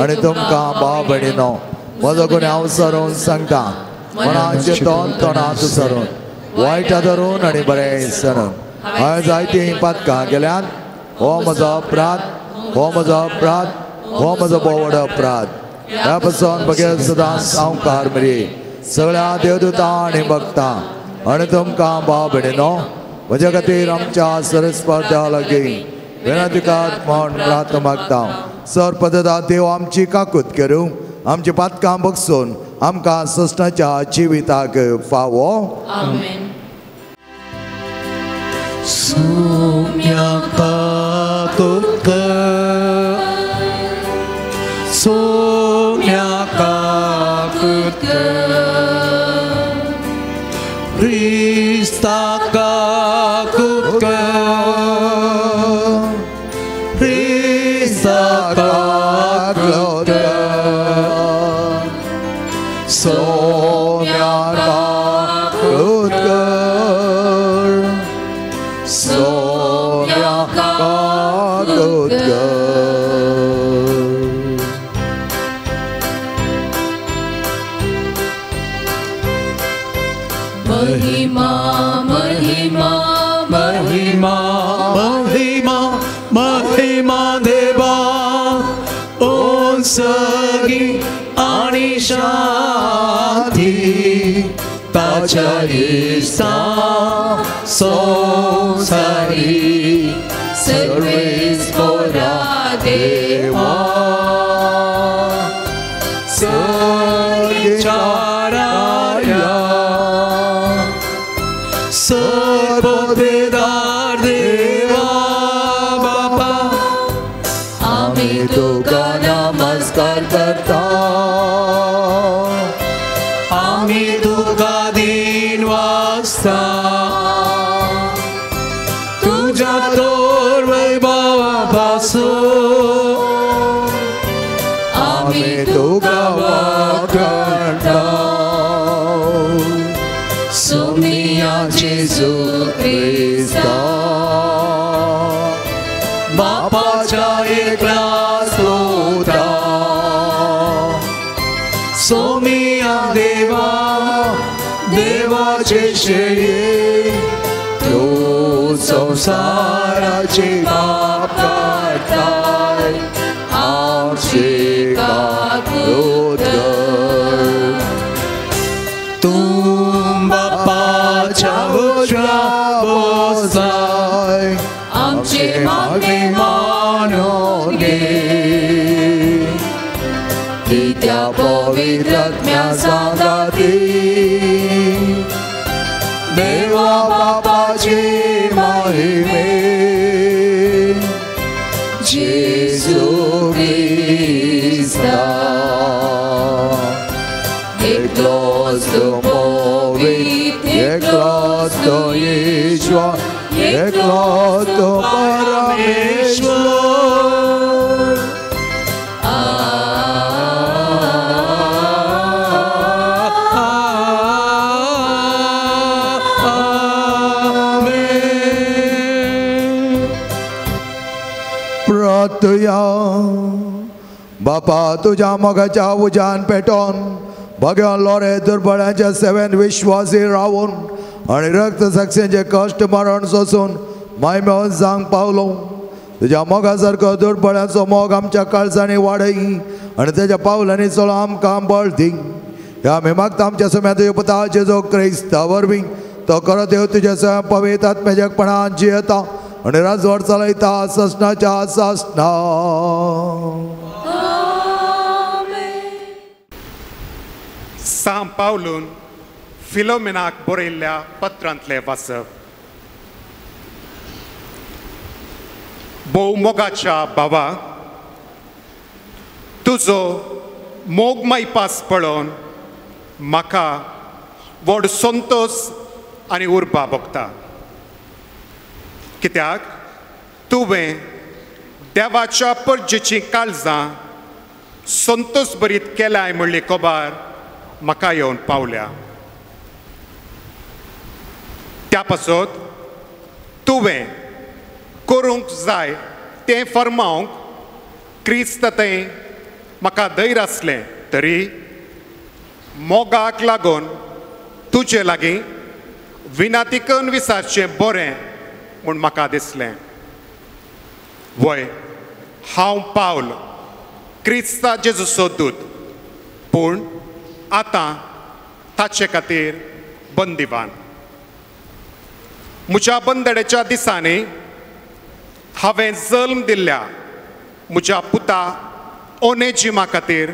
आनी तुमकां भाव भयणीनो म्हजो गुन्यांव सरून सांगता मनाचें तोंड तोंडांत सरून वायटा धरून आनी बरें सरून हांवें जायतीं पातकां केल्यात. हो म्हजो अपराध हो म्हजो अपराध हो म्हजो भोव व्हड अपराध. ह्या पसून बगैर सदांच सावकार मरी सगळ्या देवदूतां आनी भक्तां आनी तुमकां भाव भयणीनो म्हज्या खातीर आमच्या सरस्पत देवा लागीं विनंतीकात म्हण प्रार्थना मागता. सरपददा देव आमची काकूत करूं आमची पातकां बगसून आमकां सस्नाच्या जिविताक फावो. आमेन. सोम्या काकूत कर सोम्या काकूत कर क्रिस्ता काकूत कर क्रिस्ता काकूत कर सोम्या काकूत कर सोम्या काकूत कर. महिमा महिमा महिमा महिमा महिमा देवा ओसगी आणि शांती ताच्या इस्ता संसारी सर्वेस्पोरा देवा सर्गीच्या राया सर्वोदेदार देवा बापा आमी तुका नमस्कार करता आमी तुका दिन वाजता तुज्या तोर वैभवा पासून आमी तुका वाखाणता. सोमिया जेजू क्रिस्ता बापाच्या एकलाच पुता सोमिया देवा देवाचे शेये तूं संवसाराचे पाप काडटाय आमची काकूत कर. तूं बापाच्या उजव्या बसलाय आमचे मागणे मानून घे कित्या पवित्र आत्म्या सांगाती देवा बापाची महिमे जेजू क्रिस्ता एकलोच तूं पवित्र एकलोच तूं ईश्वर एकलोच तूं परमेश्वर. आमेन. प्रार्थुया. बापा तुज्या मोगाच्या उज्यान पेटोवन भगवान लोरे दुर्बळ्यांच्या सेवेन विश्वासी रावून आनी रक्त साक्षींचे कश्ट मरण सोसून मायमेवन जावंक पावलो. तुज्या मोगा सारको दुर्बळ्यांचो मोग आमच्या काळजांनी वाडय आनी तेज्या पावलांनी चलो आमकां बळ दी. ह्या आमी मागता आमच्या सुम्या तुज्या पुता जेजू क्रिस्ता वरवीं. तो खरो देव तुज्या स्वयं पवित्र आत्म्याच्यापणान जियेता आनी राजवट चलयता ससनाच्या सासना. सां पावलून फिलोमिनाक बरयल्ल्या पत्रांतलें वाचप. भोव मोगाच्या बाबा, तुजो मोग मायपास पळोवन म्हाका व्हड संतोश आनी उर्बा भोगता. कित्याक तुवें देवाच्या परजेचीं काळजां संतोश भरीत केल्याय म्हणली खबर म्हाका येवन पावल्या. त्या पासत तुवें करूंक जाय तें फर्मावंक क्रिस्त थंय म्हाका धैर्य आसलें तरी मोगाक लागून तुजे लागीं विनातिकन विसारचें बरें म्हूण म्हाका दिसलें. वय, हांव पावल क्रिस्ता जेजूचो दूत, पूण आतां ताचे खातीर बंदिवान. म्हज्या बंदडेच्या दिसांनी हांवें जल्म दिल्ल्या म्हज्या पुता ओनेजिमा खातीर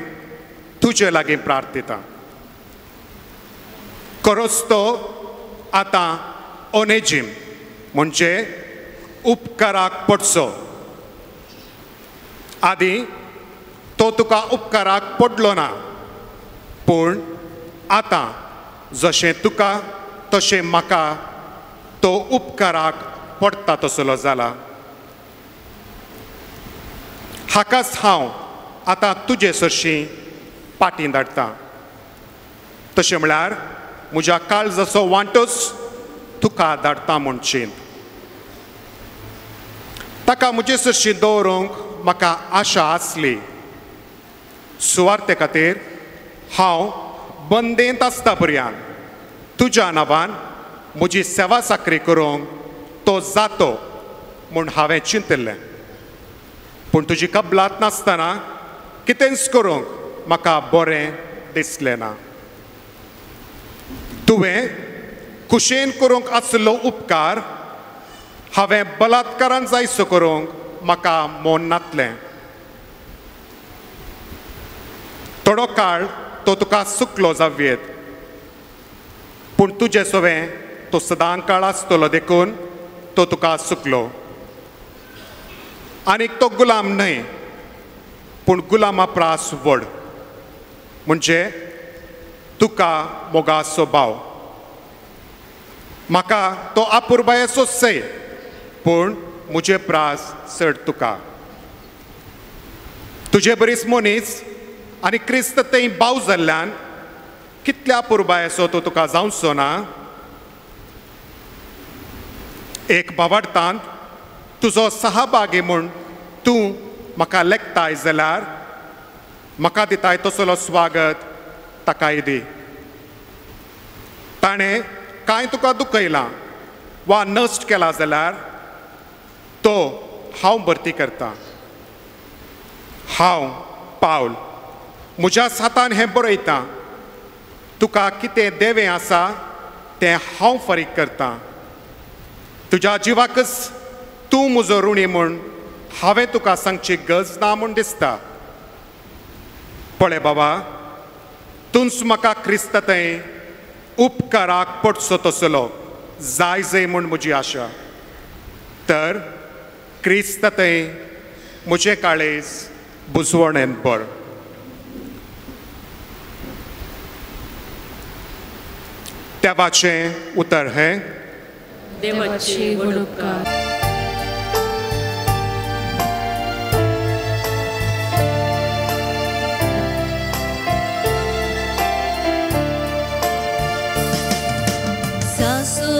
तुजे लागीं प्रार्थिता. खरोच तो आतां ओनेजीम म्हणजे उपकाराक पडचो. आदीं तो तुका उपकाराक पडलो ना, पूण आतां जशें तुका तशें म्हाका तो उपकाराक पडटा तसलो जाला. हाकाच हांव आतां तुजे सरशीं पाटीं धाडटा. तशें म्हळ्यार म्हज्या काळजाचो वांटोच तुका धाडटा म्हूण चिंत. ताका म्हजे सरशीं दवरूंक म्हाका आशा आसली. सुवार्ते खातीर हांव बंदेंत आसता पर्यंत तुज्या नांवान म्हजी सेवा साकरी करूंक तो जातो म्हूण हांवें चिंतिल्लें. पूण तुजी कबलात नासतना कितेंच करूंक म्हाका बरें दिसलें ना. तुवें खुशेन करूंक आसलो उपकार हांवें बलात्कारान जायसो करूंक म्हाका मन नातलें. थोडो काळ तो तुका सुकलो जावयेत, पूण तुजे सवें तो सदां काळ आसतलो देखून तो तुका सुकलो. आनीक तो गुलाम न्हय, पूण गुलामा प्रास व्हड, म्हणजे तुका मोगाचो भाव. म्हाका तो आपुरबायेचो सय, पूण म्हजे प्रास चड तुका. तुजे बरीच मनीस आनी क्रिस्त थंय भाव जाल्ल्यान कितल्या पुरबायेचो तो तुका जावचो ना. एक भावार्थांत तुजो सहभागी म्हूण तूं म्हाका लेखताय जाल्यार म्हाका दिताय तसलो स्वागत ताकाय दी. ताणें कांय तुका दुखयलां वा नश्ट केला जाल्यार तो हांव भरती करता. हांव पावल म्हज्या हातान हें बरयतां. तुका कितें देवें आसा तें हांव फारीक करतां. तुज्या जिवाकच तूं म्हजो ऋणी म्हूण हांवें तुका सांगची गरज ना म्हूण दिसता. पळय बाबा, तूंच म्हाका क्रिस्त थंय उपकाराक पडचो तसलो जाय जय म्हूण म्हजी आशा. तर क्रिस्त थंय म्हजें काळीज बुजवणेन भर. देवाचें उतर हें. देवाचे व्हड उपकार. सासू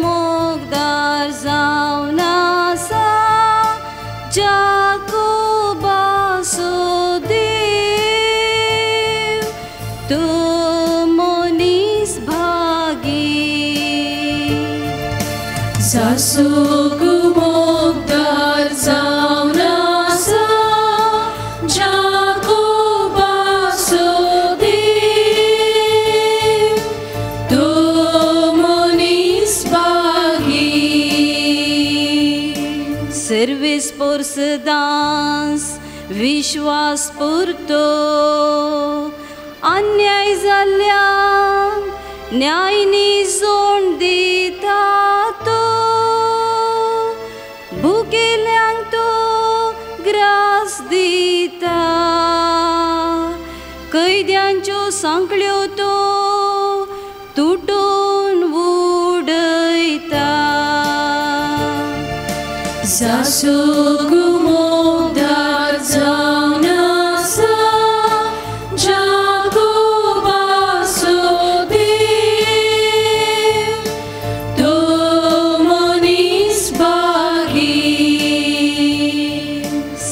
मोगदार जावन आसा ज्या सासूक मोगदार जावन आसा जाकोबाचो देव तो मनीस भागी. सर्वीस पोरसदांस विश्वास पुरतो अन्याय जाल्ल्या न्याय निजोण दिता तो भुकेल्यांक तो ग्रास दिता कैद्यांच्यो सांकळ्यो तो तुटून उडयता. सासूक मोगदार जावन आसा जाकोबाचो देव तो मनीस भागी.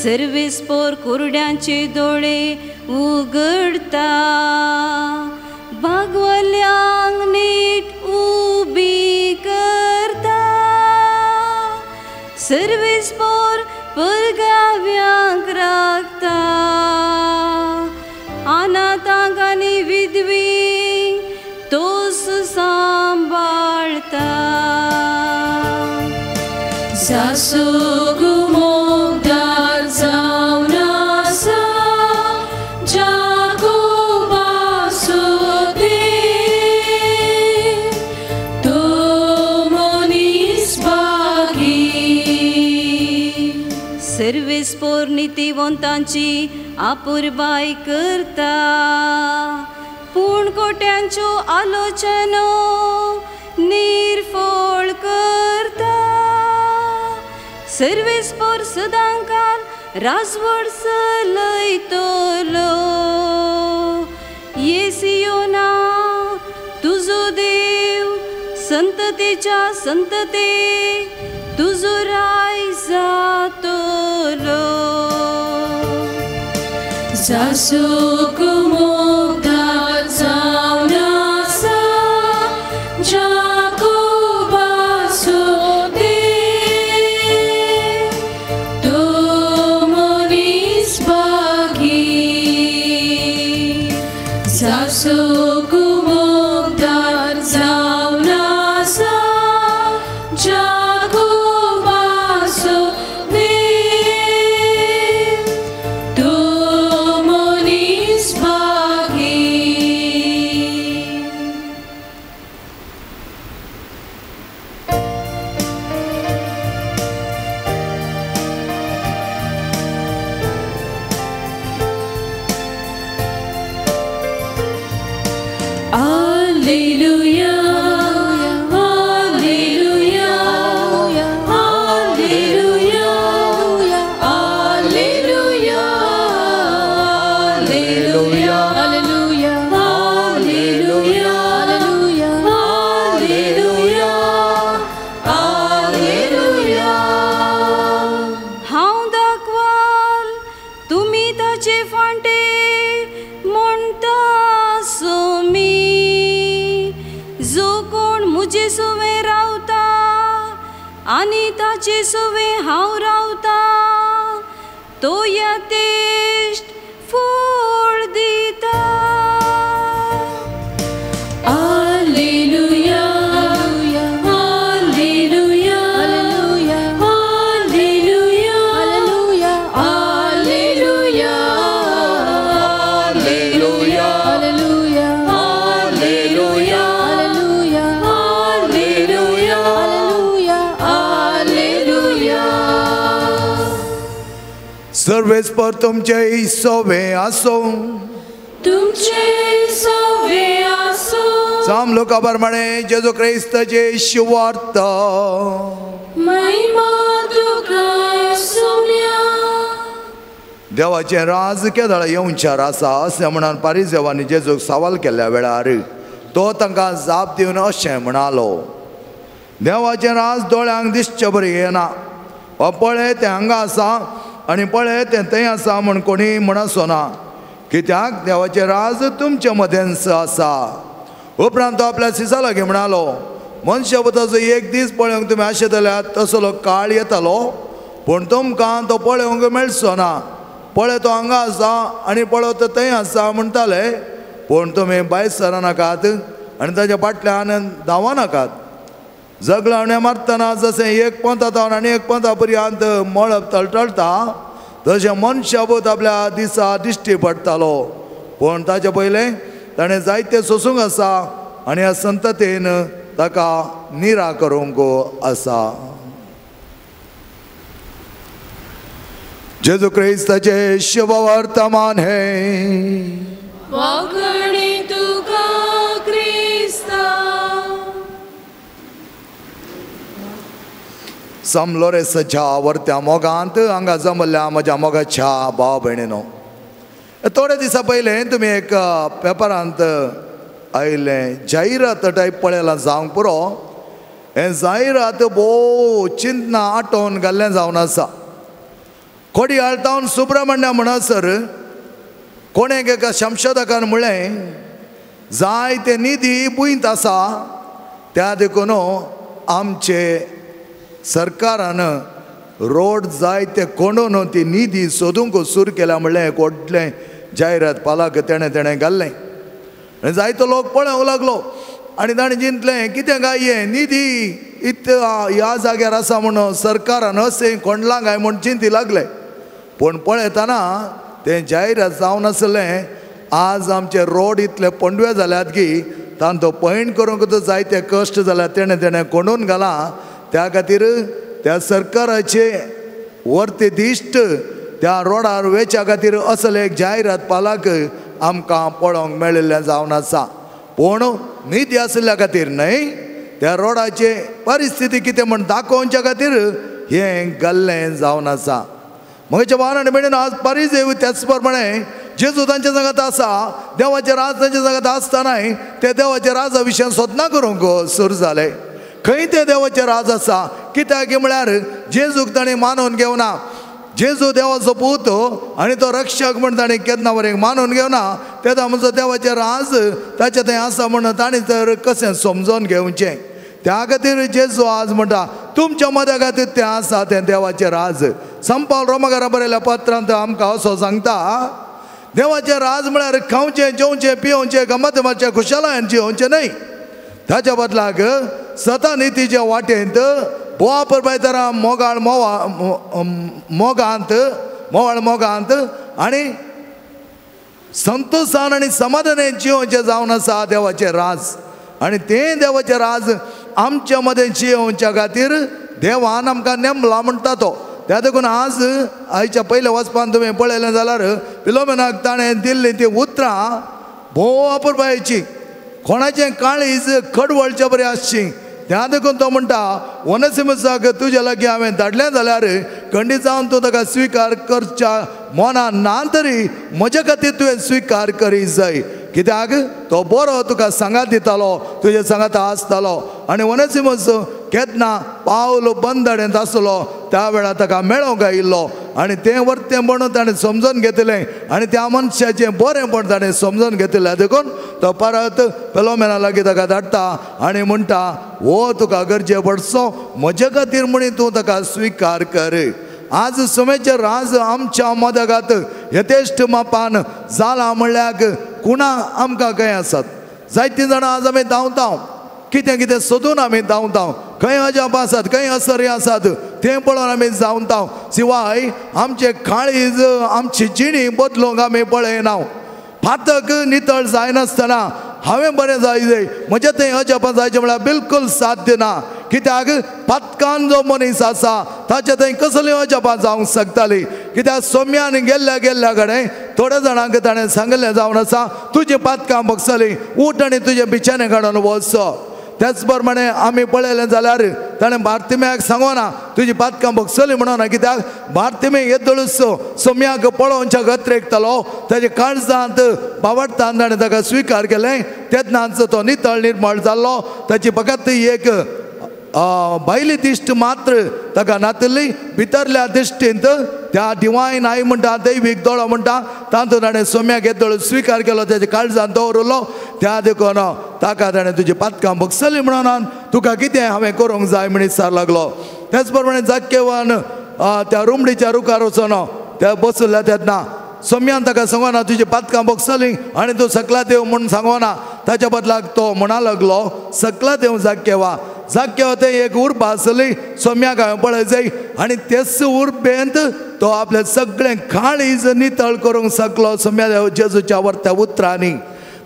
सर्वीस पोर कुरड्यांचे दोळे उगडता बागवल्यांक नीट उबी करता सर्वीस पोर परगाव्यांक राखता अनाथांक आनी विधवींक तोस सांबाळता. सासूक मोगदार जावन आसा जाकोबाचो देव तो मनीस भागी. सर्वीस पोर नितीवंतांची आपुरबाय करता पूण कोट्यांच्यो आलोचनो निर्फळ करता. सर्वीस पोर सदांकाल राजवड चलयतलो येसियोना तुजो देव संततेच्या संतते तुजो राय जातलो. सासूक मोगदार जावन आसा जाकोबाचो देव तो मनीस भागी. सासूक मोगदार जावन आसा जाकोबाचो देव तो मनीस भागी. Alleluia, Alleluia, Alleluia, Alleluia, Alleluia, Alleluia, Alleluia, Alleluia, Alleluia. हांव दाखवाल तुमी ताचे फांटे म्हणटा सोमी जो कोण म्हजे सुवें रावता आनी ताचे सुवें हांव रावता तो यथेश्ट फळ दिता. Alleluia, Alleluia, Alleluia, Alleluia, Alleluia, Alleluia, Alleluia, Alleluia. Sarves पर तुमचे सोवे आसो तुमचे सोवे आसो. साम लोका प्रमाणे जेजू क्रिस्ताचे शुवार्थ. महिमा तुका सोम्या. देवाचें राज केदळ येवच्यार आसा अशें म्हणून पारिजेवांनी जेजूक सवाल केल्ल्या वेळार तो तांकां जाप दिवन अशें म्हणालो, देवाचें राज दोळ्यांक दिसचे बरी येना. वा पळय तें हांगा आसा आनी पळय तें थंय आसा म्हूण कोणी म्हणसो ना, कित्याक देवाचें राज तुमचे मदेंच आसा. उपरांत तो आपल्या सिसा लागीं म्हणालो, मनशापुताचो एक दीस पळोवंक तुमी आशेतल्यात तसलो काळ येतालो, पूण तुमकां तो पळोवंक मेळचो ना. पळय तो हांगा आसा आनी पळय तो थंय आसा म्हणटाले, पूण तुमी भायर सरनाकात आनी ताच्या फाटल्यान धांवनाकात. जगलावणें मारतना जशें एक पंथा थावन आनी एक पंथा पर्यंत मळब तळटळटा तशें मनशापूत आपल्या दिसा दिश्टी पडटालो, पूण ताचे पयलें ताणें जायते सोसूंक आसा आनी ह्या संततेन ताका निरा करूंक आसा. जेजू क्रिस्ताचें शुभ वर्तमान हें. वागणे तुका क्रिस्ता. समलोरेसाच्या वर्त्या मोगांत हांगा जमल्ल्या म्हज्या मोगाच्या भाव भयणीनो, थोडे दिसां पयलें तुमी एक पेपरांत आयिल्लें जायरात टायप पळयलां जावंक पुरो. हें जायरात भोव चिंतना आटोवन घाल्लें जावन आसा. कोडियाळ तावन सुब्रमण्य म्हणसर कोणें एका संशोधकान म्हणलें, जायते निधी भुंयत आसा, त्या देखून आमचे सरकारान रोड जायते कोणून ती निधी सोदूंक सुरू केल्या म्हणलें एक व्हडलें जायरात पालाक तेणें तेणें घाल्लें. आनी जायतो लोक पळोवंक लागलो आनी ताणें चिंतलें कितें काय हें निधी इत ह्या जाग्यार आसा म्हणून सरकारान अशें कोंडलां काय म्हूण चिंती लागलें. पूण पळयतना तें जायरात जावन आसलें. आज आमचे रोड इतले पोंडवे जाल्यात की तांचो पैण करूंक जायते कश्ट जाल्यात, तेणें तेणें कोंडून घालां. त्या खातीर त्या सरकाराचे वर्ते दिश्ट त्या रोडार वेच्या खातीर असले एक जायरात पालाक आमकां पळोवंक मेळिल्लें जावन आसा. पूण निधी आशिल्ल्या खातीर न्हय, त्या रोडाचे परिस्थिती कितें म्हण दाखोवच्या खातीर हें घाल्लें जावन आसा. म्हज्या भावान आनी भयणीन, आज परिजेव त्याच प्रमाणे जेजू तांच्या सांगात आसा, देवाचे राज तांच्या सांगात आसतनाय ते देवाच्या राजा विशयान सोदना करूंक सुरू जाले. खंय ते देवाचे राज आसा कित्याक म्हळ्यार जेजूक ताणें मानून घेवना. जेजू देवाचो पूत आनी तो रक्षक म्हण ताणें केन्ना वरेक मानून घेवना. तेन्ना म्हणचो देवाचें राज ताचें थंय आसा म्हण ताणें तर कशें समजून घेवचें. त्या खातीर जेजू आज म्हणटा तुमच्या मद्या खातीर तें आसा तें देवाचें राज. संपाल रोमाकारा बरयल्या पत्रांत आमकां असो सांगता, देवाचें राज म्हळ्यार खावचें जेवचें पिवचें गमत मारचें खुशालायन जिवचें न्हय. ताच्या बदलाक सता नितीच्या वाटेंत बोवा परबायतरा मोगाळ मोवा मोगांत मोवाळ मोगांत आनी संतोषान आनी समाधानान जिवचें जावन आसा देवाचें राज. आनी तें देवाचें राज आमच्या मदें जिवच्या खातीर देवान आमकां नेमला म्हणटा तो. त्या देखून आज आयच्या पयल्या वचपान तुमी पळयलें जाल्यार फिलोमेनाक ताणें दिल्लीं तीं उतरां भोव अपुरबायेचीं, कोणाचें काळीज खडवळचे बरें आसची. त्या देखून तो म्हणटा ओनेसिमसाक तुज्या लागीं हांवें धाडलें जाल्यार खंडीत जावन तूं ताका स्विकार करच्या मनान ना तरी म्हज्या खातीर तुवें स्विकार करी जाय. कित्याक तो बरो तुका सांगात दितालो, तुजे सांगात आसतालो. आनी ओनेसिमस केन्ना पावल बंदडेंत आसलो त्या वेळार ताका मेळोवंक आयिल्लो आनी तें वर्तें म्हणून ताणें समजून घेतलें आनी त्या मनशाचें बरेंपण ताणें समजून घेतलें. देखून तो परत फिलोमेना लागीं ताका धाडटा आनी म्हणटा हो तुका गरजे पडचो म्हजे खातीर म्हणी तूं ताका स्विकार कर. आज सुमेचें राज आमच्या मदगात यथेश्ट मापान जालां म्हणल्यार कुणा आमकां खंय आसात. जायतीं जाणां आज आमी धांवता, कितें कितें सोदून आमी धांवता, खंय अजाप आसात खंय असरी आसात तें पळोवन आमी जावता. शिवाय आमचें काळीज आमची जिणी बदलूंक आमी पळयना. फातक नितळ जायनासतना हांवें बरें जाय जाय म्हजें थंय अजापां जायचें म्हळ्यार बिलकूल साध्य ना. कित्याक पातकान जो मनीस आसा ताचे थंय कसलीं अजापां जावंक शकतालीं. कित्याक सोम्यान गेल्ल्या गेल्ल्या कडेन थोड्या जाणांक ताणें सांगिल्लें जावन आसा तुजीं पातकां भोगसलीं, उठ आनी तुजें बिछाने काडून वच. त्याच प्रमाणे आमी पळयलें जाल्यार ताणें बार्तिम्याक सांगोना तुजी पातकां भोगसली म्हणून. कित्याक बार्तिमे येदोळूच सोम्याक पळोवच्या गत्रेकतालो, ताच्या काळजांत बावडटान ताणें ताका स्विकार केलें. तेन्नाच तो नितळ निर्मळ जाल्लो. ताची फकत एक भायली दिश्ट मात्र ताका नातिल्ली, भितरल्या दिश्टींत त्या डिवायन आई म्हणटा दैवीक दोळो म्हणटा तातूंत ताणें सोम्याक येदोळ स्विकार केलो, ताच्या काळजांत दवरलो. त्या देखून ताका ताणें तुजी पातकां भोगसली म्हणून तुका कितें हांवें करूंक जाय म्हण विचार लागलो. त्याच प्रमाणे जाक्केवान त्या रुमडीच्या रुखार वचोन त्या बसल्या तेन्ना सोम्यान ताका सांगना तुजी पातकां भोगसली आनी तूं सकला देव म्हूण सांगना. ताच्या बदलाक तो म्हणा लागलो सकला देव जाक्केवा. जाक्केवा तें एक उर्बा आसली सोम्याक हांवें पळय जाय आनी तेच उर्बेंत तो आपलें सगळें काळीज नितळ करूंक शकलो सोम्या देव जेजूच्या वर्त्या उतरांनी.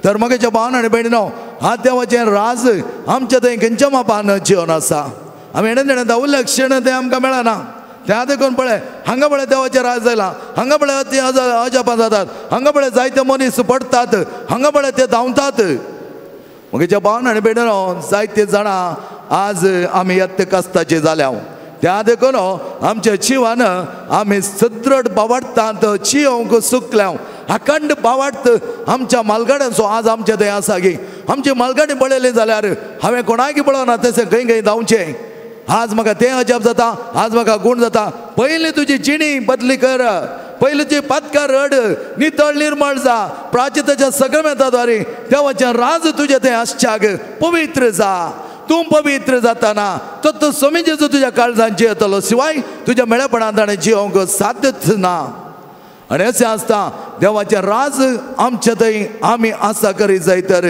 तर म्हगेच्या भावन आनी भयणीनो हा देवाचें राज आमच्या थंय खंयच्या मापान जिवन आसा. आमी हेणें तेणें धांवल्ले क्षण तें आमकां मेळना. त्या देखून पळय हांगा पळय देवाचें राज जायलां, हांगा पळय ती अजापां जातात, हांगा पळय जायते मनीस पडटात, हांगा पळय ते धांवतात. म्हगेच्या भावन आनी भयणीनो जायते जाणां आज आमी यत्न कस्ताचे जाल्या. त्या देखून आमच्या जिवान आमी सदृढ बावाडटात चियोंक सुकल्या अखंड बावाडत आमच्या मालगाड्यांचो आज आमच्या थंय आसा की आमची मालगाडी पळयली जाल्यार हांवें कोणाकी पळोवना तशें खंय खंय धांवचें. आज म्हाका तें अजाप जाता, आज म्हाका गूण जाता. पयलीं तुजी जिणी बदली कर, पयलीं तुजी पातकां रड, नितळ निर्मळ जा, प्राचिताच्या सगळ्या देवाचें राज तुजें तें आसच्याक पवित्र जा. तूं पवित्र जाताना तो तूं सोमी जेजू तुज्या काळजान जियेतलो शिवाय तुज्या मेळेपणान ताणें जियोंक साध्यच ना. आनी अशें आसता देवाचें राज आमचे थंय आमी आसा करीत जाय तर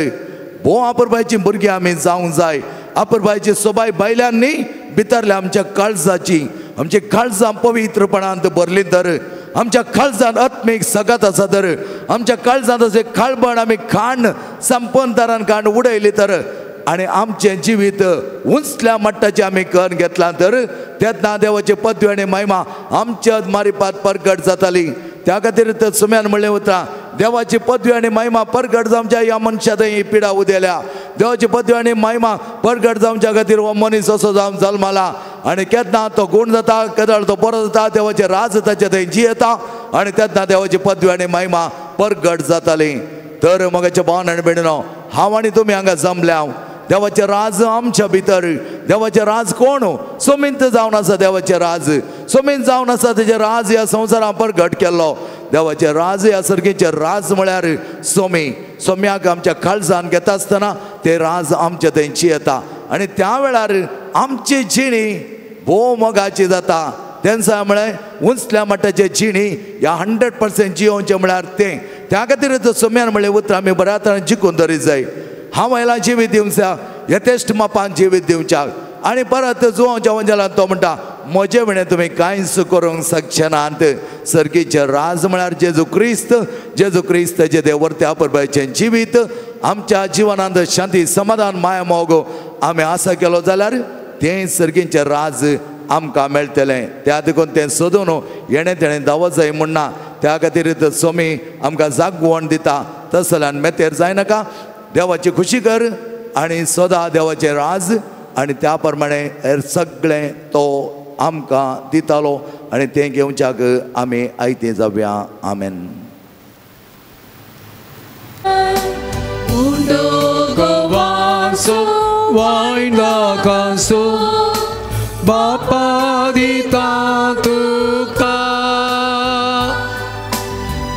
भोव आपरबायची भुरगीं आमी जावंक जाय. आपरबायची सोबाय बायल्यान न्ही भितरल्या आमच्या काळजाची. आमची काळजां पवित्रपणांत भरली तर आमच्या काळजांत आत्मीक सगत आसा तर आमच्या काळजांत अशें काळबण आमी खाण संपनदारान खाण उडयली तर आनी आमचें जिवीत उंचल्या मट्टाचें आमी करून घेतलां तर तेन्ना देवाची पदवी आनी महिमा आमच्या मारिपात परगट जाताली. त्या खातीर तर सुम्यान म्हणलें उतरां देवाची पदवी आनी महिमा परगट जावच्या ह्या मनशा थंय ही पिडा उदेल्या. देवाची पदवी आनी महिमा परगट जावच्या खातीर हो मनीस असो जावन जल्माला आनी केन्ना तो गूण जाता, केदळ तो बरो जाता, देवाचें राज ताचे थंय जियेता आनी तेन्ना देवाची पदवी आनी महिमा परगट जाताली. तर म्हगेच्या भावन आनी भयणीनो हांव आनी तुमी हांगा जमल्या. देवाचें राज आमच्या भितर. देवाचें राज कोण सोमींत जावन आसा. देवाचें राज सोमींत जावन आसा. तेजें राज ह्या संवसारान परगट केल्लो. देवाचें राज ह्या सर्गीचें राज म्हळ्यार सोमी. सोम्याक आमच्या काळजान घेता आसतना तें राज आमच्या थंय जियेता आनी त्या वेळार आमची जिणी भोव मोगाची जाता. तेन्ना म्हळें उंचल्या मट्टाचे जिणी ह्या 100% जियोवचें म्हळ्यार तें. त्या खातीर सोम्यान म्हणलें उतरां आमी बऱ्या तरेन जिखून दवरीत जाय. हांव आयला जिवीत दिवच्या यथेश्ट मापान जिवीत दिवच्याक. आनी परत जुवांच्या वंजलान तो म्हणटा म्हजे विणें तुमी कांयच करूंक शकचे नात. सर्गीचें राज म्हळ्यार जेजू क्रिस्त. जेजू क्रिस्त जे देवर्त्या परबायचें जिवीत आमच्या जिवनांत शांती समाधान माया मोग आमी आसा केलो जाल्यार तें सर्गीचें राज आमकां मेळटलें. त्या देखून तें सोदून येणें तेणें धांवत जाय म्हूण ना. त्या खातीर सोमी आमकां जागवण दिता. तस जाल्यार मेतेर जायनाका, देवाची खुशी कर आनी सदां देवाचें राज आनी त्या प्रमाणे हेर सगळें तो आमकां दितालो आनी तें घेवच्याक आमी आयतें जावया. आमेन. बापा दिता तुका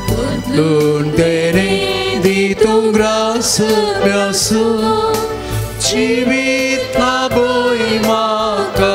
बदलून तेणे दितूं ग्रास प्यासू जिवीत लाभय म्हाका.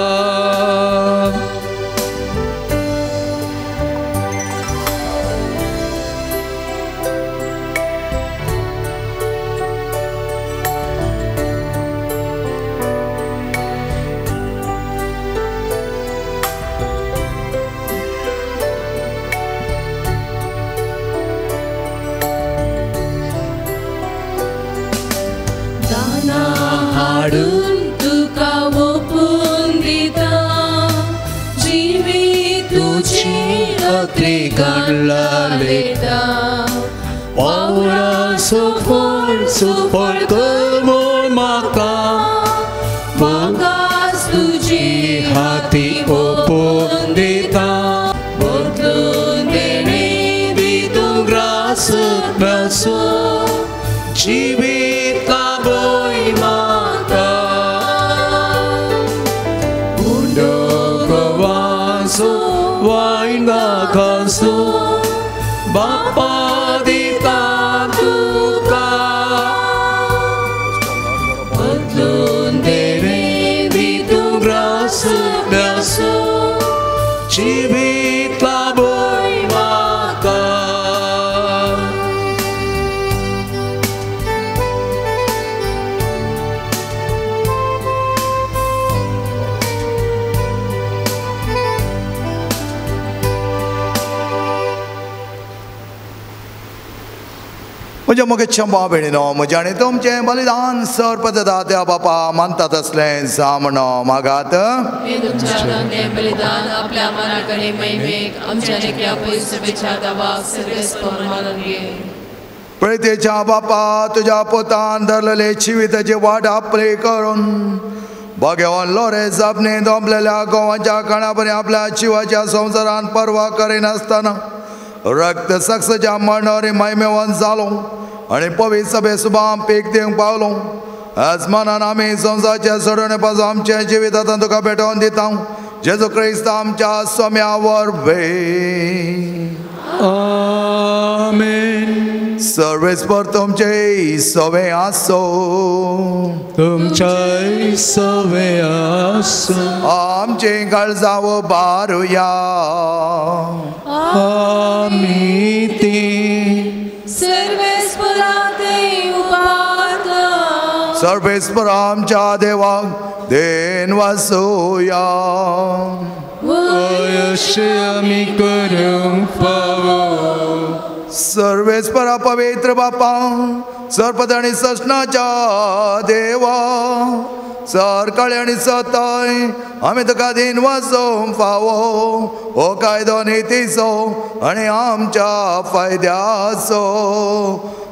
सुफळ कर म्हूण म्हाका म्हाकाच तुजी हाती ओपून दिता बदलून देणे दितूं ग्रास प्यासो जिवीत लाभय म्हाका. उंडो गोवासो वायन दाखासो बापा दिता तुका बदलून देणे म्हज्या मोगेच्या भाव भयणीनो, म्हजें आनी तुमचें बलिदान सर्पदा त्या बापा मानतात असलें जावं मागात. बलिदान आपल्या मनाकडे महिमेक आमच्या प्रेतेच्या बापा तुज्या पोतान धरलेले जिविताची वाट आपली करून भगवान लोरे जापने दोंपलेल्या गोवाच्या कणापरी आपल्या जिवाच्या संवसारान पर्वा करिनासतना रक्त सक्सच्या मरणारी महिमेवन जालो आनी पवित्र सभे सुबाम पीक दिवंक पावलो. आजमानान आमी संवसाराच्या सोडवणे पासून आमच्या जिवितांत तुका भेटोवन दिता जेजू क्रिस्त आमच्या स्वाम्या वरवीं. आमेन. सर्वेस्पर तुमचे सवे आसो. तुमच्याय सवे आसो. आमचे काळजां बारुया. आमी ती सर्वेस्परा ते उबारता. सर्वेस्पर आमच्या देवाक then वासुया. अशें आमी करूंक फावो. सर्वेस्परा पवित्र बापा सर्पद आनी ससनाच्या देवा सरकाळी आनी सताय आमी तुका दिन वाचोवंक फावो. हो कायदो नितीचो आनी आमच्या फायद्याचो.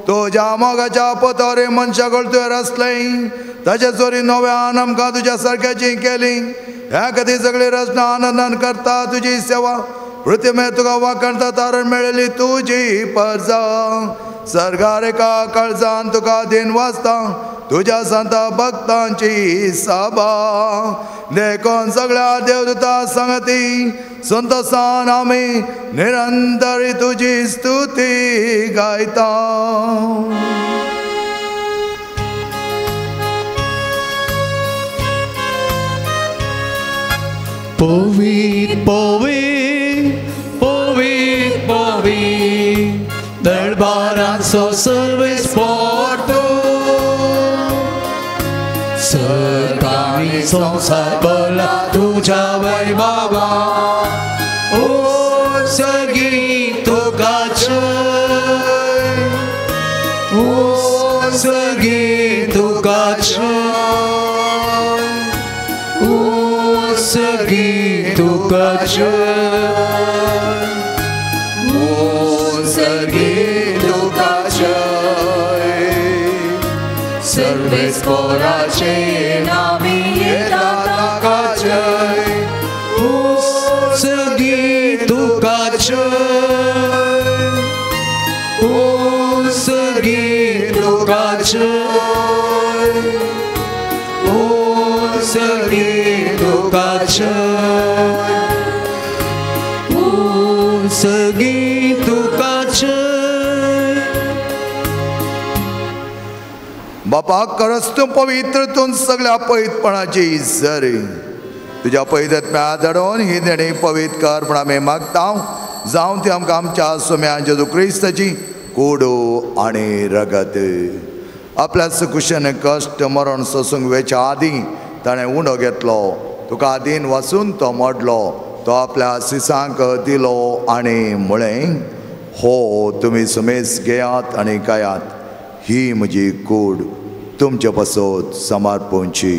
तुज्या मोगाच्या पोतोरी मनशाक तुवें रचलें ताचे चोरी नव्यान आमकां तुज्या सारक्याची केली. ह्या खातीर सगळी रचना आनंदान करता तुजी सेवा. पृथ्वीमेर तुका वाखाणता तारण मेळिल्ली तुजी परजा. सर्गार एका काळजान तुका दिन वाचता तुज्या संता भक्तांची सभा. देखून सगळ्या देवदूता सांगती संतोसान आमी निरंतर तुजी स्तुती गायता. पवित्र पवित्र पवित्र पवित्र दरबाराचो सर्वेस्पर तूं. सर्गांनी संवसार भरला तुज्या वैभवा. ओ सर्गी तुका जय. ओ सर्गी तुका जय. ओ सर्गी तुका जय. ओ सर्गी तुका जय. सर्वेस्पराचे नामी येता ताका जय. ओ सर्गी तुका जय. ओ सर्गी तुका जय. ओ सर्गी तुका जय. ओ सर्गी तुका जय. बापा खरंच तूं पवित्र तूं सगळ्या पवित्रपणाची जरी तुज्या पवित्र धाडून ही देणी पवित्र कर म्हण आमी मागता. जावं ती आमकां आमच्या सोम्या जेजू क्रिस्ताची कोडो आनी रगत. आपल्या सुकुशन कश्ट मरण सोसूंक वेच्या आदीं ताणें उंडो घेतलो. तुका आदीन वाचून तो मोडलो. तो आपल्या सिसांक दिलो आनी म्हळें, हो तुमी सुमेस घेयात आनी खायात. ही म्हजी कूड तुमचे पासत समर्पणची.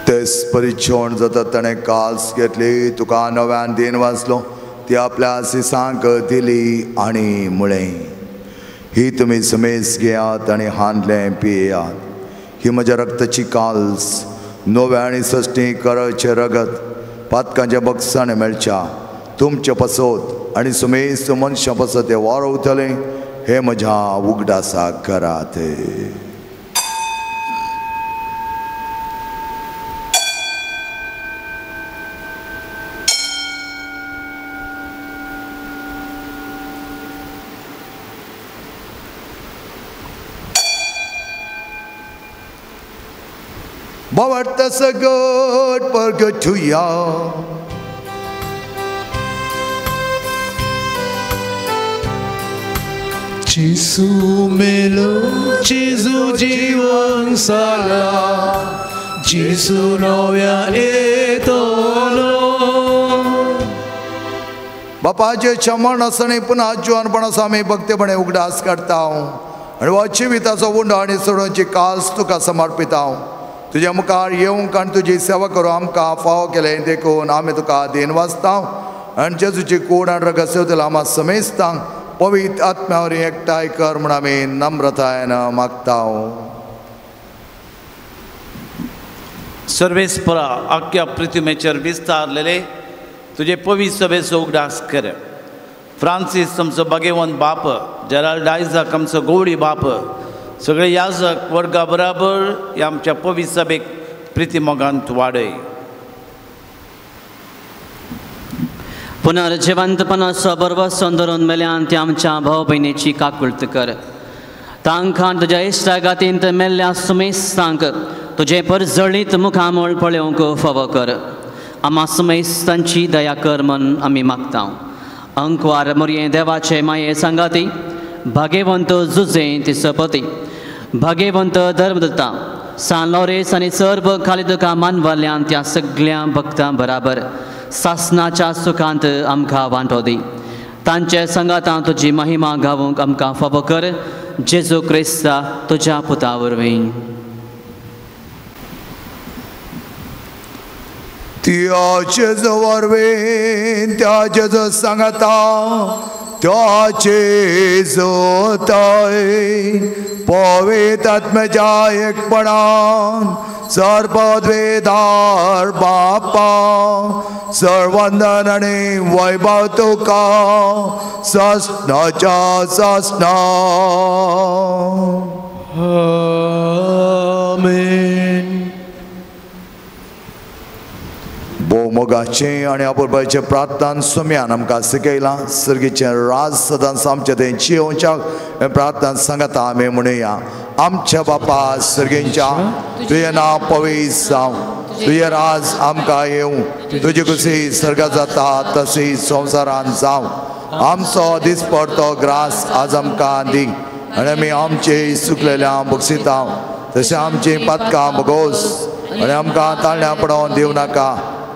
तेच परिच्छोण जाता ताणें काल्स घेतली. तुका नव्यान दिन वाचलो. ती आपल्या सिसांक दिली आनी म्हळें, ही तुमी समेस घेयात आनी हांदलें पियेयात. ही म्हज्या रक्ताची काल्स नव्या आनी सश्टी करचें रगत पातकांच्या बक्षाण मेळच्या तुमचे पासत आनी सुमेस मनशां पासत तें वारवतलें. हें म्हज्या उगडासाक करात. बाबा सगट परगटुया. जेजू मेलो जेजू जीवन जाला जेजू नव्या येतलो. बापाचे क्षमण आसणे पुन्हा जिवनपणाचो आमी भक्तीपणे उगडास काडटा आनी हो जिविताचो उंडो आनी सोडोवची कास तुका समर्पिता. तुज्या मुखार येवंक आनी तुजी सेवा करूं आमकां फावो केलें देखून आमी तुका देन वाचता आनी जेजूची कूड आनी रगत सेवतलो आमा समेस्तांक पवित्र आत्म्या वरवीं एकठांय कर म्हूण आमी नम्रतायेन मागता. सर्वेस्परा आख्या पृथ्वीचेर विस्तारलेले तुजे पवित्र सभेचो उगडास कर. फ्रांसीस आमचो भाग्यवंत बाप, जेराल्ड आयझाक आमचो गोवडी बाप, सगळे याजक वर्गा बराबर ह्या आमच्या पवित्र सभेक प्रिती मोगांत वाडय. पुनर्जिवंतपणाचो भरवसो धरून मेल्यान ती आमच्या भाव भयणीची काकुळट कर. तांकां तुज्या इश्टागातींत मेल्ल्या सुमेस्तांक तुजें परजळीत मुखामळ पळोवंक फावो कर. आमा सुमेस्तांची दया कर म्हूण आमी मागता. अंकवार मोरये देवाचे माये सांगाती भाग्यवंत जुजे तिसपती भाग्यवंत धर्मदत्ता सान लॉरेस आनी सर्व खाली तुका मानवल्यान त्या सगळ्या भक्तां बराबर सासनाच्या सुखांत आमकां वांटो दी. तांचे संगातां तुजी महिमा गावूंक आमकां फावो कर. जेजू क्रिस्ता तुज्या पुता वरवीं. त्याचे वरवीं त्याचे सांगता त्याचे जोताय पवित्र आत्म्याच्या एकपणान सर्वद्वेदार बापा सर्वंदन आनी वैभव तुका सासणाच्या सासणा. आमेन. भोवमोगाचें आनी आपुलपाचें प्रार्थना सोम्यान आमकां शिकयलां. सर्गीचें राज सदांच आमचें थंय जियोवच्याक हें प्रार्थना सांगता आमी म्हणुया. आमच्या बापा सर्गींच्या तुजें नांव पवित्र जावं, तुजें राज आमकां येवं, तुजी खुशी सर्गात जाता तशी संवसारांत जावं. आमचो दिसपडतो ग्रास आज आमकां दी आनी आमी आमचे सुकलेल्या बक्षिता तशें आमचीं पातकां भोगोस आनी आमकां ताळण्या पडोवन दिवं नाका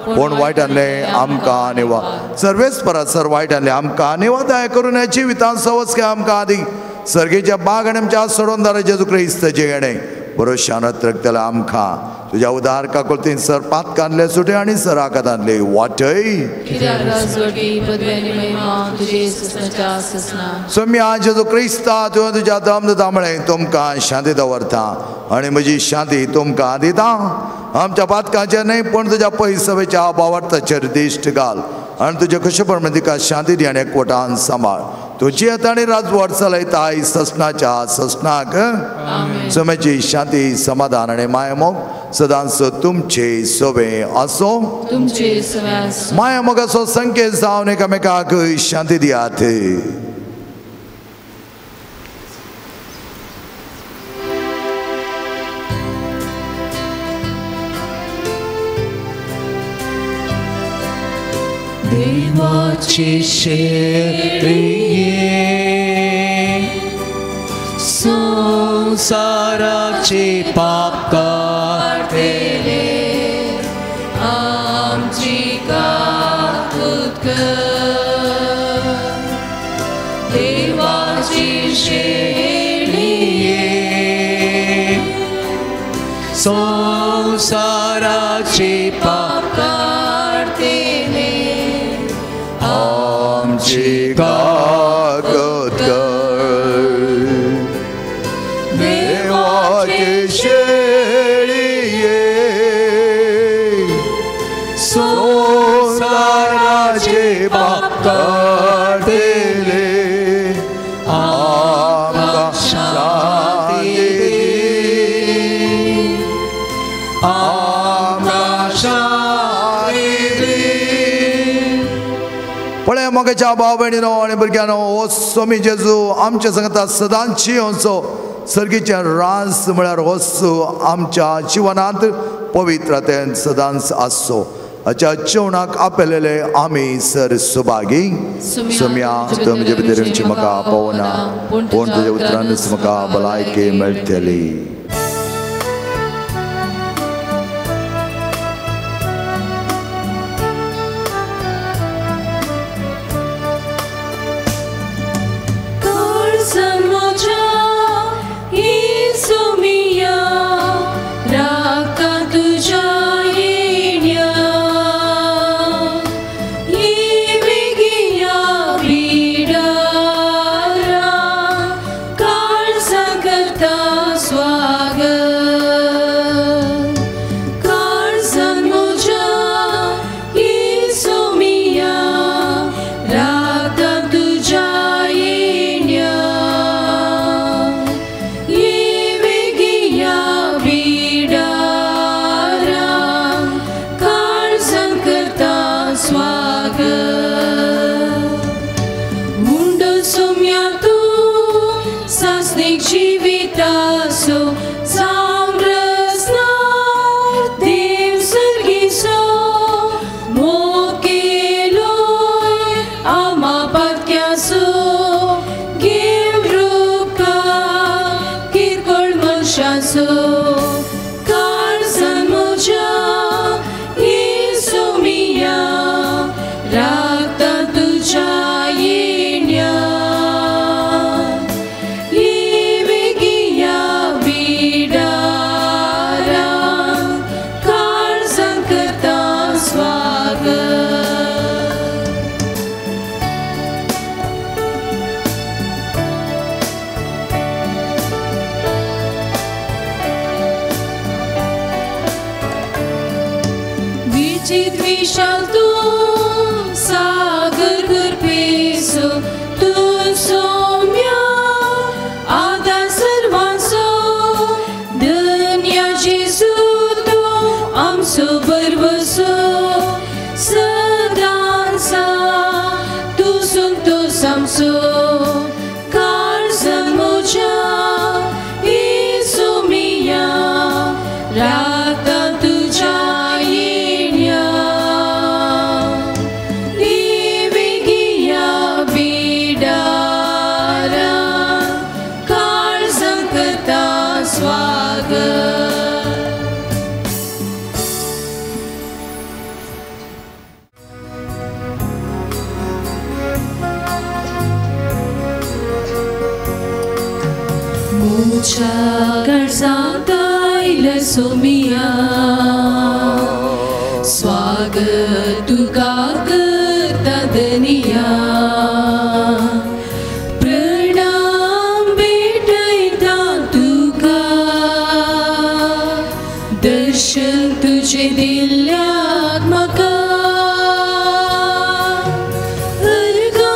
पूण वायटांतलें आमकां निवा. सर्वेच परत सर वायटांतलें आमकां निवा दया करून ह्या जिवितांत सवस आमकां आदी सर्गेच्या बाग आनी आमच्या सोडोवन जेजू क्रिस्त जेणे बरो रक्तला आमकां तुज्या उदार काकुळतीन सर पातकांतले सुटे आनी सर आकातांतले वाटय. सोम्या जेजू क्रिस्ता तुवें तुज्या दमदता म्हळें तुमकां शांती दवरता आनी म्हजी शांती तुमकां दिता. आमच्या पातकांचेर न्हय पूण तुज्या पयसवेच्या भावार्थाचेर दिश्ट घाल आनी तुज्या खुशेप्रमाणे तिका शांती दी आनी एकवटान सांबाळ. तुजी येता आनी राजवट चलयताय ससनाच्या ससनाक. सोम्याची शांती समाधान आनी मायामोग सदांच तुमचे सोबे असो. मायामोगाचो संकेत जावन एकामेकाक शांती दियात. देवाची शेळये संसाराचे पाप काडटले आमची काकूत कर. देवाची शेळये संसाराचे पाप काडटले आमची काकूत कर. देवाची शेळये संसाराचे पाप काडटले आमकां शांती दी, आमकां शांती दी. पळय मोगाच्या भाव भयणीनो आनी भुरग्यांनो, हो स्वामी जेजू आमच्या सांगता सदांच येवचो. सर्गीचें रास म्हळ्यार हो आमच्या जिवनांत पवित्रतेन सदांच आसचो. हाच्या जेवणाक आपलेले आमी सर सुभागी. सुम्या तुमचे भितर म्हाका पवना, पूण तुज्या उतरानच म्हाका भलायकी मेळटली. सुमिया स्वागत तुका करता दनिया, प्रणाम भेटयता तुका, दर्शन तुझे दिल्याक म्हाका. अर्गा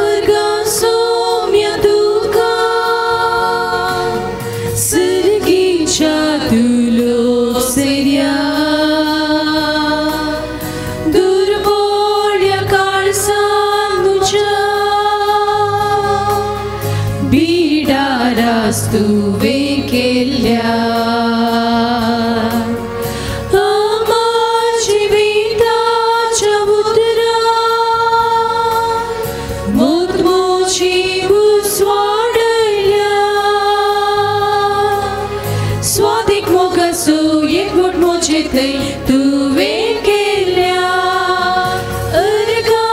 अर्गा सोम्या तुका, सर्गीच्या तुवें केल्या आमा जिविताच्या उतरान मोतमोची उस्वाडल्या, स्वादीक मोगासो एकवट मोचे थंय तुवें केल्या. अर्गा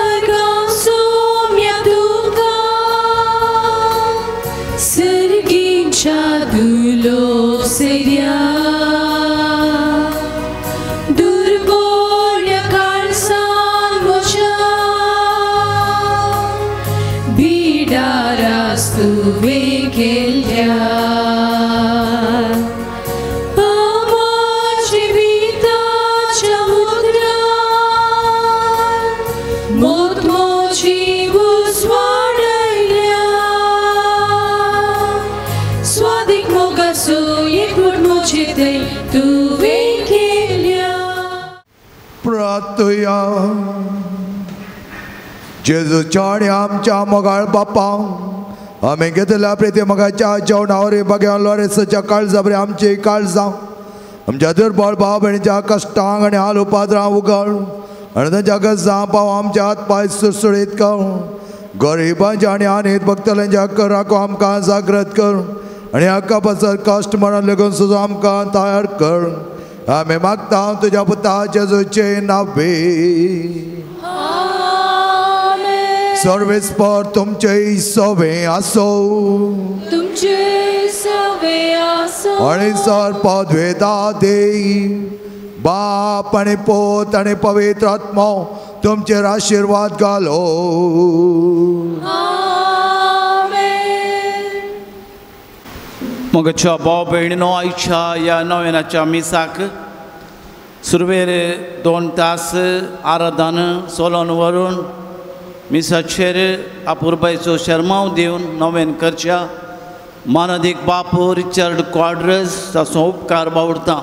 अर्गा सोम्या तुका, सर्गीच्या दुलो सेर्या, दुर्बोल्या काळसान म्हज्या बिडारास तुवें केल्या. आमा जिविताच्या उतरान मोतमोची उस्वाडल्या, स्वादीक मोगासो एकवट मोचे थंय तुवें केल्या. प्रार्थया. जेजूच्या आनी आमच्या मोगाळ बापा, आमी घेतल्या प्रिती मोगाच्या जेवणावरी बघ्या लोरेसाच्या काळजा बरी आमची काळजां आमच्या दुर्बळ भाव भयणीच्या कश्टांक आनी हाल उपाद्रां उगळ आनी तांच्या गजां पाव आमच्या हात पांय सुळसुळीत कर. गरिबांच्या आनी आनीत भक्तल्यांच्या कराको आमकां जागृत कर आनी हाका पासत कश्ट मरण लागून सुद्दां आमकां तयार कर. आमी मागता तुज्या पुता जेजूचे नावे. सर्वेस्पर तुमचे सवे आसो तुमचे सवे आसो आनी सर पदवेदा देई बाप आनी पोत आनी पवित्र आत्मो तुमचेर आशिर्वाद घालो. मगच्या भाव भयणीनो, आयच्या ह्या नव्याच्या मिसाक सुरवेर 2 तास आराधन सोलोन व्हरून मिसाचेर अपुरबायचो शर्माव दिवन नवेन करच्या मानादीक बापू रिचर्ड क्वाड्रस ताचो उपकार बावडता.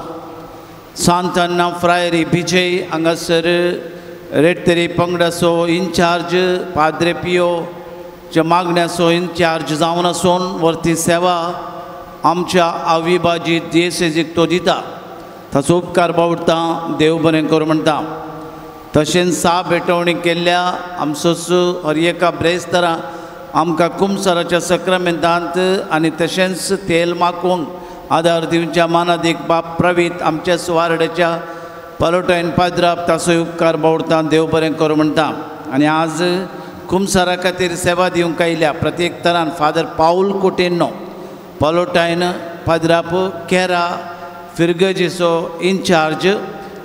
सांतान्ना फ्रायरी बिजय हांगासर रेडतेरी पंगडाचो इन्चार्ज पाद्रे पियो च्या मागण्याचो इन्चार्ज जावन आसून वरती सेवा आमच्या अविभाजीत दियेसेजीक तो दिता. ताचो उपकार बावडता. देव बरें करूं म्हणटा. तशेंच सा भेटवणी केल्ल्या आमचोच हर एका ब्रेस्तारा आमकां कुमसाराच्या सक्रामेंतांत आनी तशेंच तेल माकूंक आदार दिवच्या मानादीक बाप प्रवीत आमच्या सुवार्ड्याच्या पलोटायन पाद्राप ताचो उपकार बावडता. देव बरें करूं म्हणटा. आनी आज कुमसारा खातीर सेवा दिवंक आयल्या प्रत्येक तरान फादर पावल कुटिन्नो पलोटायन पाद्राप केरा फिरगजीचो इन्चार्ज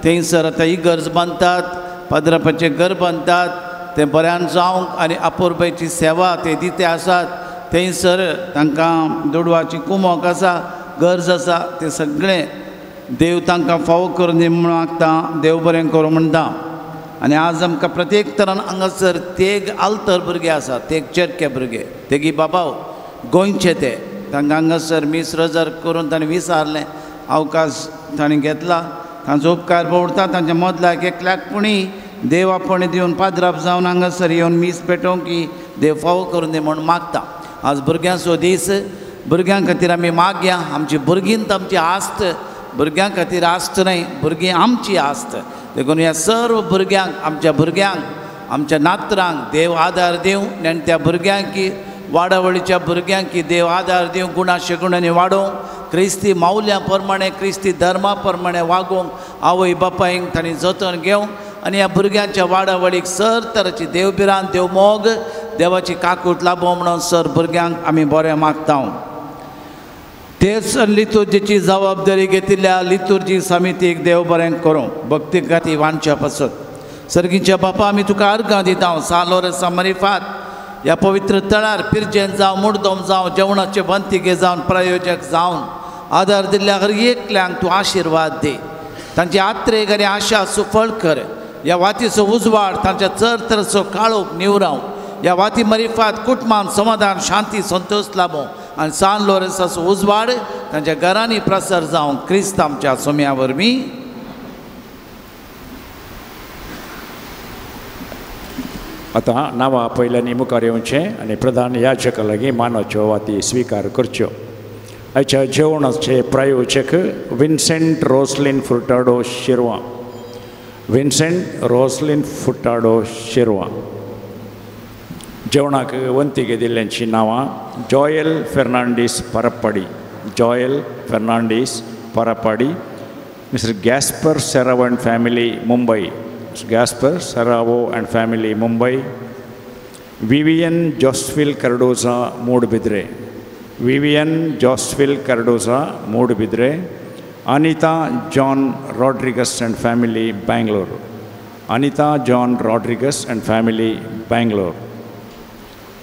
थंयसर आतां इगर्ज बांदतात, पाद्रापाचें घर बांदतात, तें बऱ्यान जावंक आनी अपुरबायची सेवा ते दिते आसात. थंयसर तांकां दुडवाची कुमोक आसा, गरज आसा, तें सगळें देव तांकां फावो करून दी म्हूण मागता. देव बरें करूं म्हणटा. आनी आज आमकां प्रत्येक तरान हांगासर तेग आल्तर भुरगे आसात, तेग चेरके भुरगे, तेगी बाबाव गोंयचे ते तांकां हांगासर मीस रजर करून तांणी विसारलें, अवकाश तांणी घेतला. तांचो उपकार पडटा. तांच्या मदल्याक एकल्याक पुणी देव आपोवणें दिवन पाद्राप जावन हांगासर येवन मीस पेटोवंक की देव फावो करून दी म्हूण मागता. आज भुरग्यांचो दीस, भुरग्यां खातीर आमी मागया. आमची भुरगीं आमची आस्त, भुरग्यां खातीर आस्त न्हय, भुरगीं आमची आस्त. देखून ह्या सर्व भुरग्यांक, आमच्या भुरग्यांक, आमच्या नातरांक देव आदार दिवं. नेणट्या भुरग्यांक की वाडावळीच्या भुरग्यांक की देव आदार दिवं, गुणा शेगुणांनी वाडोवंक, क्रिस्ती मावल्या प्रमाणे क्रिस्ती धर्मा प्रमाणे वागोवंक आवय बापायंक तांणी जतन घेवंक आनी ह्या भुरग्यांच्या वाडावळीक सर तराची देवभिरांत, देवमोग, देवाची काकूट लाभोवंक म्हणून सर भुरग्यांक आमी बरें मागता. तेच लितुर्जीची जबाबदारी घेतिल्ल्या लितुर्जी समितीक देव बरें करूं, भक्ती खातीर वांटच्या पासत. सर्गीच्या बापा, आमी तुका अर्गां दिता. सालोरसा मरिफात ह्या पवित्र तळार पिरजेन जावं, मुडदोम जावं, जेवणाचे बंतिगे जावन, प्रायोजक जावन आदार दिल्ल्या हर एकल्यांक तूं आशिर्वाद दी. तांची आत्रेक आनी आशा सुफळ कर. ह्या वातीचो उजवाड तांच्या चरतरचो काळोख निवराव. ह्या वाती मरिफात कुटुंबान समाधान, शांती, संतोष लाभों आनी सान लोरेंसाचो उजवाड तांच्या घरांनी प्रसार जावं क्रिस्त आमच्या सोम्या वरवीं. आतां नांवां पयल्यांनी मुखार येवचें आनी प्रधान याजका लागीं मानाच्यो वाती स्विकार करच्यो. आयच्या जेवणाचे प्रायोजक विन्सेंट रोसलीन फुर्टाडो शिरवा, विन्सेंट रोसलीन फुर्टाडो शिरवा. जेवणाक वंती घेतिल्ल्यांचीं नांवां Joel Fernandes Parappadi, Joel Fernandes Parappadi, mister Gaspar Serrao and family Mumbai, Gaspar Serrao and family Mumbai, Vivian Josphil Cardoza Moodbidri, Vivian Josphil Cardoza Moodbidri, Anita John Rodrigues and family Bangalore, Anita John Rodrigues and family Bangalore,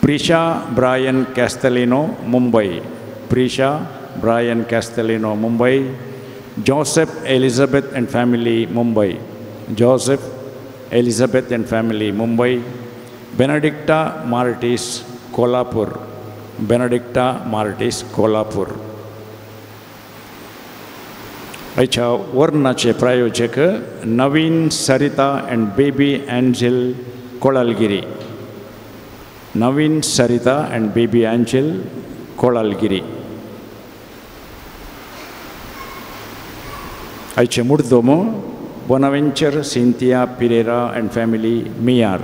Prisha Brian Castellino Mumbai, Prisha Brian Castellino Mumbai, Joseph Elizabeth and family Mumbai, Joseph Elizabeth and family Mumbai, Benedicta Martis Kolhapur, Benedicta Martis Kolhapur. आयच्या वर्णाचे प्रायोजक Naveen Sarita and baby Angel Kolalgiri, Naveen Sarita and baby Angel Kolalgiri. आयचे मुर्दोमो Bonaventure Cynthia Pereira and family Miyar.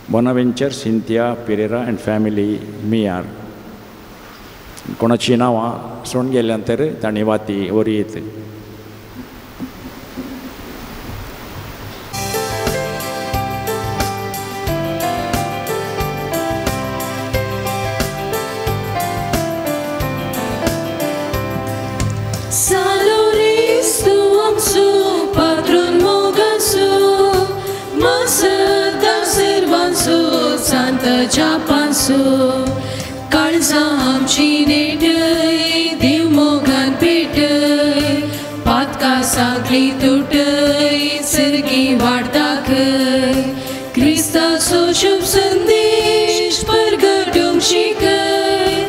Bonaventure Cynthia Pereira and family Miyar. कोणाची नांवां सोडून गेल्यान तर तांणी वाती वरी येत. जापांसो काळजां आमची नेटय देव मोगान पेटय पातकां सागली तुटय सर्गी वाट दाखय क्रिस्ताचो शुभ संदेश परगटूंक शिकय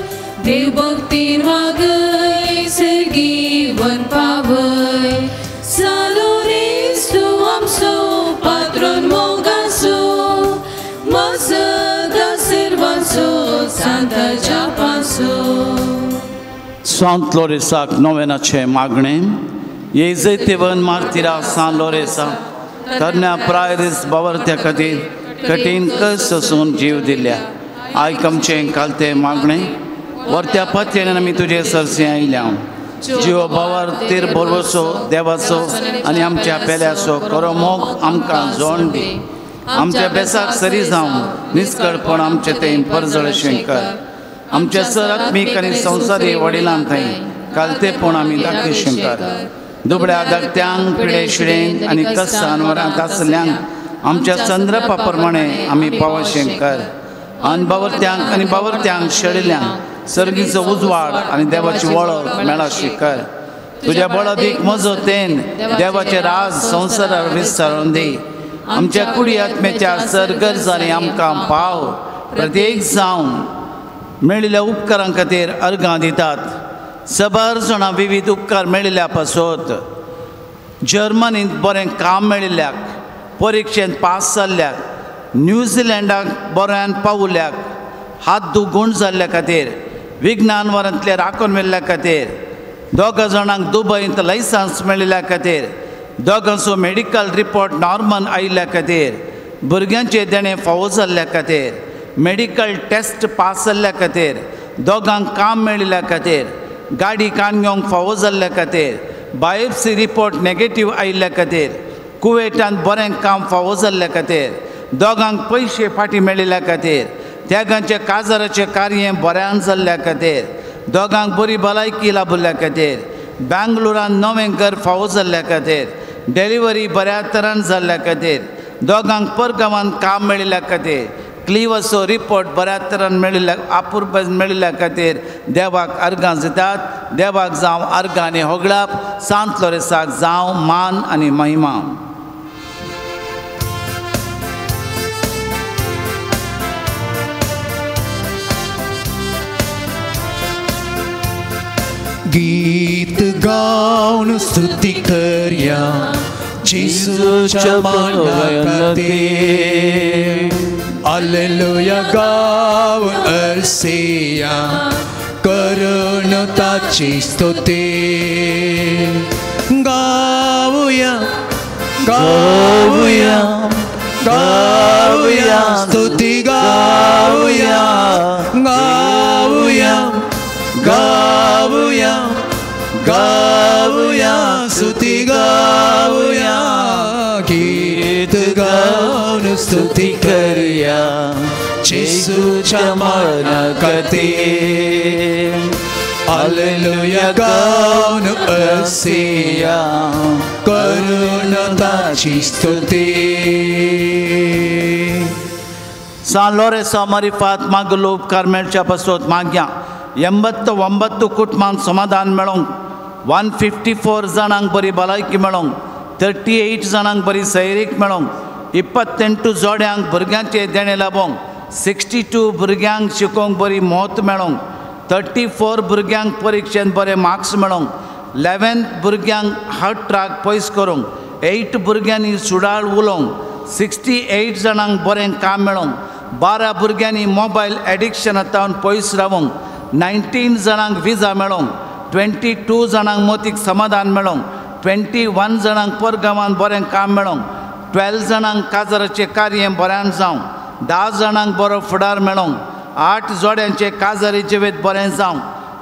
देव भक्तीन वागय सर्गी वन पावय सालो रेस्तू आमचो पात्रोन मोगाचो सांत लोरेसाक नोवेनाचें मागणें ये जैतेवन मार्तिरा सान लोरेसा तरण्या प्रायरीस बावरत्या खातीर कठीण कस सोसून जीव दिल्या आयक आमचें कालतें मागणें वरत्या पत्यान आमी तुजे सरसे आयल्या जीव बावर तीर बरोसो देवाचो आनी आमच्या पेल्याचो करो मोग आमकां जोण दी आमच्या बेसाक सरी जावन निस्कळपण आमचें तें परजळशें कर आमच्या सर आत्मीक आनी संवसारी वडिलां थंय कालतेपण आमी दाखयशें कर दुबळ्या धाकट्यांक पिडे शिडेंक आनी कस्सान वरांत आसल्यांक आमच्या चंद्रपा प्रमाणे आमी पावशें कर अनबावरत्यांक आनी बावरत्यांक शेळिल्ल्यांक सर्गीचो उजवाड आनी देवाची वळख मेळाशी कर तुज्या बळादीक मजतेन देवाचें राज संवसारार विस्तारून दी आमच्या कुडी आत्म्याच्या सर गरजांनी आमकां पाव प्रत्येक जावन मेळिल्ल्या उपकारां खातीर अर्गां दितात. सबार जाणां विविध उपकार मेळिल्ल्या पासत जर्मनींत बरें काम मेळिल्ल्याक परिक्षेंत पास जाल्ल्याक न्यूझिलंडाक बऱ्यान पावल्याक हात दुगूण जाल्ल्या खातीर विज्ञान वरांतले राखून मेळिल्ल्या खातीर दोगां जाणांक दुबयंत लायसन्स मेळिल्ल्या खातीर दोगांचो मेडिकल रिपोर्ट नॉर्मल आयिल्ल्या खातीर भुरग्यांचे देणें फावो जाल्ल्या खातीर मेडिकल टेस्ट पास जाल्ल्या खातीर दोगांक काम मेळिल्ल्या खातीर गाडी कान घेवंक फावो जाल्ल्या खातीर बायोप्सी रिपोर्ट नेगेटीव आयिल्ल्या खातीर कुवेटान बरें काम फावो जाल्ल्या खातीर दोगांक पयशे फाटीं मेळिल्ल्या खातीर त्यागांचे काजाराचें कार्य बऱ्यान जाल्ल्या खातीर दोगांक बरी भलायकी लाभिल्ल्या खातीर बेंगलोरान नवें घर फावो जाल्ल्या खातीर डिलिव्हरी बऱ्या तरान जाल्ल्या खातीर दोगांक परगांवांत काम मेळिल्ल्या खातीर क्लिवाचो रिपोर्ट बऱ्या तरान मेळिल्ल्या अपुरबाय मेळिल्ल्या खातीर देवाक अर्गां दितात. देवाक जावं अर्गां आनी होगळाप सांत लोरेसाक जावं मान आनी महिमा. गीत गावन स्तुती करया जेजूच्या माना खातीर हालेलुया गावन अर्सिया करून ताची स्तुती गावया गावया गावया स्तुती गावया गावया गावया गावया स्तुती गावया गीत गावन स्तुती करया जेजूच्या माना खातीर हालेलुया गावन अर्सिया करून ताची स्तुती. सान लोरेसा मारिफात मागलो उपकार मेळच्या पासत मागया 89 कुटुंबांक समाधान मेळोंक 154 जाणांक बरी भलायकी मेळोंक 38 जाणांक बरी सैरीक मेळोंक 28 जोड्यांक भुरग्यांचें देणें लाबोंक 62 भुरग्यांक शिकोवंक बरी मोत मेळोंक 34 भुरग्यांक परिक्षेंत बरे मार्क्स मेळोंक 11 भुरग्यांक हार्ट ट्राक पयस करूंक 8 भुरग्यांनी सुडाळ उलोवंक 68 जाणांक बरें काम मेळोंक 12 भुरग्यांनी मोबायल एडिक्शनांतल्यान पयस रावोंक 19 जाणांक विजा मेळोंक 22 जाणांक मोतीक समाधान मेळोंक 21 जाणांक परगांवांत बरें काम मेळोंक, 12 जाणांक काजाराचें कार्य बऱ्यान जावं, 10 जाणांक बरो फुडार मेळोंक, 8 जोड्यांचें काजारी जिवीत बरें जावं,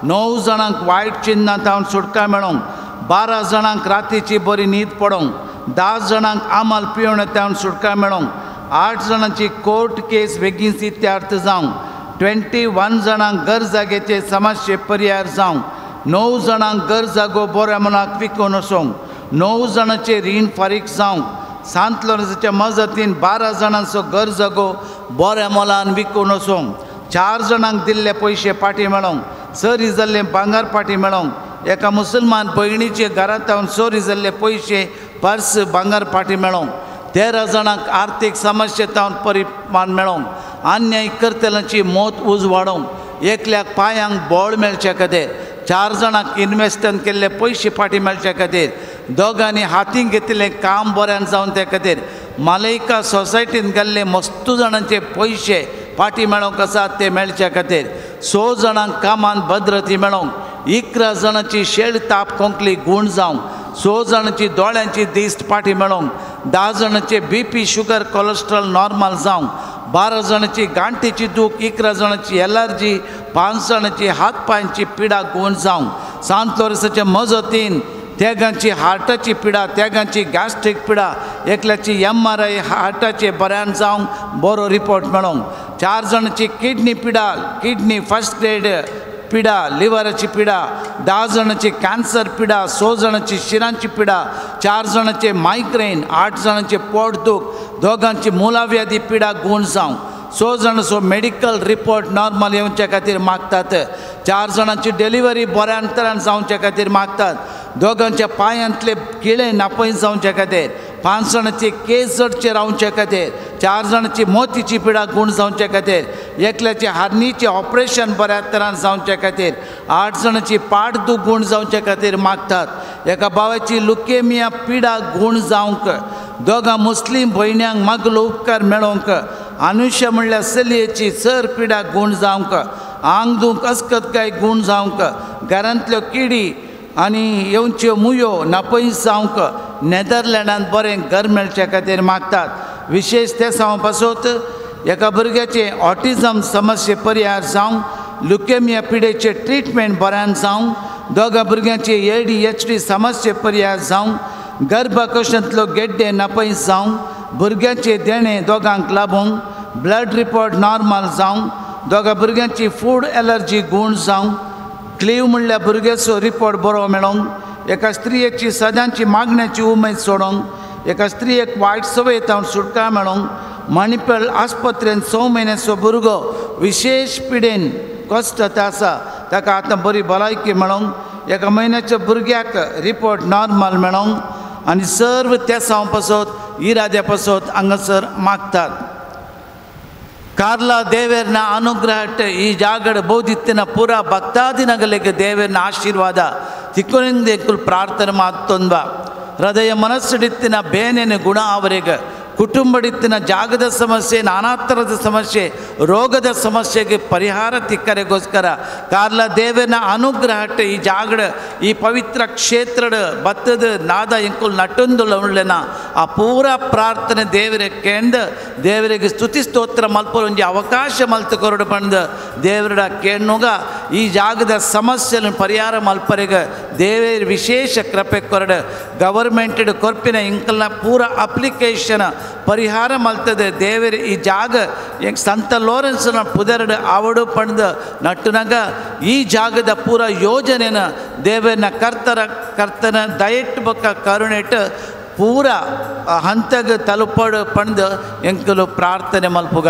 9 जाणांक वायट चिन्नां तावन सुटका मेळोंक, 12 जाणांक रातीची बरी न्हीद पडोंक, 10 जाणांक आमाल पिवण तावन सुटका मेळोंक, 8 जाणांची कोर्ट केस बेगीन इत्यार्थ जावंक, 21 जाणांक घर जाग्याचे समस्ये पर्याय जावंक, 9 जाणांक घर जागो बऱ्या मनाक विकून वचोंक, 9 जाणांचें रीण फारीक जावंक, सांत लोरेंसाच्या मजतीन 12 जाणांचो घर जागो बऱ्या मोलान विकून वचोंक, 4 जाणांक दिल्ले पयशे फाटीं मेळोंक, चोरी जाल्ले भांगर फाटीं मेळोंक, एका मुसलमान भयणीचे घरांत चोरी जाल्ले पयशे पर्स भांगर फाटीं मेळोंक, 13 जाणांक आर्थीक समस्ये तावन परिमान मेळोंक, अन्याय करतल्यांची मौत उजवाडोंक, एकल्याक पांयांक बळ मेळचे खातीर, 4 जाणांक इन्वेस्टन केल्ले पयशे फाटीं मेळचे खातीर, दोगांनी हातीन घेतिल्लें काम बऱ्यान जावन त्या खातीर, मालयका सोसायटीन गेल्ले मस्तू जाणांचे पयशे फाटीं मेळोंक आसा ते मेळचे खातीर, 6 जाणांक कामांत भद्रती मेळोंक, 11 जाणांची शेळ ताप खोंकली गूण जावंक, 6 जाणांची दोळ्यांची दिश्ट फाटीं मेळोंक, 10 जाणांचे BP sugar cholesterol normal जावंक, 12 जाणांची गांठीची दूख, 11 जाणांची एलर्जी, 5 जाणांची हात पांयांची पिडा गूण जावंक, सांत लोरेंसाचे मजतीन तेगांची हार्टाची पिडा, तेगांची गॅस्ट्रीक पिडा, एकल्याची MRI हार्टाचे बऱ्यान जावंक बरो रिपोर्ट मेळोंक, 4 जाणांची किडनी पिडा, किडनी फर्स्ट ग्रेड पिडा, लिवराची पिडा, 10 जाणांची कॅन्सर पिडा, 6 जाणांची शिरांची पिडा, 4 जाणांचे मायग्रेन, 8 जाणांचे पोटदूख, दोगांची मुलाव्याधी पिडा गूण जावंक, 6 जाणांचो मेडिकल रिपोर्ट नॉर्मल येवचे खातीर मागतात, 4 जाणांची डिलिव्हरी बऱ्या अंतरान जावचे खातीर मागतात, दोगांच्या पांयांतले किळे नापय जावचे खातीर, 5 जाणांची केस जडचे रावचे खातीर, 4 जाणांची मोतीची पिडा गूण जावचे खातीर, एकल्याचे हार्नीचें ऑपरेशन बऱ्या तरान जावचे खातीर, 8 जाणांची पाट दूख गूण जावचे खातीर मागतात, एका भावाची लुकेमिया पिडा गूण जावंक, दोगां मुस्लीम भयण्यांक मागलो उपकार मेळोंक, अनुष्या म्हणल्यार चलयेची चर पिडा गूण जावंक, आंग दूख अस्कत काय गूण जावंक, घरांतल्यो किडी आनी येवच्यो मुयो नापयस जावंक, नेदरलँडांत बरें घर मेळचे खातीर मागतात. विशेश ते साव पासत एका भुरग्याचें ऑटिझम समस्ये पर्याय जावंक, लुकेमिया पिडेचें ट्रिटमेंट बऱ्यान जावंक, दोगां भुरग्यांचे ADHD समस्ये पर्याय जावंक, गर्भकोशांतलो गेड्डे नापयस जावंक, भुरग्यांचे देणें दोगांक लाबूंक, ब्लड रिपोर्ट नॉर्मल जावंक, दोगां भुरग्यांची फूड एलर्जी गूण जावंक, क्लीव म्हणल्यार भुरग्याचो रिपोर्ट बरो मेळोंक, एका स्त्रियेची सदांची मागण्याची उमेद सोडोंक, एका स्त्रियेक वायट संवय तावन सुटका मेळोंक, मणिपल आस्पत्रेन 6 म्हयन्याचो भुरगो विशेश पिडेन कश्ट आसा ताका आतां बरी भलायकी मेळोंक, एका म्हयन्याच्या भुरग्याक रिपोर्ट नॉर्मल मेळोंक आनी सर्व तेसांव पासत इराद्या पासत हांगासर मागतात. कार्ला ದೇವರನ ಅನುಗ್ರಹ ಈ ಜಾಗಡ ಬೋಧಿತ್ತಿನ ಪೂರ ಭಕ್ತಾದಿನಗಳಿಗೆ ದೇವರನ ಆಶೀರ್ವಾದ ತಿಕ್ಕೊನಿಂದ ಪ್ರಾರ್ಥನೆ ಮಾತೊಂದ ಹೃದಯ ಮನಸ್ಸಿಡಿತ್ತಿನ ಬೇನೆನ ಗುಣ ಅವರಿಗೆ ಕುಟುಂಬಡಿತ್ತಿನ ಜಾಗದ ಸಮಸ್ಯೆ ನಾನಾ ಥರದ ಸಮಸ್ಯೆ ರೋಗದ ಸಮಸ್ಯೆಗೆ ಪರಿಹಾರ ತಿಕ್ಕರೆಗೋಸ್ಕರ ಕಾರ್ಲ ದೇವನ ಅನುಗ್ರಹಟ್ಟ ಈ ಜಾಗಡ ಈ ಪವಿತ್ರ ಕ್ಷೇತ್ರದ ಬತ್ತದ ನಾದ ಎಂಕುಲ್ ನಟೊಂದುಲ್ಲ ಆ ಪೂರ ಪ್ರಾರ್ಥನೆ ದೇವರ ಕೇಂದ್ರ ದೇವರಿಗೆ ಸ್ತುತಿ ಸ್ತೋತ್ರ ಮಲ್ಪೊಂಜಿ ಒಂಜಿ ಅವಕಾಶ ಮಲ್ತು ಕೊರಡು ಪಂಡ ದೇವರ ಕೇಣ್ಣುಗ ಈ ಜಾಗದ ಸಮಸ್ಯೆಯನ್ನು ಪರಿಹಾರ ಮಲ್ಪರೆಗೆ ದೇವರ ವಿಶೇಷ ಕೃಪೆ ಕೊರಡು ಗವರ್ಮೆಂಟ್ ಕೊರ್ಪಿನ ಇಂಕಲ್ನ ಪೂರ ಅಪ್ಲಿಕೇಶನ್ ಪರಿಹಾರ ಮಲ್ತದೆ ದೇವರ ಈ ಜಾಗ ಸಂತ ಲೋರೆನ್ಸ್ನ ಪುದರಡು ಆವಡು ಪಂಡ ನಟ್ಟುನಾಗ ಈ ಜಾಗದ ಪೂರ ಯೋಜನೆನ ದೇವರನ ಕರ್ತನ ದಯೆಟ್ಟು ಬೊಕ್ಕ ಕರುಣೆಟ್ಟು ಪೂರ ಹಂತಗ ತಲುಪಡು ಪಂಡ ಎಂಕಲು ಪ್ರಾರ್ಥನೆ ಮಲ್ಪುಗ.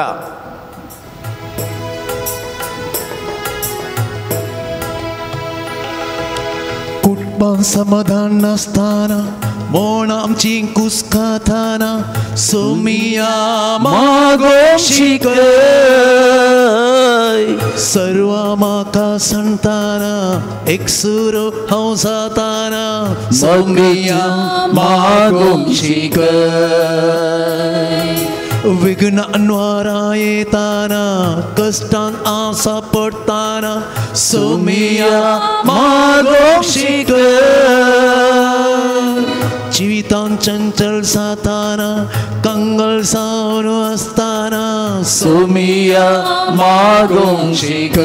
कुटुंबान समाधान नासतना मोण आमची कुस्काताना सोमिया मागो शिकय सर्व म्हाका सांगताना एकसुरो हांव जाताना सोमिया मागो शिकय विघ्न अनवारा येताना कष्टान आसा पडताना सोमिया मागो शिकय. सुमिया मागूंक शिकय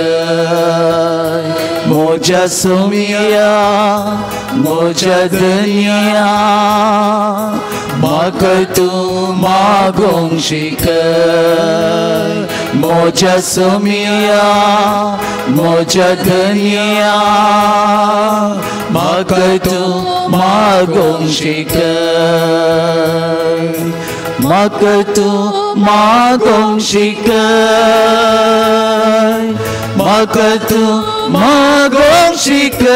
म्हज्या सुमिया म्हज्या धनया म्हाका तूं मागूंक शिकय म्हज्या सुमिया म्हज्या धनया म्हाका तूं मागूंक शिकय म्हाका तूं मागूंक शिकय म्हाका तूं मागूंक शिकय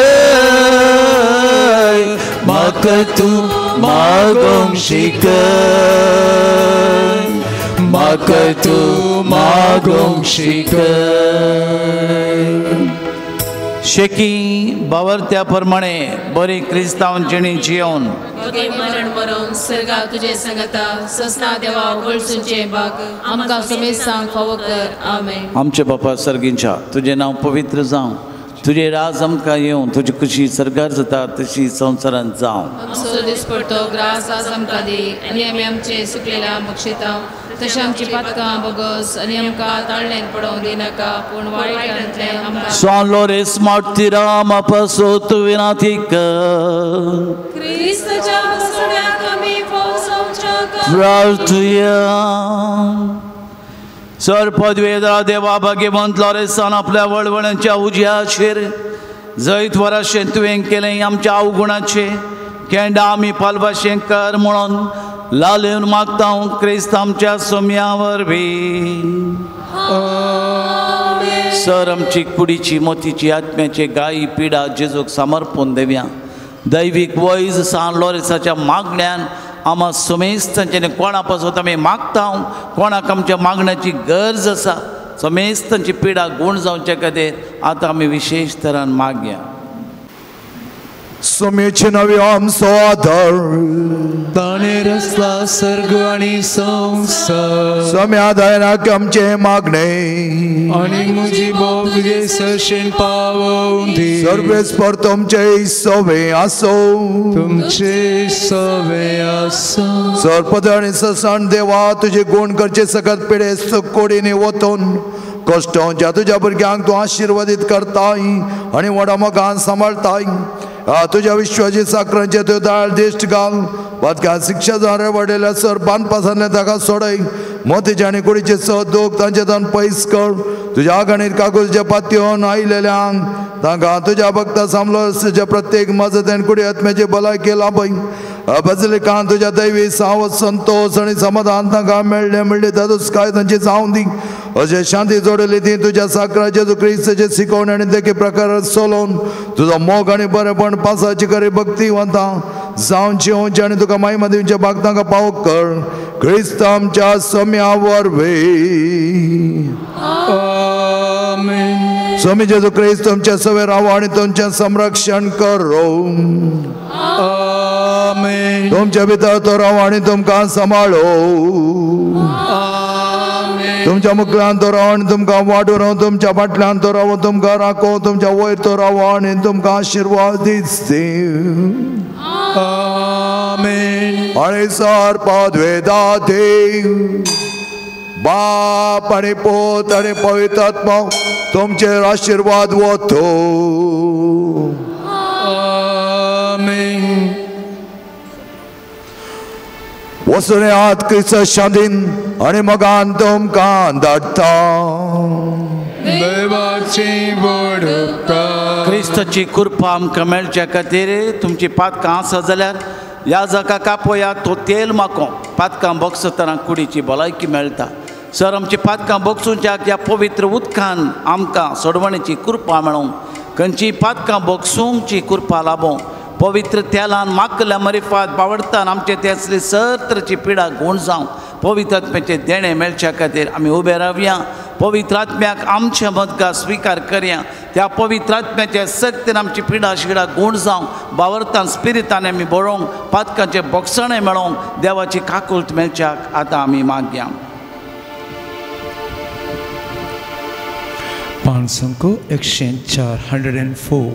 म्हाका तूं मागूंक शिकय म्हाका तूं मागूंक शिकय. शेकी बावरत्या प्रमाणे बरी क्रिस्तांव जिणी जियोन मरण मरोन सर्गा तुझे संगता ससना देवा वळसूंचे बाग आमकां समेस्तांक फावो कर. आमेन. आमचे बापा सर्गींच्या तुजें नांव पवित्र जावं, तुजें राज आमकां येवं, तुजी खुशी सर्गार जाता तशी संवसारांत जावं. आमचो दिसपडतो ग्रास आज आमकां दी आनी आमी आमचे सुकलेल्या बक्षिता तशें आमची पातकां बोगस आनी आमकां ताळ्ळेन पडोवंक दिनाका पूण वायटांतलें आमकां San Lores martiram apasot vinatika क्रिस्ताच्या बसण्याक आमी पावसाच्या प्रार्थुया. सर पदवेदरा देवा भाग्यवंत लॉरेसान आपल्या वळवळ्यांच्या उज्याचेर जैत वराशें तुवें केलें आमच्या अवगुणाचें केंडा आमी पालवाशें कर म्हणून लालेवन मागता क्रिस्त आमच्या सोम्या वरवीं. सर आमची कुडीची मोतीची आत्म्याची गायी पिडा जेजूक समर्पून देवया. दैवीक वैज सान लॉरेसाच्या मागण्यान आमा समेस्तांचे कोणा पासत आमी मागता कोणाक आमच्या मागण्याची गरज आसा समेस्तांची पिडा गूण जावचे खातीर आतां आमी विशेश तरान मागया. सुमेचे नवे आमचो आदार ताणें रचला सर्ग आनी संवसार सम्या दयनाक आमचें मागणें आनी म्हजी बोब तुजे सरशेन पावोवं दी. सर्वेस्पर तुमचे सवे आसो तुमचे सवे आसो. सरपद आनी ससान देवा तुजे गुण करचे सकत पिडेस्त कोडीनी वतून कश्टांच्या तुज्या भुरग्यांक तूं आशिर्वादीत करताय आनी व्हडा मोगान सांबाळताय. तुज्या विश्वाची साकरांचे तूं दाळ दिश्ट घाल पातक्या शिक्षा जाणारे वडिल्या सर बांदपासांतलें ताका सोडय मोतीचे आनी कुडीचे स दोग तांचे तान पयस कर. तुज्या आगणीर कागूजच्या पातयोन आयलेल्यांक तांकां तुज्या भक्ता सामलो तुज्या प्रत्येक मजतेन कुडी आत्म्याची भलायकी लाभय. बजलिकान तुज्या दैवी सावत संतोष आनी समाधान तांकां मेळ्ळें म्हणलें तातूंत काय तांची जावं दी. अशें शांती जोडली ती तुज्या साकराचे तूं क्रिस्ताचे शिकवण आनी देखी प्रकार चलोवन तुजो मोग आनी बरेपण पासाची खरी भक्तिवंता जावची येवची आनी तुका मायमा दिवच्या भाग तांकां पावो कर. क्रिस्त आमच्या सम्या वरवीं. आमेन. स्वामी जेजू क्रिस्त तुमच्या सवे राव आनी तुमचें संरक्षण करो. आमेन. तुमच्या भितर तो राव आनी तुमकां सांबाळो. आमेन. तुमच्या मुखल्यान तो राव आनी तुमकां वाडून राव. तुमच्या फाटल्यान तो राव तुमकां राखो. तुमच्या वयर तो राव आनी तुमकां आशिर्वाद दिसती. आमेन. आनी सर पदवेदा देव बाप आनी पूत आनी पवित्र आत्मा तुमचेर आशिर्वाद वतो. आमेन. वचून येयात क्रिस्त शांतीन आनी मोगान तुमकां धाडटा. देवाची व्हड उपकार. क्रिस्ताची कृपा आमकां मेळच्या खातीर तुमची पातकां आसा जाल्यार ह्या जाका कापोया तो तेल माको पातकां भोगसतना कुडीची भलायकी मेळटा. सर आमची पातकां भोगसूच्याक ह्या पवित्र उदकान आमकां सोडवणेची कृपा मेळोवंक खंयची पातकां भोगसूंची कृपा लाबोवंक पवित्र तेलान माकल्या मरिफात बावडतान आमचे तेसली सर पिडा गूण जावं पवित्र आत्म्याचें देणें मेळच्या खातीर आमी उबे रावया. पवित्र आत्म्याक आमच्या मदगा स्विकार करया. त्या पवित्र आत्म्याच्या सक्तीन आमची पिडा शिडा गूण जावं बावरतान स्पिरितान आमी बरोवंक पातकांचें बोगसणें मेळोवंक देवाची काकुळट मेळच्याक आतां आमी मागया. पांच 104 104.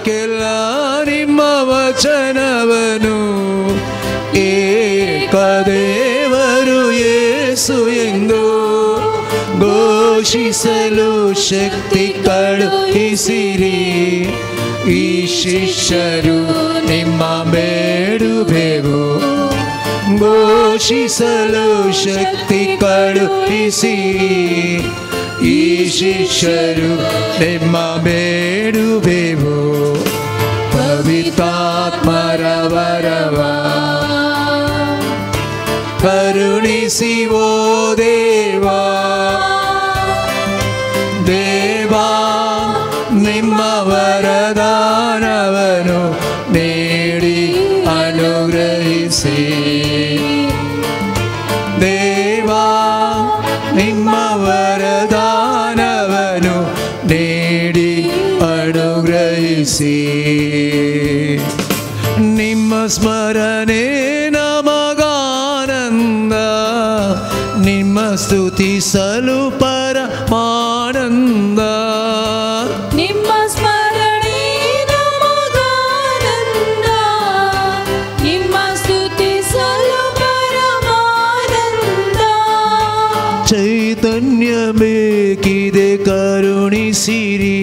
ಲೋಕಕ್ಕೆಲ್ಲ ನಿಮ್ಮ ವಚನವನು ಏಕದೇವರು ಯೇಸು ಎಂದು ಘೋಷಿಸಲು ಶಕ್ತಿ ಕಳುಹಿಸಿರಿ. ಈ ಶಿಷ್ಯರು ನಿಮ್ಮ ಬೇಡುವೆವು, ಘೋಷಿಸಲು ಶಕ್ತಿ ಕಳುಹಿಸಿರಿ. ಈ ಶಿಷ್ಯರು ನಿಮ್ಮ ಬೇಡುವೆವು, ಪವಿತ್ರಾತ್ಮರ ವರವ ಕರುಣಿಸಿವೋ ದೇವಾ. ದೇವಾ ನಿಮ್ಮ ವರದಾನವನು ನೀಡಿ ಅನುಗ್ರಹಿಸಿ. ದೇವಾ ನಿಮ್ಮ ವರದಾನವನು ನೀಡಿ ಅನುಗ್ರಹಿಸಿ. ನಿಮ್ಮ ಸ್ಮರಣೆ ನಮಗಾನಂದ, ನಿಮ್ಮ ಸ್ತುತಿಸಲು ಪರಮಾನಂದ. ನಿಮ್ಮ ಸ್ಮರಣೆ ನಮಗಾನಂದ, ನಿಮ್ಮ ಸ್ತುತಿಸಲು ಪರಮಾನಂದ. ಚೈತನ್ಯ ಬೇಕಿದೆ ಕರುಣಿಸಿರಿ,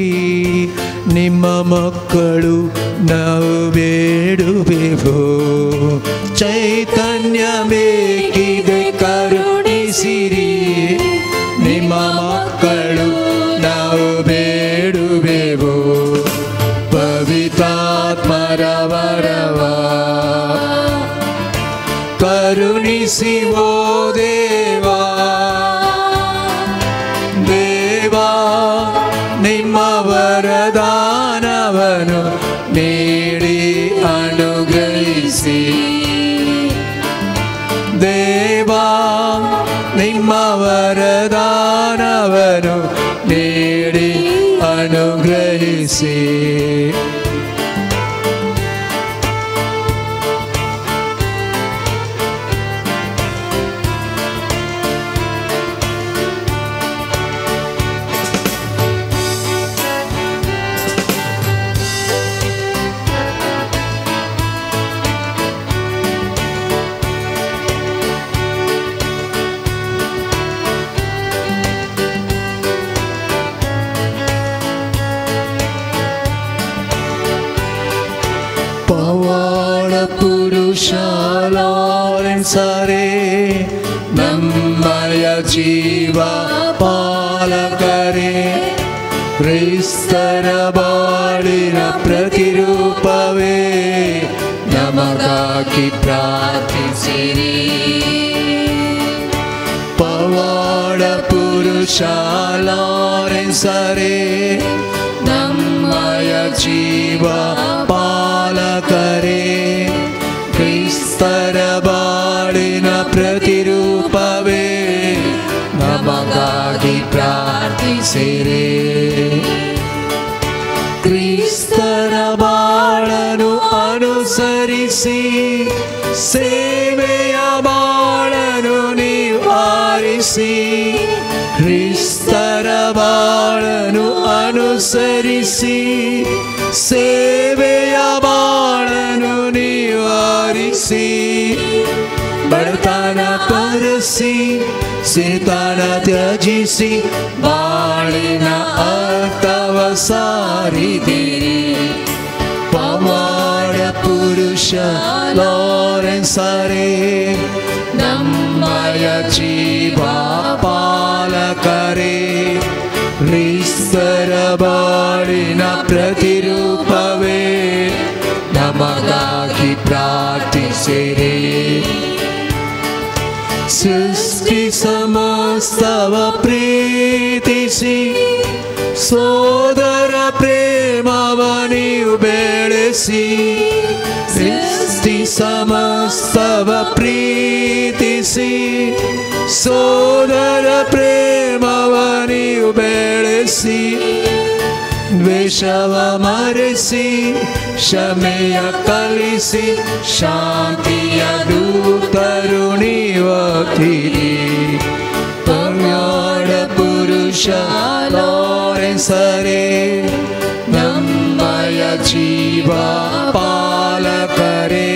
ನಿಮ್ಮ ಮಕ್ಕಳು ನಾವು ಬೇಡುವೆವು. ಚೈತನ್ಯ ಬೇಕಿದೆ ಕರುಣಿಸಿರಿ, ನಿಮ್ಮ ಮಕ್ಕಳು ನಾವು ಬೇಡುವೆವು. ಪವಿತ್ರಾತ್ಮರ ವರವ ಕರುಣಿಸಿವೋ ದೇವಾ. ದೇವಾ ನಿಮ್ಮ ವರದಾನವನು ನೀಡಿ ಅನುಗ್ರಹಿಸಿ. ದೇವಾ ನಿಮ್ಮ ವರದಾನವನು ನೀಡಿ ಅನುಗ್ರಹಿಸಿ. ಪವಾಡ ಪುರುಷ ಲಾರೆನ್ಸರೇ, ನಮ್ಮಯ ಜೀವ ಪಾಲಕರೇ, ಕ್ರಿಸ್ತರ ಬಾಳಿನ ಪ್ರತಿರೂಪವೇ, ನಮಗಾಗಿ ಪ್ರಾರ್ಥಿಸಿರಿ. ಪವಾಡ ಪುರುಷ ಲಾರೆನ್ಸರೇ, ನಮ್ಮಯ ಜೀವ ಪಾಲಕರೇ, ಕ್ರಿಸ್ತರ ಬಾಳಿನ ಪ್ರತಿರೂಪವೇ, ನಮಗಾಗಿ ಪ್ರಾರ್ಥಿಸಿರಿ. ಕ್ರಿಸ್ತರ ಬಾಳನು ಅನುಸರಿಸಿ, ಸೇವೆಯ ಬಾಳನು ನೀವು ಆರಿಸಿ. ಕ್ರಿಸ್ತರ ಬಾಳನು ಅನುಸರಿಸಿ, ಸೇವೆಯ ಬಾಳನು ನಿವಾರಿಸಿ. ಬಡತನ ಪರಸಿ, ಸಿರಿತನ ತ್ಯಜಿಸಿ, ಬಾಳಿನ ಅರ್ಥವ ಸಾರಿದಿರಿ. ಪವಾಡ ಪುರುಷ ಲಾರೆನ್ಸರೇ, ನಮ್ಮಯ ಜೀವ ಪಾಲಕರೇ, ಕ್ರಿಸ್ತರ ಬಾಳಿನ ಪ್ರತಿರೂಪವೇ, ನಮಗಾಗಿ ಪ್ರಾರ್ಥಿಸಿರಿ. ಸೃಷ್ಟಿ ಸಮಸ್ತವ ಪ್ರೀತಿಸಿ, ಸೋದರ ಪ್ರೇಮವ ನೀವು ಬೆಳೆಸಿ. ಸೃಷ್ಟಿ ಸಮಸ್ತವ ಪ್ರೀತಿಸಿ, ಸೋದರ ಪ್ರೇಮವ ನೀವು ಬೆಳೆಸಿ. ದ್ವೇಷವ ಮರೆಸಿ, ಕ್ಷಮೆಯ ಕಲಿಸಿ, ಶಾಂತಿಯ ದೂತರು ನೀವಾಗ್ತೀರಿ. ಪವಾಡ ಪುರುಷ ಲಾರೆನ್ಸರೇ, ನಮ್ಮಯ जीव ಪಾಲಕರೇ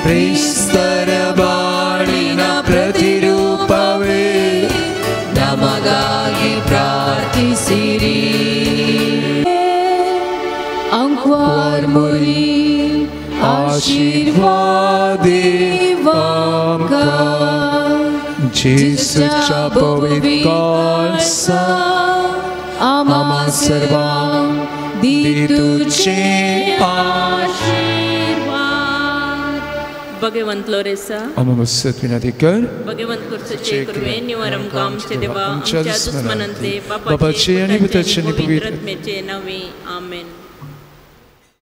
ಕ್ರಿಸ್ತರ ಬಾಳಿನ ಪ್ರತಿರೂಪವೇ ನಮಗಾಗಿ ಪ್ರಾರ್ಥಿಸಿರಿ. ಅಂಕ್ವಾರ್ ಮುರಿ ಆಶೀರ್ವಾದಿ जेसूच्या पवित्र आम्हा सर्वांक दी तुझे आशीर्वाद. भगवंत लोरेसा आम्हा विनंती कर भगवंत कुर्सचे कृपे निवारम आमचे देवा आमच्या दुस्मनांतले बापाचे आणि पुताचे आणि पवित्र आत्म्याचे नावे आमेन.